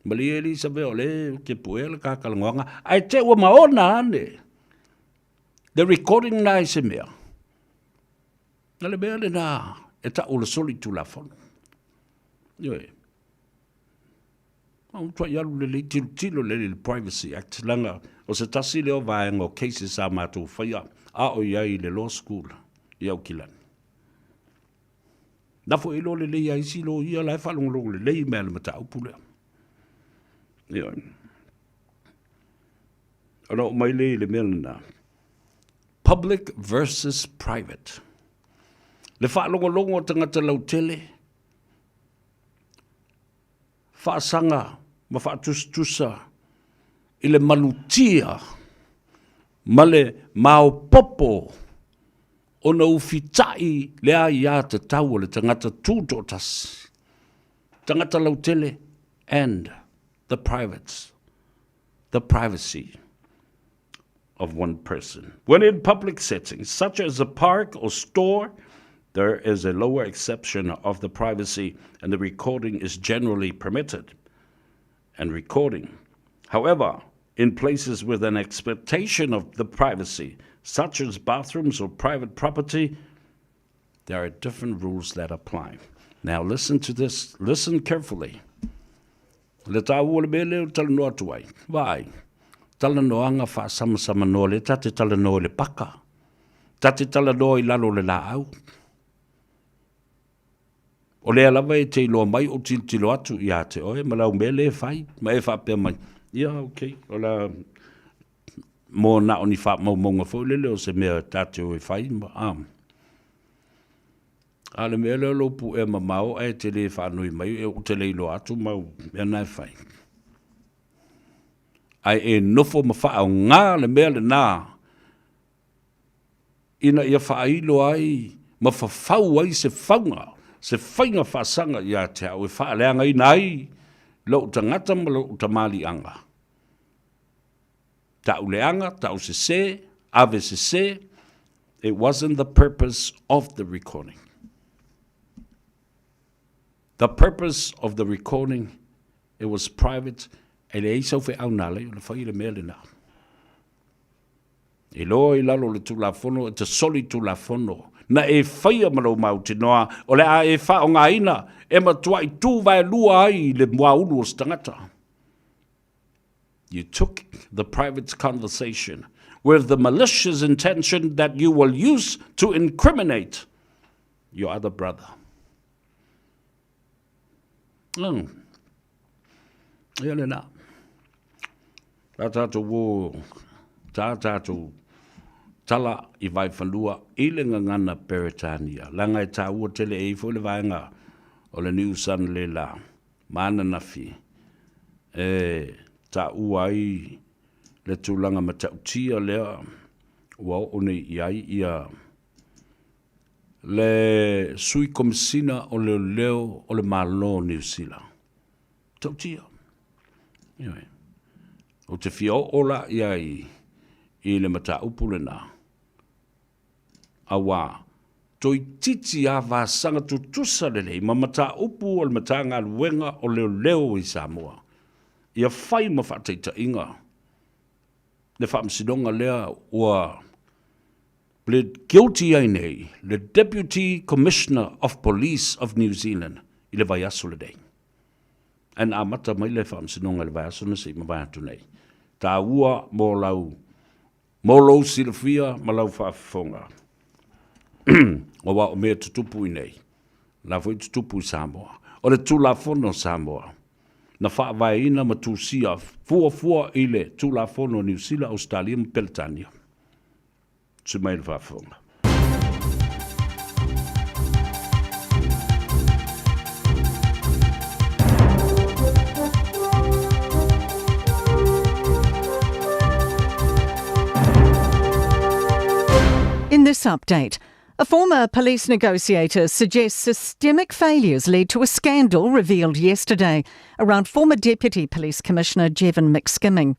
Malie Elisabea o le ou te puea le kakalagoaga, ae te ua maona ane le recording na i se mea. Na le mea lena e ta'u o le soli tulafono. Ioe. A matuai alu lelei tilotilo lelei i le Privacy Act leaga o se tasi lea o vaega o cases sa matou faia a o i ai i le Law School i Aukilani. Na foi iloa lelei a isi loia la e faalogologo lelei mai a le mataupu lea. Ioe. Ona oo mai lea i le mea lena. Public versus private. Le faalogologo a tagata lautele, faasaga ma faatusatusa i le malutia ma le maopoopo ona ufitaʻi le aiatatau a le tagata tutoatasi, tagata lautele and the privates, the privacy of one person. When in public settings, such as a park or store, there is a lower exception of the privacy and the recording is generally permitted. And recording. However, in places with an expectation of the privacy, such as bathrooms or private property, there are different rules that apply. Now listen to this, listen carefully. Le tāua o le mea lea ou te talanoa atu ai, vaai, talanoaga faasamsamanoa lea ta te talanoa i le paka, ta te talanoa i lalo o le laau. O lea lava e te iloa mai ou tilotilo atu ia te oe ma lau mea lea e fai, ma e faapea mai, ia okay, o le a mo na o ni faamaumauga foi lele o se mea ta te o e fai ma, a. A o le mea lea o lou puea mamao ae te le faanoi mai ou te le iloa atu mau mea na e fai. Ae e nofo ma faaaoga le mea lena ina ia faailo ai ma fafau ai se fauga, se faiga faasaga ia te au e faaleagaina ai lou tagata ma lou tamaliiaga. Ta'u leaga, ta'u sesē, ave sesē, it wasn't the purpose of the recording. The purpose of the recording, it was private, e leai sau feau na ala ai ona fai le mea lena. E loa i lalo o le Tulafono, e tasoli Tulafono, na e faia ma lou mautinoa, o le a e faaaogaina e matuai tu vaelua ai le muaulu o se tagata. You took the private conversation with the malicious intention that you will use to incriminate your other brother. Oh. Ia lena. Tā tātou wō, tā tātou tala i Vaifanua i le gagana Peretania. Leaga e tāua tele e ifo i le vaega o le New Sun le la, ma ananafi, e tāua ai le tulaga matautia lea ua oo nei i ai ia le Sui Komesina o Leoleo o le Malo o Niu Sila. Tautia. Ioe. Ou te fia oo la i ai i le mataupu lena. Auā, toeitiiti a vasaga tutusa lelei ma mataupu o le Matagaluega o Leoleo i Samoa, ia fai ma faataitaiga le faamasinoga lea ua plead guilty ai nei le Deputy Commissioner of Police of New Zealand i le vaiaso lenei. Ae na amata mai le faamasinoga i le vaiaso na se i mavae atu nei. Taua mo lau mo lou silafia ma lau faafofoga. Aua o mea tutupu i nei, la foi tutupu i Samoa. O le Tulafono o Samoa, na faavaeina ma tusia fuafua i le Tulafono o Niu Sila, Ausetalia ma Peletania. Tsi mai le faafofoga. In this update, a former police negotiator suggests systemic failures led to a scandal revealed yesterday around former Deputy Police Commissioner Jevon McSkimming.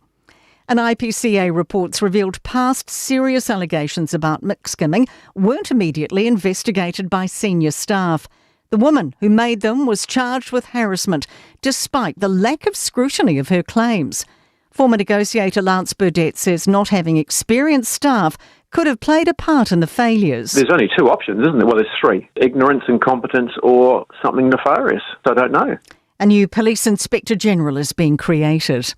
An IPCA reports revealed past serious allegations about McSkimming weren't immediately investigated by senior staff. The woman who made them was charged with harassment, despite the lack of scrutiny of her claims. Former negotiator Lance Burdett says not having experienced staff could have played a part in the failures. There's only two options, isn't there? Well, there's three ignorance, incompetence, or something nefarious. I don't know. A new police inspector general is being created.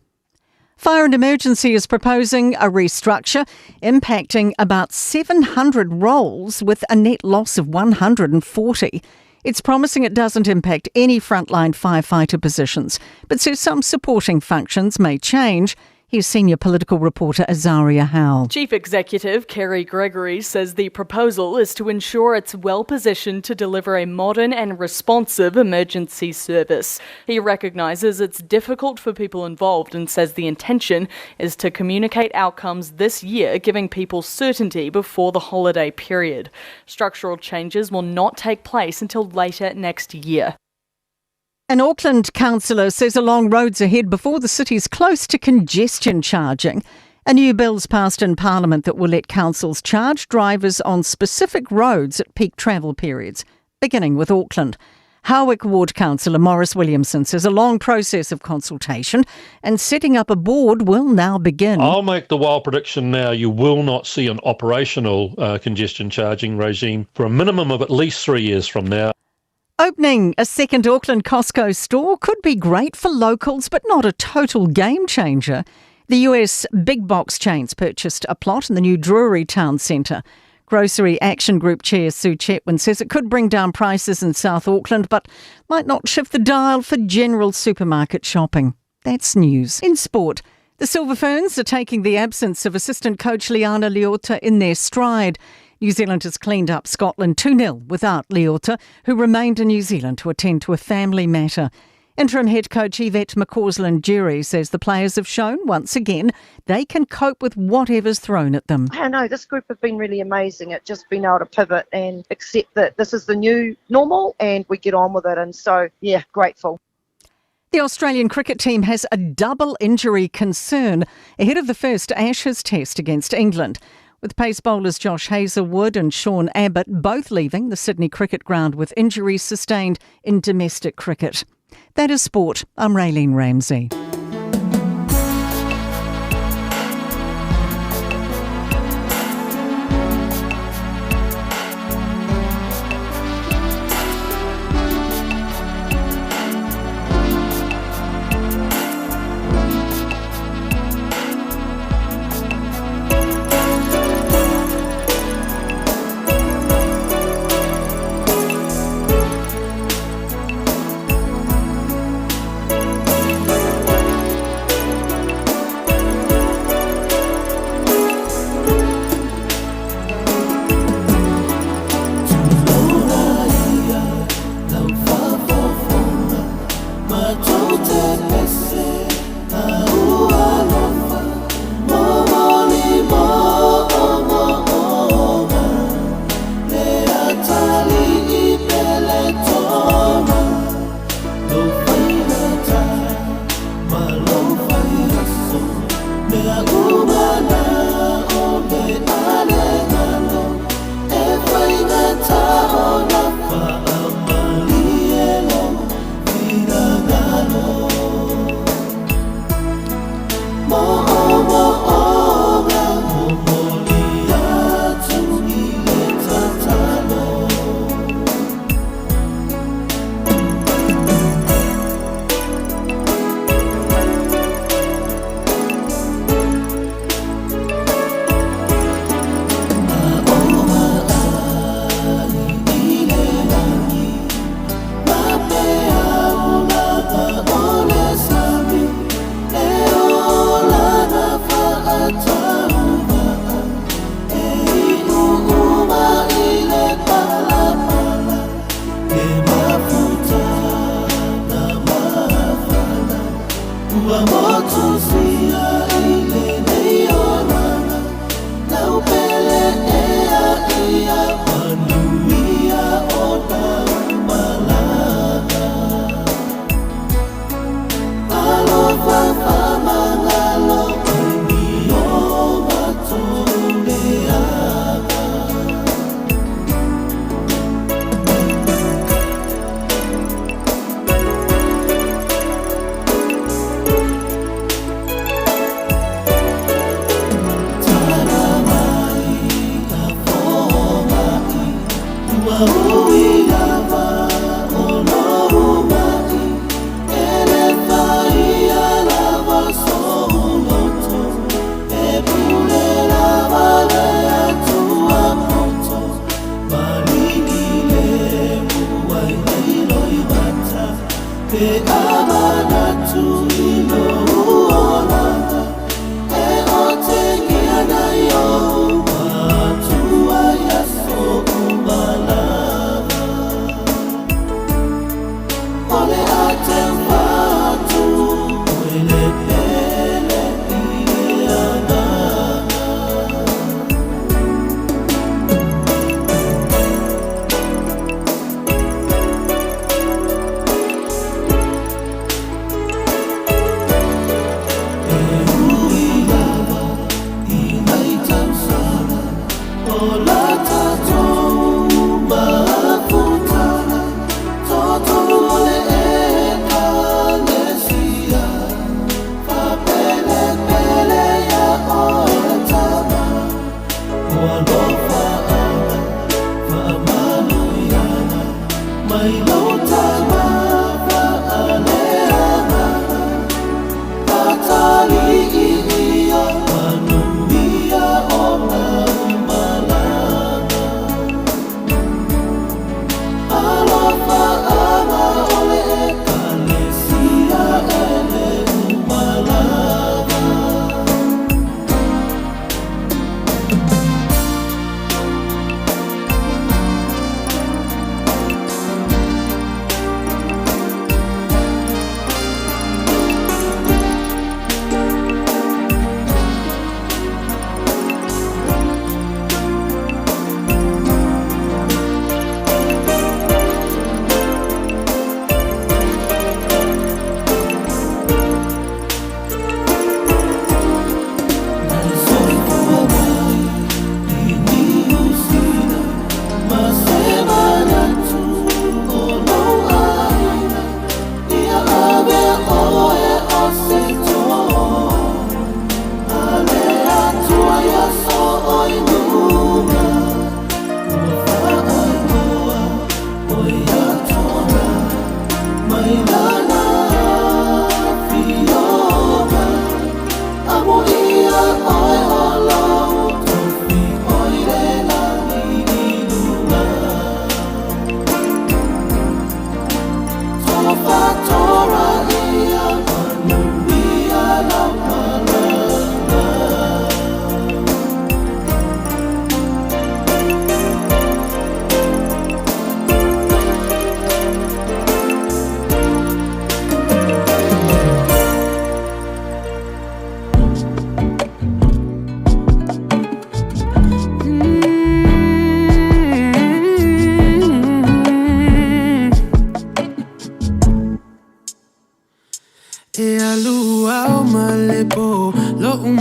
Fire and Emergency is proposing a restructure impacting about 700 roles with a net loss of 140. It's promising it doesn't impact any frontline firefighter positions, but says some supporting functions may change. Here's senior political reporter Azaria Howell. Chief Executive Kerry Gregory says the proposal is to ensure it's well positioned to deliver a modern and responsive emergency service. He recognises it's difficult for people involved and says the intention is to communicate outcomes this year, giving people certainty before the holiday period. Structural changes will not take place until later next year. An Auckland councillor says a long road's ahead before the city's close to congestion charging. A new bill's passed in Parliament that will let councils charge drivers on specific roads at peak travel periods, beginning with Auckland. Howick Ward Councillor Maurice Williamson says a long process of consultation and setting up a board will now begin. I'll make the wild prediction now you will not see an operational congestion charging regime for a minimum of at least 3 years from now. Opening a second Auckland Costco store could be great for locals, but not a total game changer. The US big box chains purchased a plot in the new Drury Town Centre. Grocery Action Group Chair Sue Chetwin says it could bring down prices in South Auckland, but might not shift the dial for general supermarket shopping. That's news. In sport, the Silver Ferns are taking the absence of assistant coach Liana Leota in their stride. New Zealand has cleaned up Scotland 2 0 without Leota, who remained in New Zealand to attend to a family matter. Interim head coach Yvette McCausland-Durie says the players have shown once again they can cope with whatever's thrown at them. I don't know, this group have been really amazing at just being able to pivot and accept that this is the new normal and we get on with it. And so, yeah, grateful. The Australian cricket team has a double injury concern ahead of the first Ashes test against England, with pace bowlers Josh Hazlewood and Sean Abbott both leaving the Sydney Cricket Ground with injuries sustained in domestic cricket. That is sport. I'm Raylene Ramsey.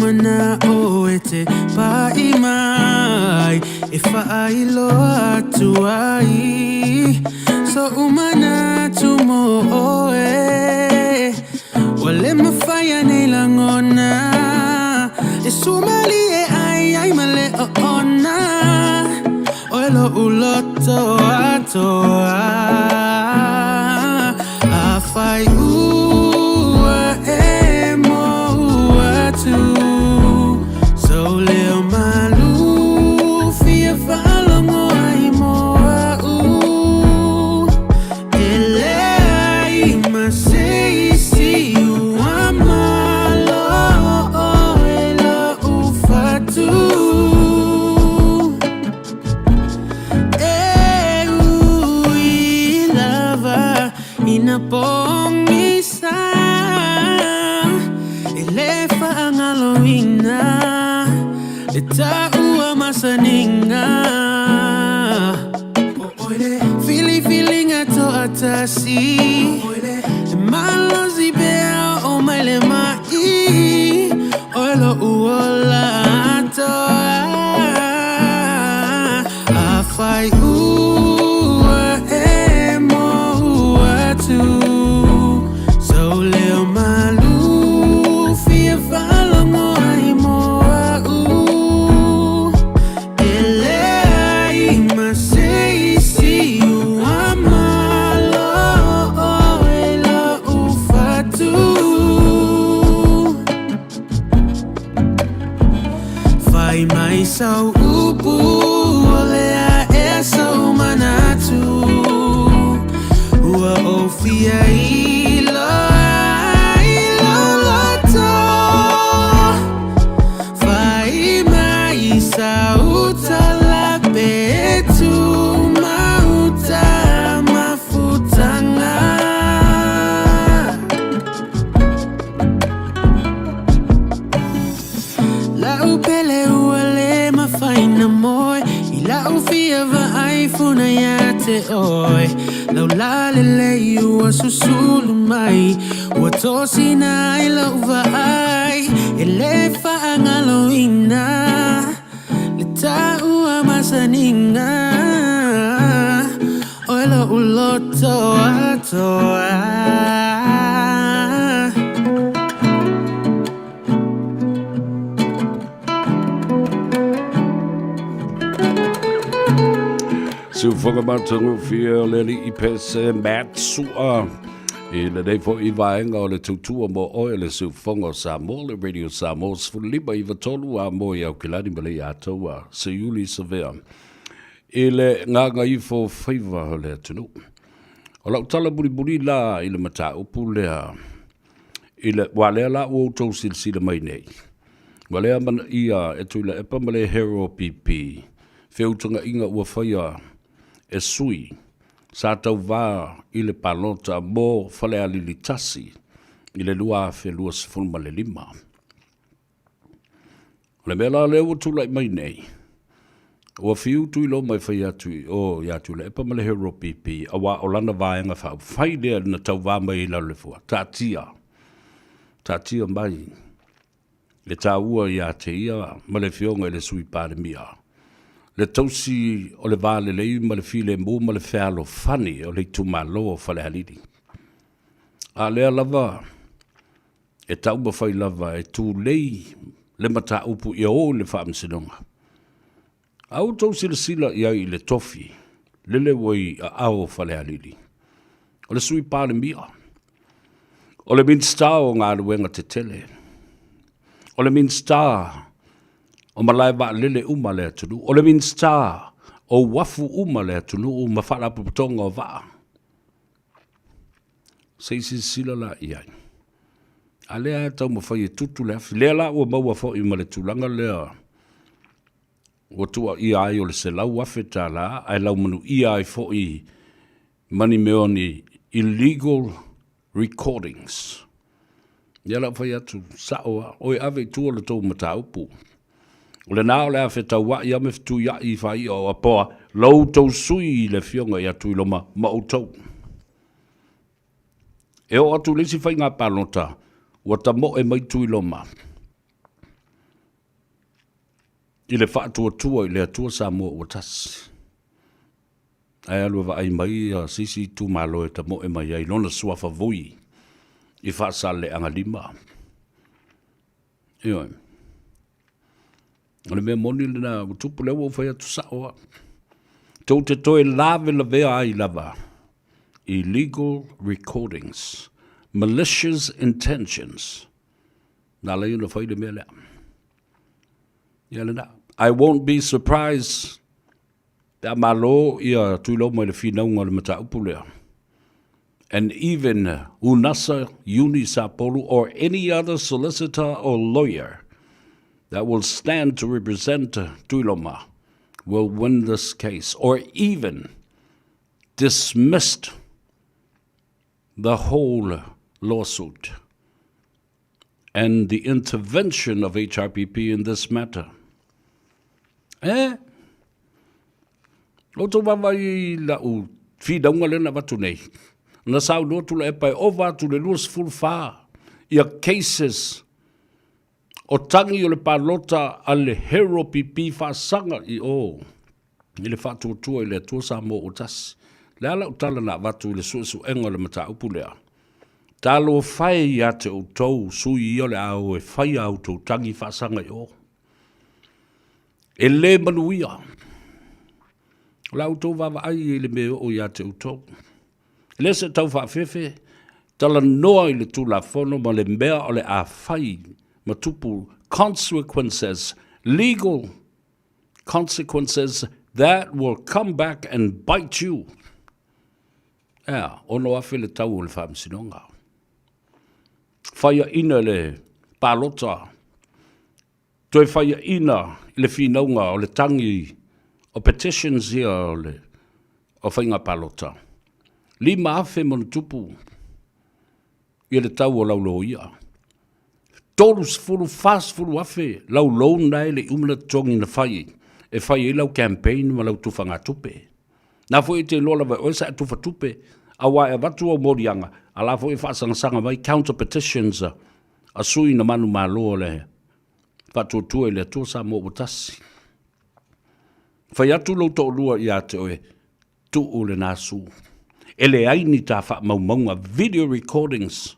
mana'o e te pa'i mai E fa'ailoa atu ai So'u manatu mo oe Ua le mafai nei lagona E sumalie ai ai ma le oona Oe lo'u loto atoa Afai ua e mou atu Sou leo malu fia faalogo ai mo a'u E leai ma se isi ua malo'o i lo'u fatu E ui lava ina pogisa E lē faagaloina Le taua masaniga Filifiliga to'atasi E malosi pea oo mai le ma'i Oe lo'u ola atoa Afai ua e mou atu Sou leo malu fia faalogo ai mo a'u E leai ma se isi ua malo'o i lo'u fatu Fai mai sau upu o le a ea sou manatu Ua ou fia iloa i lou loto Fai mai sau tala pe tumau ta mafutaga La'u pele ua lē mafai ona moe I la'u fia vaai funa iā te oe Lau lalelei ua susulu mai Ua tosina ai la'u vaai E lē faagaloina Le taua masaniga Oe lo'u loto atoa. Siufoga matagofie o le alii Pese Matt Sua i lenei foi vaega o le tautua mo oe le siufoga o Samoa le Radio Samoa 15 93 a mo i Aukilani ma Leiataua Seiuli Savea i le gagaifo faiva o le atunuu. O lau tala mulimuli la i le mataupu lea i le ua lea la ua outou silasila mai nei. Ua le amanaia e Tuilaepa ma le Hero PP feutagaiga ua faia e sui sa tauvā i le palota mo Falealili 1 i le 2025. O le mea la lea ua tulai mai nei, ua fiu Tuiloma e fai atu i o ia Tuilaepa ma le Hero PP, auā o lana vaega faaupufai lea na tauvā mai ai i lalo le fua, taatia, taatia mai le taua ia te ia ma le Afioga i le Sui Palemia, le tausi o le va lelei ma le filemu ma le fealofani o le itumalo o Falealili. A lea lava E taumafai lava e tulei le mataupu ia o i le Faamasinoga. A outou silasila i ai i le tofi lele ua i aao o Falealili, o le Sui Palemia, o le Minisita o Galuega Tetele, o le Minisita o malae vaalele uma a le atunuu, o le Minisita o uafu uma a le atunuu ma Faalapotopotoga o Vaa. Se i silasila la i ai. A lea e taumafai e tutu le afi. Lea la ua maua foi ma le tulaga lea ua tuuaia ai o le $100,000 ae laumanuia ai foi ma ni mea o ni illegal recordings. Ia la fai atu, sa'o lava, oi ave i tua le tou mataupu. O lena o le a fetaua'i a me fetuia'i i faai'a o Apoa, lo outou sui i le afioga ia Tuiloma ma outou. E oo atu i le isi faiga palota, ua tamo'e mai Tuiloma. I le Faatuatua i le Atua Samoa ua tasi. Ae alu e vaai mai ia se isi itumalo e tamoe mai ai lona suafa vui i Faasaleleaga 5. Ioe. O le mea moni lena ua tupu, lea ua ou fai atu sao lava. Tou te toe lavelavea ai lava illegal recordings, malicious intentions. Na ala ai ona fai le mea lea. Ia lena. I won't be surprised pe a malo ia Tuiloma i le finauga o le mataupu lea. And even Unasa Uni Sapolu or any other solicitor or lawyer that will stand to represent Tuiloma will win this case or even dismissed the whole lawsuit and the intervention of HRPP in this matter. Eh? O tō vaavaai i lau finauga lea na avatu nei, na saunoa Tuilaepa e ova atu le 24 ia cases o tagi o le palota a le Hero PP faasaga i o i le Faatuatua i le Atua Samoa ua tasi. Le a lau tala na avatu i le suesuega o le mataupu lea? Talofa e ia te outou sui ia o le a o e fai a outou tagi faasaga i o. E le manuia. O la outou vaavaai i le mea e oo ia te outou. E le se tau faafefe, talanoa i le Tulafono ma le mea o le a fai ma tupu consequences, legal consequences that will come back and bite you. Ea, 6,000 le tau o le faamasinoga. Faiaina le palota, toe faiaina i le finauga o le tagi o petitions ia o le o faiga palota. 5,000 ma ona tupu ia le tau o lau loia. 30, 40 afe lau loan na e le i uma ona totogi na fai e fai ai lau campaign ma lau tufagatupe. Na foi e te iloa lava e oe sa e tufa tupe, aua e avatu au moliaga, a la foi e faasagasaga mai counter petitions a sui na manumalo o le Faatuatua i le Atua Samoa ua tasi. Fai atu lou toalua ia te oe, tuu lena su. E leai ni tā faamaumauga, video recordings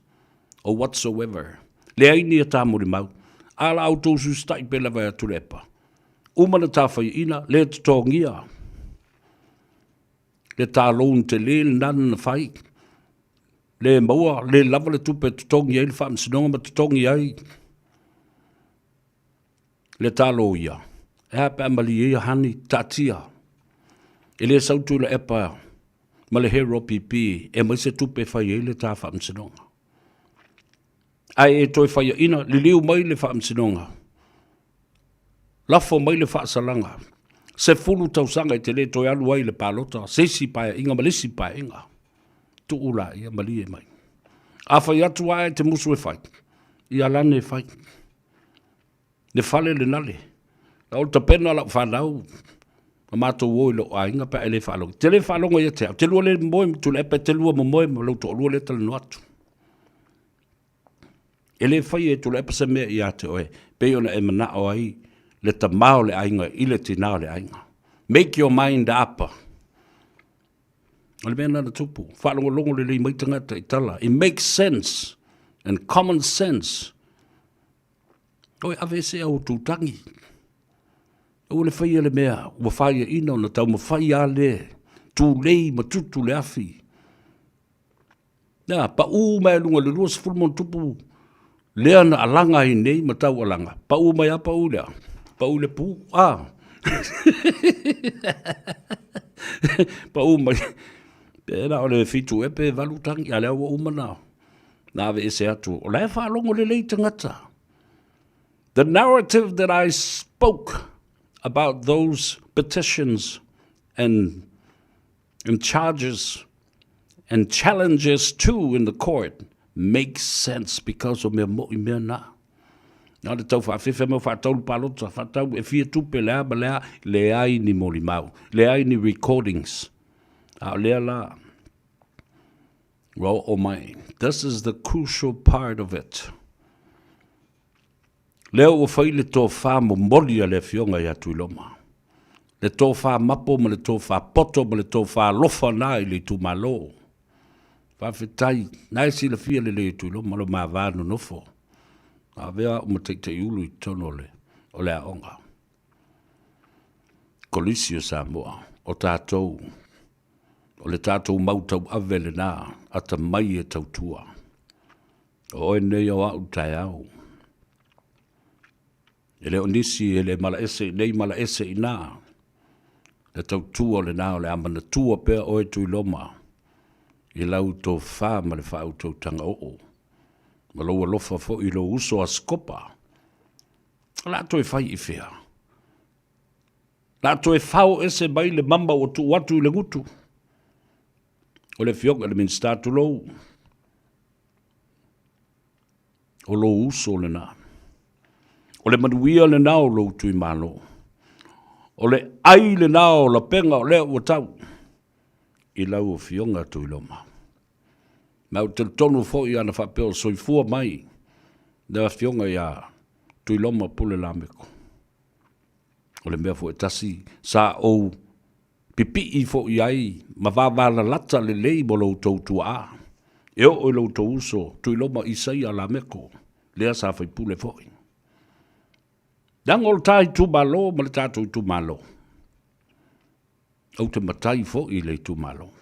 or whatsoever. Leai ni a tā molimau. A la outou susita'i pe lava e Tuilaepa. Uma na tā faiaina, le totogia. Le tā loan tele lena na fai. Le maua, le lava le tupe e totogi ai le faamasinoga ma totogi ai le tā loia. E a pe a malie ia hani, taatia. E le sau Tuilaepa ma le Hero PP e aumai se tupe e fai ai le tā faamasinoga. Ae e toe faiaina, liliu mai le faamasinoga. Lafo mai le faasalaga. 10 tausaga e te le toe alu ai i le palota, se isi paeaiga ma le isi paeaiga. Tuu laia, malie mai. A fai atu lava e te musu e fai, ia lane e fai. Le fale le nale. La o le tapena lau fanau, ma matou o i lou aiga pe a e le faalogo. Te le faalogo ia te au. Te lua le moe ma Tuilaepa, te lua momoe ma lou toalua lea e talanoa atu. E le faia e Tuilaepa se mea ia te oe, pei ona e manao ai le tama o le aiga i le tina o le aiga. Make your mind up. O le mea lena na tupu. Faalogologo lelei mai tagata i tala. It makes sense and common sense. Oi, aveese au tūtangi. Aua le faia le mea ua faiaina ona taumafai a le tūlei ma tutu le afi. Nā, paʻū mai luga le 20 ma ona tupu lea na alaga ai nei ma tau alaga. Paʻū mai a paʻū lea. Paʻū le pū, a. Paʻū mai. Pēlā o le 7 ea pe 8 tangi, a lea ua uma na, na aveese atu. O la e faalogo lelei tagata. The narrative that I spoke about those petitions and and charges and challenges too in the court makes sense because o mea mo'i mea na. Na le tau whaawhewhe mau whaatau le palota, whaatau e fia tupe le a ma le a, leai ni molimau, leai ni recordings. A o lea la, ua oo mai. This is the crucial part of it. Lea ua fai le tofa momoli a le Afioga ia Tuiloma, le tofa mapo ma le tofa poto ma le tofa alofa na i le itumalo. Faafetai, na e silafia lelei e Tuiloma lo ma va nonofo. Avea au ma taitaiulu i totonu o le, o le aoga. Kolisi o Samoa, o tatou, o le tatou mau tauave lena, atamai e tautua. O oe nei o au taeao. E le o nisi e le malaese i nei malaese i nā. Le tautua lena o le a manatua pea oe Tuiloma i lau tofa ma le faautautaga oo ma lou alofa foi i lou uso a Sikopa. O le a toe fai i fea? O le a toe fao ese mai le mama ua tuu atu i le gutu. O le Afioga i le Minisita tulou, o lou uso lena. O le manuia lena o lou tuimalo. O le ai lena o lapega o lea ua tau i lau Afioga Tuiloma. Ma ou te talitonu foi ana faapea o soifua mai le Afioga ia Tuiloma Pule Lameko. O le mea foi e tasi sa ou pipii foi i ai ma vavalalata lelei mo lo outou tuaa, e oo i lo outou uso Tuiloma Isaia Lameko, lea sa faipule foi. Leaga o le ta itumalo ma le tatou itumalo, ou te matai foi i le itumalo.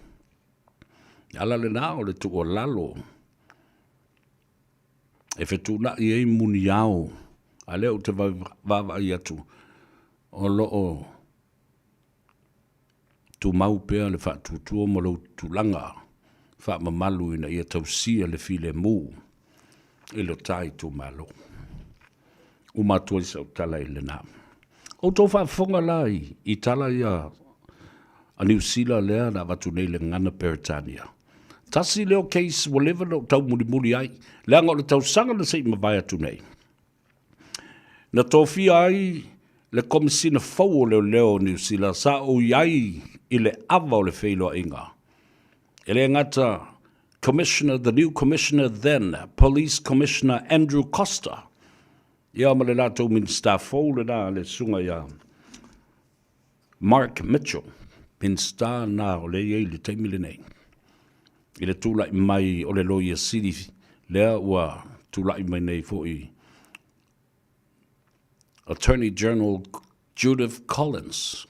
Le ala lena o le tuualalo e fetuunai ai muniao, a lea ou te vaavaai atu o lo o tumau pea le faatuatua ma lou tulaga faamamalu ina ia tausia le filemu i lo ta itumalo. Uma atu ai sau tala i lena. Outou faafofoga la i, i tala ia a Niu Sila lea na avatu nei le gagana Peretania. Tasi lea o case ua leva na ou taumulimuli ai, leaga o le tausaga na se i mavae atu nei. Na tofia ai le Komesina fou o Leoleo o Niu Sila sa ou i ai i le ava o le feiloaiga. E le gata Commissioner, the new Commissioner then, Police Commissioner Andrew Coster, ia ma le latou Minisita fou lena le susuga ia Mark Mitchell, Minisita na o lea e i ai i le taimi lenei. I le tulai mai o le Loia Sili lea ua tulai mai nei foi Attorney General Judith Collins.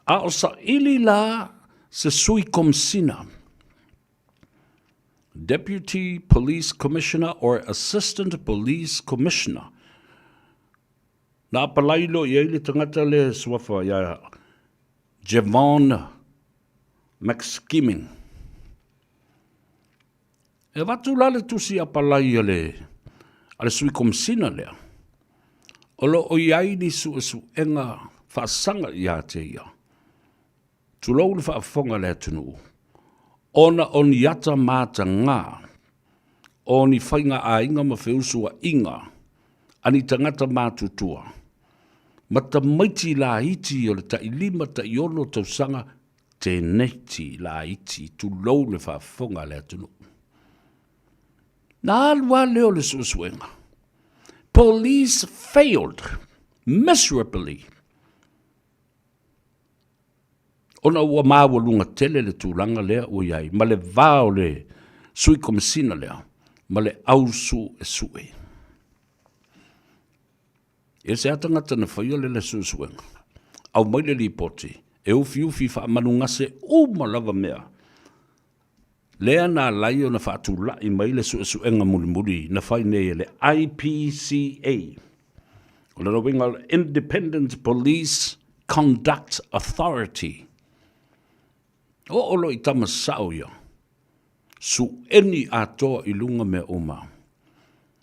A o saili la se sui komisina, Deputy Police Commissioner or Assistant Police Commissioner, Na apalai loa i ai le tagata lea e suafa ia Jevon McSkimming. E avatu la le tusi apalai a le, a le sui komisina lea, o lo o i ai ni suesuega faasaga ia te ia. Tulou le faafofoga a le atunuu, ona o ni ata matagā, o ni faiga-aiga ma feusuaʻiga a ni tagata matutua, ma tamaiti laiti o le tailima taiono tausaga teneiti laiti, tulou le faafofoga a le atunuu. Na alu lava lea o le suesuega. Police failed miserably Ona ua maualuga tele le tulaga lea ua i ai ma le va o le Sui Komesina lea ma le au suesue. E se a tagata na faia le suesuega, aumai le lipoti e ufiufi faamanugase uma lava mea lea na ala ai ona faatulai mai le suesuega mulimuli na fai nei e le IPCA, o lona uiga o le Independent Police Conduct Authority. Oo loa i tama sao ia, sueni atoa i luga mea uma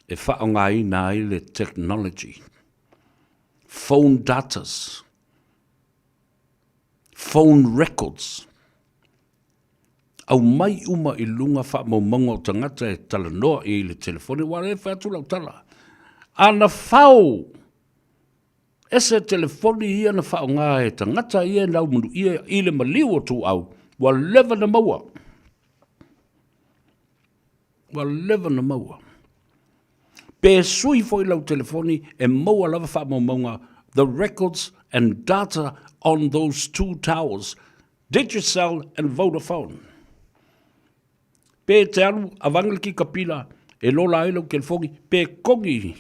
e faaaogaina ai le technology, phone datas, phone records, aumai uma i luga faamaumauga o tagata e talanoa i ai i le telefoni, aua o lea e fai atu lau tala, a na fao ese telefoni ia na faaaoga e tagata ia e laumanuia i le maliu o Tuuau, ua leva na maua. Ua leva na maua. Pe sui foi lau telefoni e maua lava faamaumauga the records and data on those two towers, Digicel and Vodafone. Pe te alu avange le kikapila e lola ai lau telefoni pe kogi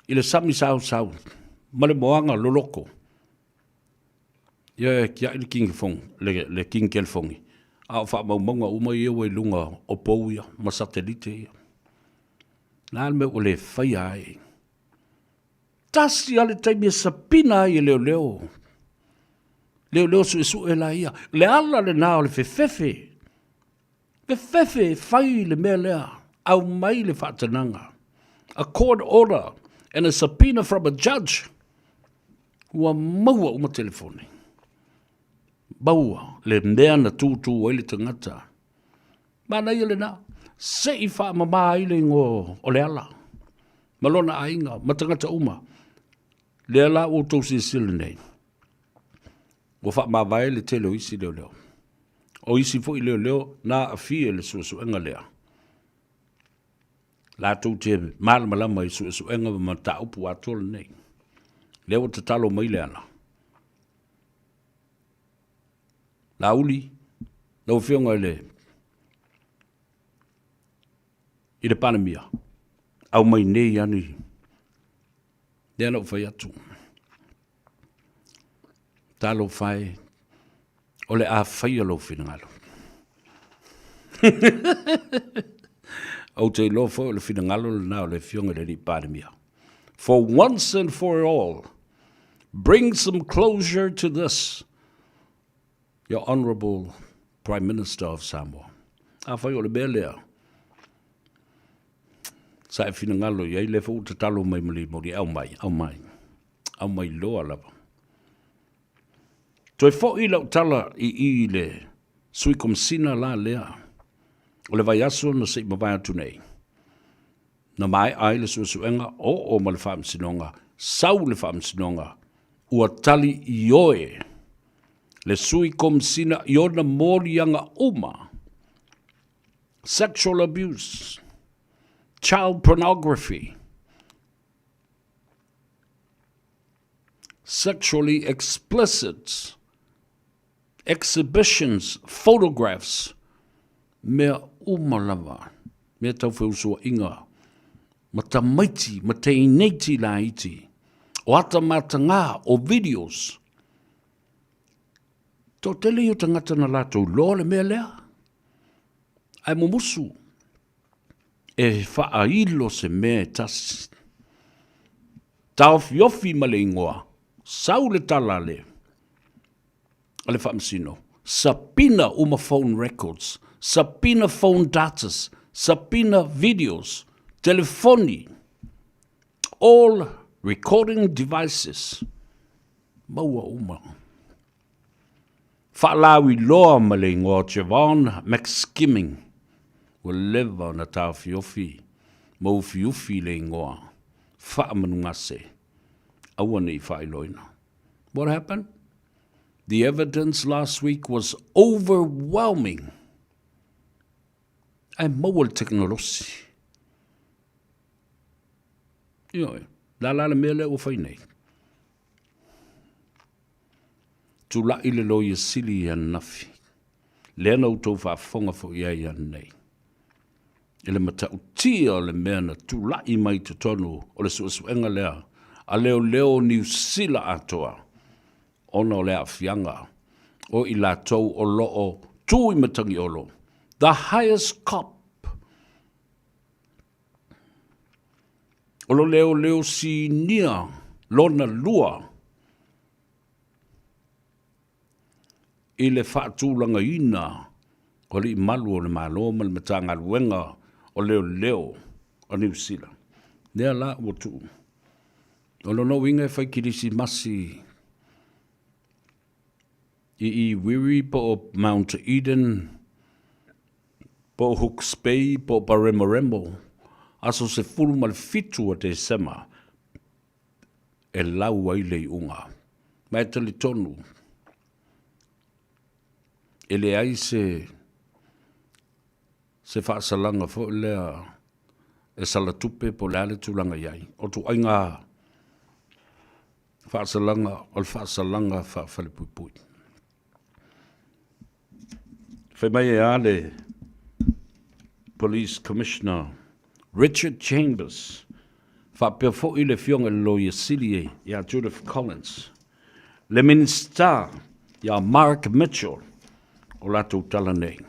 i le sami sausau ma le moaga loloko. Ia e tiai le king fong, le, le king telefoni. A o faamaumauga uma ia ua i luga o pou ia ma satelite ia. Na le mea ua le faia ai. Tasi lava le taimi e sapina ai e leoleo. Leoleo suesue la ia. Le ala lena o le fefefe. Fefefe e fai le mea lea. Aumai le faatanaga. A court order and a subpoena from a judge. Ua maua uma telefoni. Maua le mea na tūtū ai le tagata. Manaia lena, se i faamama ai le igoa o Leala ma lona aiga ma tagata uma. Lea la ua outou silasila nei, ua faamavae le tele o isi leoleo. O isi foi leoleo na aafia i le suesuega lea. Latou te malamalama i suesuega ma mataupu atoa lenei. Lea ua tatalo mai Leala. Laauli, lau Afioga i le i le Palemia, aumai nei lava ni, lea na ou fai atu. Talofa e, o le a faia lou finagalo. Ou te iloa foi o le finagalo lena o le Afioga i le Alii Palemia. For once and for all, bring some closure to this, your Honourable Prime Minister of Samoa. Afai o le mea lea, sa e finagalo i ai, lea foi ua tatalo mai ma limoli, aumai, aumai, aumai loa lava. Toe foi lau tala i i i le Sui Komesina la lea o le vaiaso na se i mavae atu nei. Na maea ai le suesuega, oo ma le Faamasinoga, sau le Faamasinoga, ua tali ioe le Sui Komesina i ona moliaga uma, sexual abuse, child pornography, sexually explicit exhibitions, photographs, mea uma lava, mea tau feusuaiga ma tamaiti, ma teineiti laiti, o ata matagā, o videos. Toatele ia o tagata na latou loa le mea lea, ae mumusu e faailo se mea e tasi. Taofiofi ma le igoa, sau le tala a le a le Faamasino, subpoena uma phone records, subpoena phone datas, subpoena videos, telefoni, all recording devices, maua uma. Faalauiloa ma le igoa o Javon McSkimming, ua leva ona taofiofi ma ufiufi le igoa faamanugase, aua ne i faailoaina. What happened? The evidence last week was overwhelming. Ae maua le tekonolosi. Ioe, la la le mea lea ua fai nei. Tulai le Loia Sili i ananafi, lea na outou faafofoga foi i ai ananei, i le matautia o le mea na tulai mai totonu o le suesuega lea a leoleo o Niu Sila atoa, ona o le aafiaga o i latou o lo o tu i Matagiolo, the highest cop O lo leoleo sinia lona lua i le faatulagaina o alii malu o le Malo ma le Matagaluega o Leoleo o Niu Sila. Lea la ua tuu. O lona uiga e fai kilisimasi i i Wiri po o Mount Eden po o Hooks Bay po o Paremoremo, aso 17 o Tesema e lau ai le iuga. Ma e talitonu, e leai se, se faasalaga foi lea e salatupe po o le a le tulaga i ai. O ituaiga faasalaga o le faasalaga faafalepuipui. Fai mai e a le Police Commissioner Richard Chambers, faapea foi le Afioga i le Loia Sili ia Judith Collins, le Minisita ia Mark Mitchell, o latou tala nei.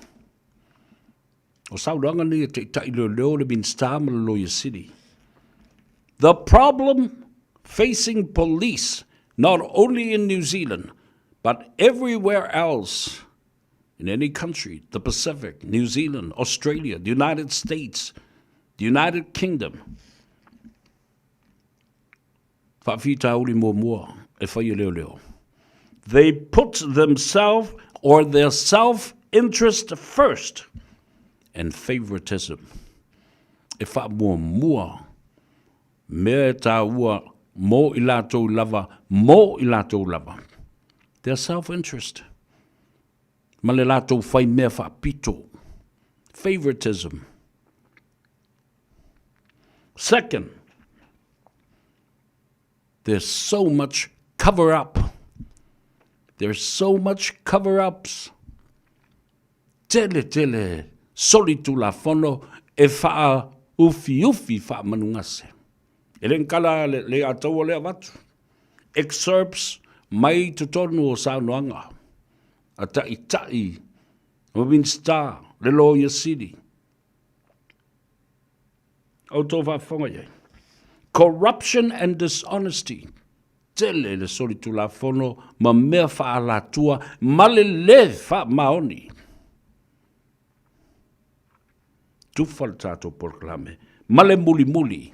O saunoaga nei a Taitai Leoleo, le Minisita ma le Loia Sili. The problem facing police not only in New Zealand but everywhere else in any country, the Pacific, New Zealand, Australia, the United States, the United Kingdom. Faafitauli muamua e fai e leoleo. They put themselves or their self-interest first and favoritism. E faamuamua mea e tāua mō i latou lava, mō i latou lava. Their self-interest. Ma le latou fai mea faapito. Favoritism. Second, there's so much cover up. There's so much cover ups. Tele tele soli tulafono e whaa ufi ufi wha manungase. E le kala le, le ataua le avatu. Excerpts mai totonu o saunoaga a Taitai o Minista le Loia Sili. Outou faafofoga i ai. Corruption and dishonesty. Tele le solitulafono ma mea faaalatua ma le lē faamaoni. Tufa le tatou polokalame ma le mulimuli.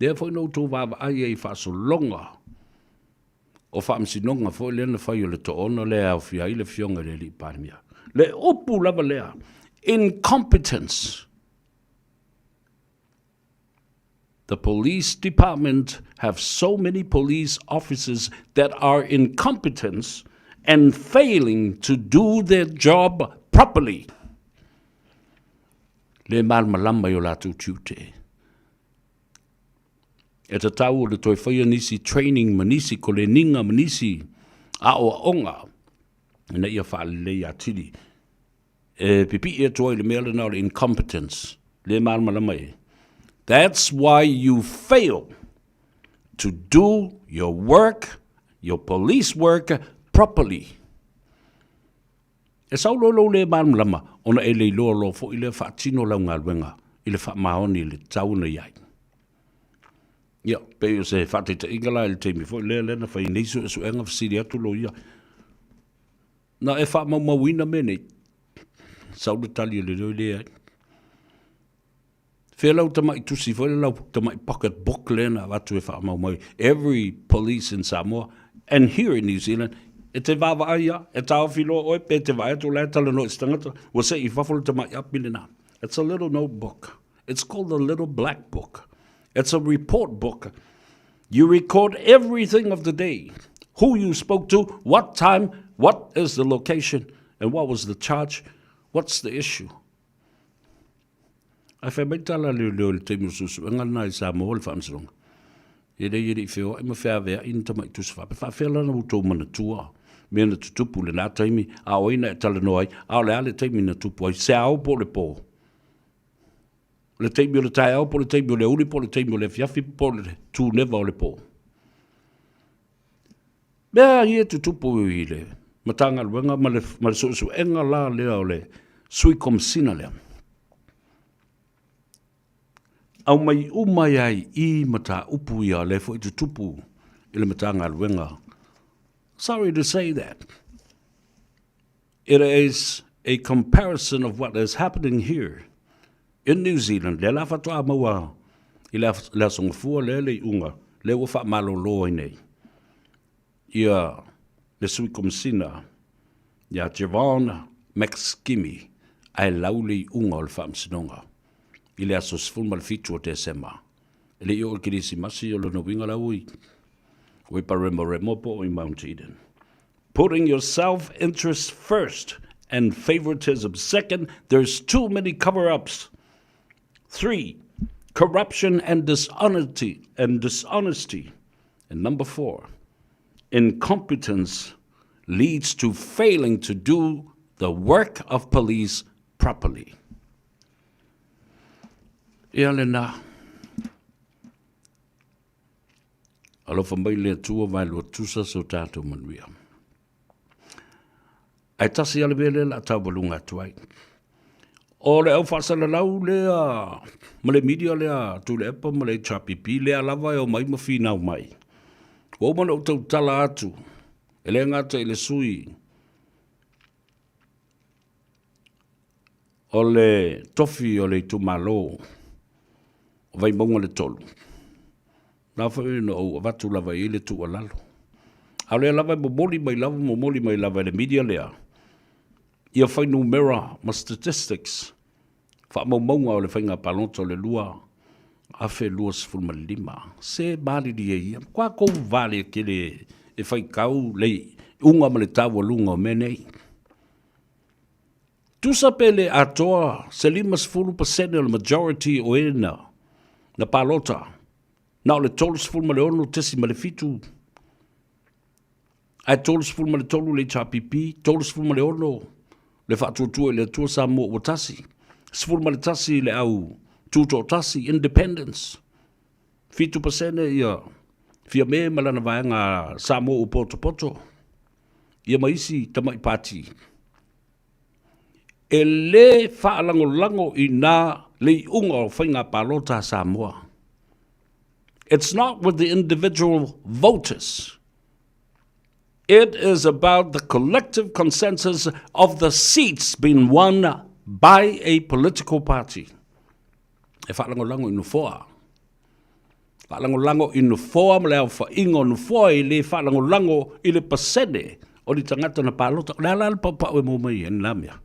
Lea foi na outou vaavaai ai i faasologa o faamasinoga foi lea na fai o le toona lea e aofia ai le Afioga i le Alii Palemia. Le upu lava lea, incompetence. The police department have so many police officers that are incompetent and failing to do their job properly. Le malamalama i o latou tiute. E tatau ona toe faia nisi training ma nisi koleniga ma nisi aoaoga ina ia faalelei atili. E pipii atu ai le mea lena o le incompetence, le malamalama e. That's why you fail to do your work, your police work properly. E sau loa lou le malamalama ona e le iloa loa foi lea faatino lau galuega i le faamaoni i le tatau ona i ai. Ia, pei o se faataitaiga la i le taimi foi lea lea na fai nei suesuega fesili atu loia. Na e faamaumauina mea nei? Sau le tali a le leo leai. Fea lau tamai tusi foi lea lau tamai pocket book lea na avatu e faamaumau. Every police in Samoa and here in New Zealand e te vaavaai a, e taofi loa oe pe te vaai atu la e talanoa i se tagata, ua see i fafo le tamai api lena. It's a little notebook. It's called the little black book. It's a report book. You record everything of the day. Who you spoke to, what time, what is the location, and what was the charge, what's the issue. Ae fai mai tala a leoleo i le taimi o suesuega lena i Samoa le faamasinoga. E lei e le i feoai ma feaveai ni tamai tusi faapea. Faafea la na outou manatua mea na tutupu i lena taimi, a o ai na e talanoa ai, a o le a le taimi na tupu ai, se ao po o le po? O le taimi o le taeao po o le taimi o le aoauli po o le taimi o le afiafi po o le tuneva o le po? Mea ia e tutupu i le Matagaluega ma le, ma le suesuega la lea o le Sui Komesina lea. Aumai uma ai ai i mataupu ia lea foi tutupu i le Matagaluega. Sorry to say that. It is a comparison of what is happening here in New Zealand, lea la faatoa maua i le Aso Gafua lea le iuga, lea ua faamalolo ai nei ia le Sui Komesina ia Javon McSkimming ae lau le iuga o le Faamasinoga i le aso 17 o Tesema. E le i oo i le Kerisimasi, o lona uiga la ua i Paremoremo po o i Mount Eden. Putting your self-interest first and favoritism second, there's too many cover-ups. 3. corruption and dishonesty, and dishonesty. And number four, incompetence leads to failing to do the work of police properly. Ia lena. Alofa mai le Atua vaelua tusa so tātou manuia. Ae tasi a le mea lea o le a tauvaluga atu ai. O le au faasalalau lea ma le media lea Tuilaepa ma le HRPP lea lava e omai ma finau mai. Ua uma ona ou tautala atu, e le gata i le sui o le tofi o le itumalo o Vaimauga le 3, Na foi na ou avatu lava i ai le tuualalo. A o lea lava e momoli mai lava, momoli mai lava e le media lea, ia fuainumera ma statistics, faamaumauga o le faiga palota o le 2025. Se malilie ia, matua tou valetele e faitau le iuga ma le taualuga o mea nei. Tusa pe le atoa se 50% o le majority o e na na palota, na o le 36.7 ae 33 le HRPP, 36 le Faatuatua i le Atua Samoa ua Tasi, 11 le au Tutoatasi, Independence, 7% ia Fiame ma lana vaega Samoa ua potopoto, ia ma isi tamai pati. E lē faalagolago i nā le iuga o faiga palota a Samoa. It's not with the individual voters. It is about the collective consensus of the seats being won by a political party. E faalagolago i nofoa. Faalagolago i nofoa ma le aofaiga o nofoa e le faalagolago i le pasene o ni tagata na palota. O le a la le paupau e maua mai ai lena mea?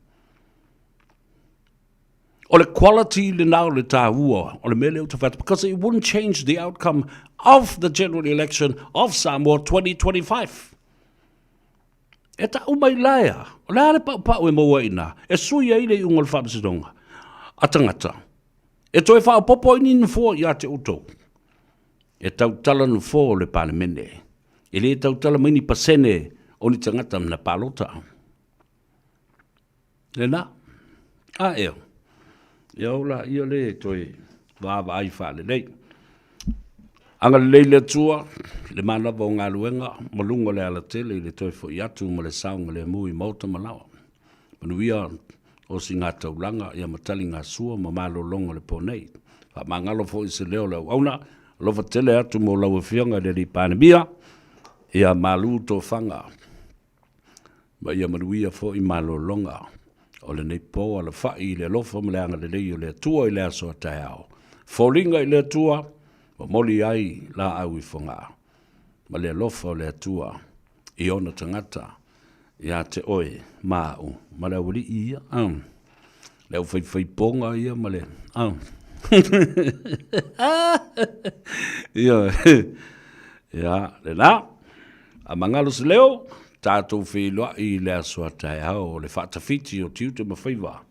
O le quality lena o le taua o le mea lea ou te fai atu, because it wouldn't change the outcome of the general election of Samoa 2025. E tau mai la ea, o le a le paupau e maua ai i ina, e sui ai le iuga o le faamasinoga a tagata. E toe faaopoopo ai ni nofoa ia te outou. E tautala nofoa o le Palemene. E le tautala mai ni pasene o ni tagata na palota. Lena. A eo. Ia o la ia le toe vaavaai faalelei. Agalelei le Atua i le manava o galuega ma luga o le alatele i le toe foi atu ma le saogalemu i maota ma laoa. Manuia o sigataulaga ia ma taligasua ma malologa o le po nei. Faamagalo foi se leo o le auauna, alofa tele atu mo lau Afioga i le Alii Palemia, ia malu tofaga ma ia manuia foi malologa o lenei po alafai i le alofa ma le agalelei o le Atua i le aso a taeao. Foliga i le Atua, momoli ai laau i Fogaa ma le alofa o le Atua i ona tagata ia te oe ma au ma le aualii ia, le aufaifaipoga ia ma le, Ioe, ia, lena, a magalo se leo, tatou feiloai i le aso a taeao o le faatafiti o tiute ma faiva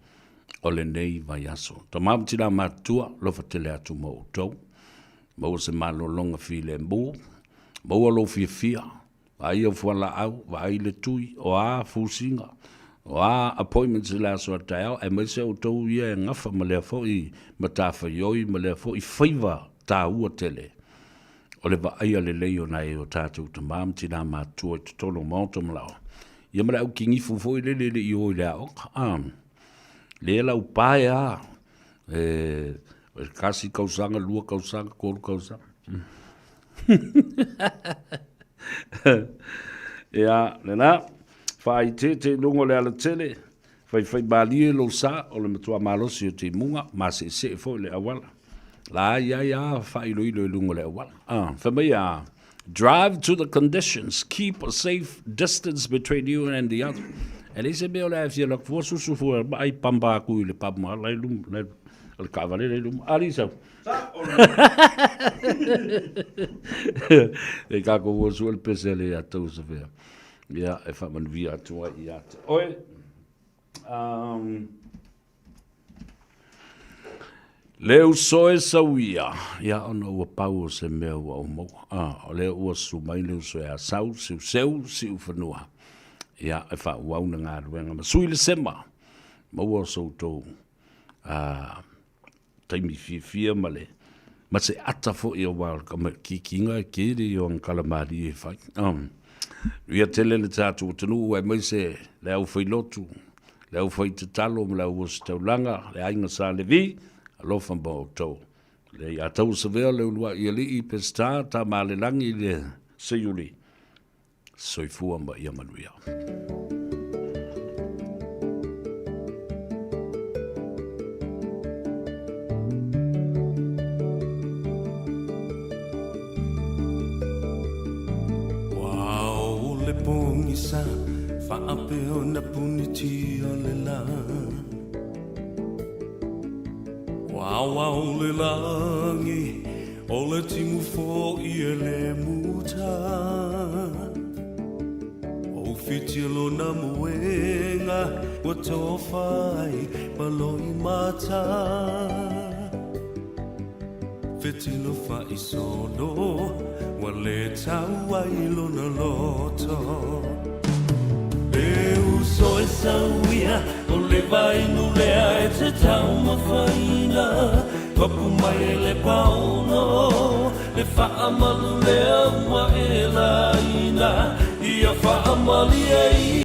o lenei vaiaso. Tama ma tina matutua, alofa tele atu ma outou. Maua se malologa filemu, maua lou fiafia, Vaai au fualaau, vaai le tui, o a fusiga, o a appointments i le aso a taeao, aemaise outou ia e gafa ma lea foi matafaioi ma lea foi faiva taua tele o le vaaia lelei o nai o tatou tama ma tina matutua i totonu o maota ma laoa. Ia ma le aukinifu foi lele e le i o i le aoga. A, lea lau pae a, e, kasi kausaga, lua kausaga, tolu kausaga. Ia, lena, faaiteete i luga o le alatele, faifaimalie lou sa, o le matua malosi o timuga, maseesee foi le auala. La ai ai a faailoilo i luga o le auala. Ah, fai mai a, drive to the conditions, keep a safe distance between you and the other. E leai se mea o le a e fia alu atu fua susu fua ma ai pamba atu i le pama la i luma, la i le taavale la i luma. A, Lisa, E kākou o sua le pese le ia tau sa fea. Ia, e whaamanuia atu ai ia te oe. Um, Le uso e sauia, ia ona ua pau o se mea ua ou maua. Ah, o lea ua susu mai le uso ia Sau, Seuseu, Siufanua. Ia, e faaauau le galuega ma sui le sema. Maua o so outou ah, taimi fiafia ma le ma se ata foi aua o le kamakikiga e tele ia o ana tala malie e fai. Um, ia tele le tatou atunuu aemaise le aufailotu, le aufaitatalo ma le auositaulaga, le aiga Sa Levi, alofa ma outou. Le ia tau savea le uluai alii Peseta Tamalelagi le Seiuli. Soifua ma ia manuia. Ua o le pogisa faapea ona punitia le lā. Ua ao le lagi o le timu fo'i e le muta. Ua ufitia lona moega ua tofa ai ma loimata. Fetilo fa'isolo ua lē tau ai lona loto. E uso e sauia o le vainu lea e te taumafaina. Papu mai e le paono le fa'amalu lea ua e laina. Ia fa'amalie i.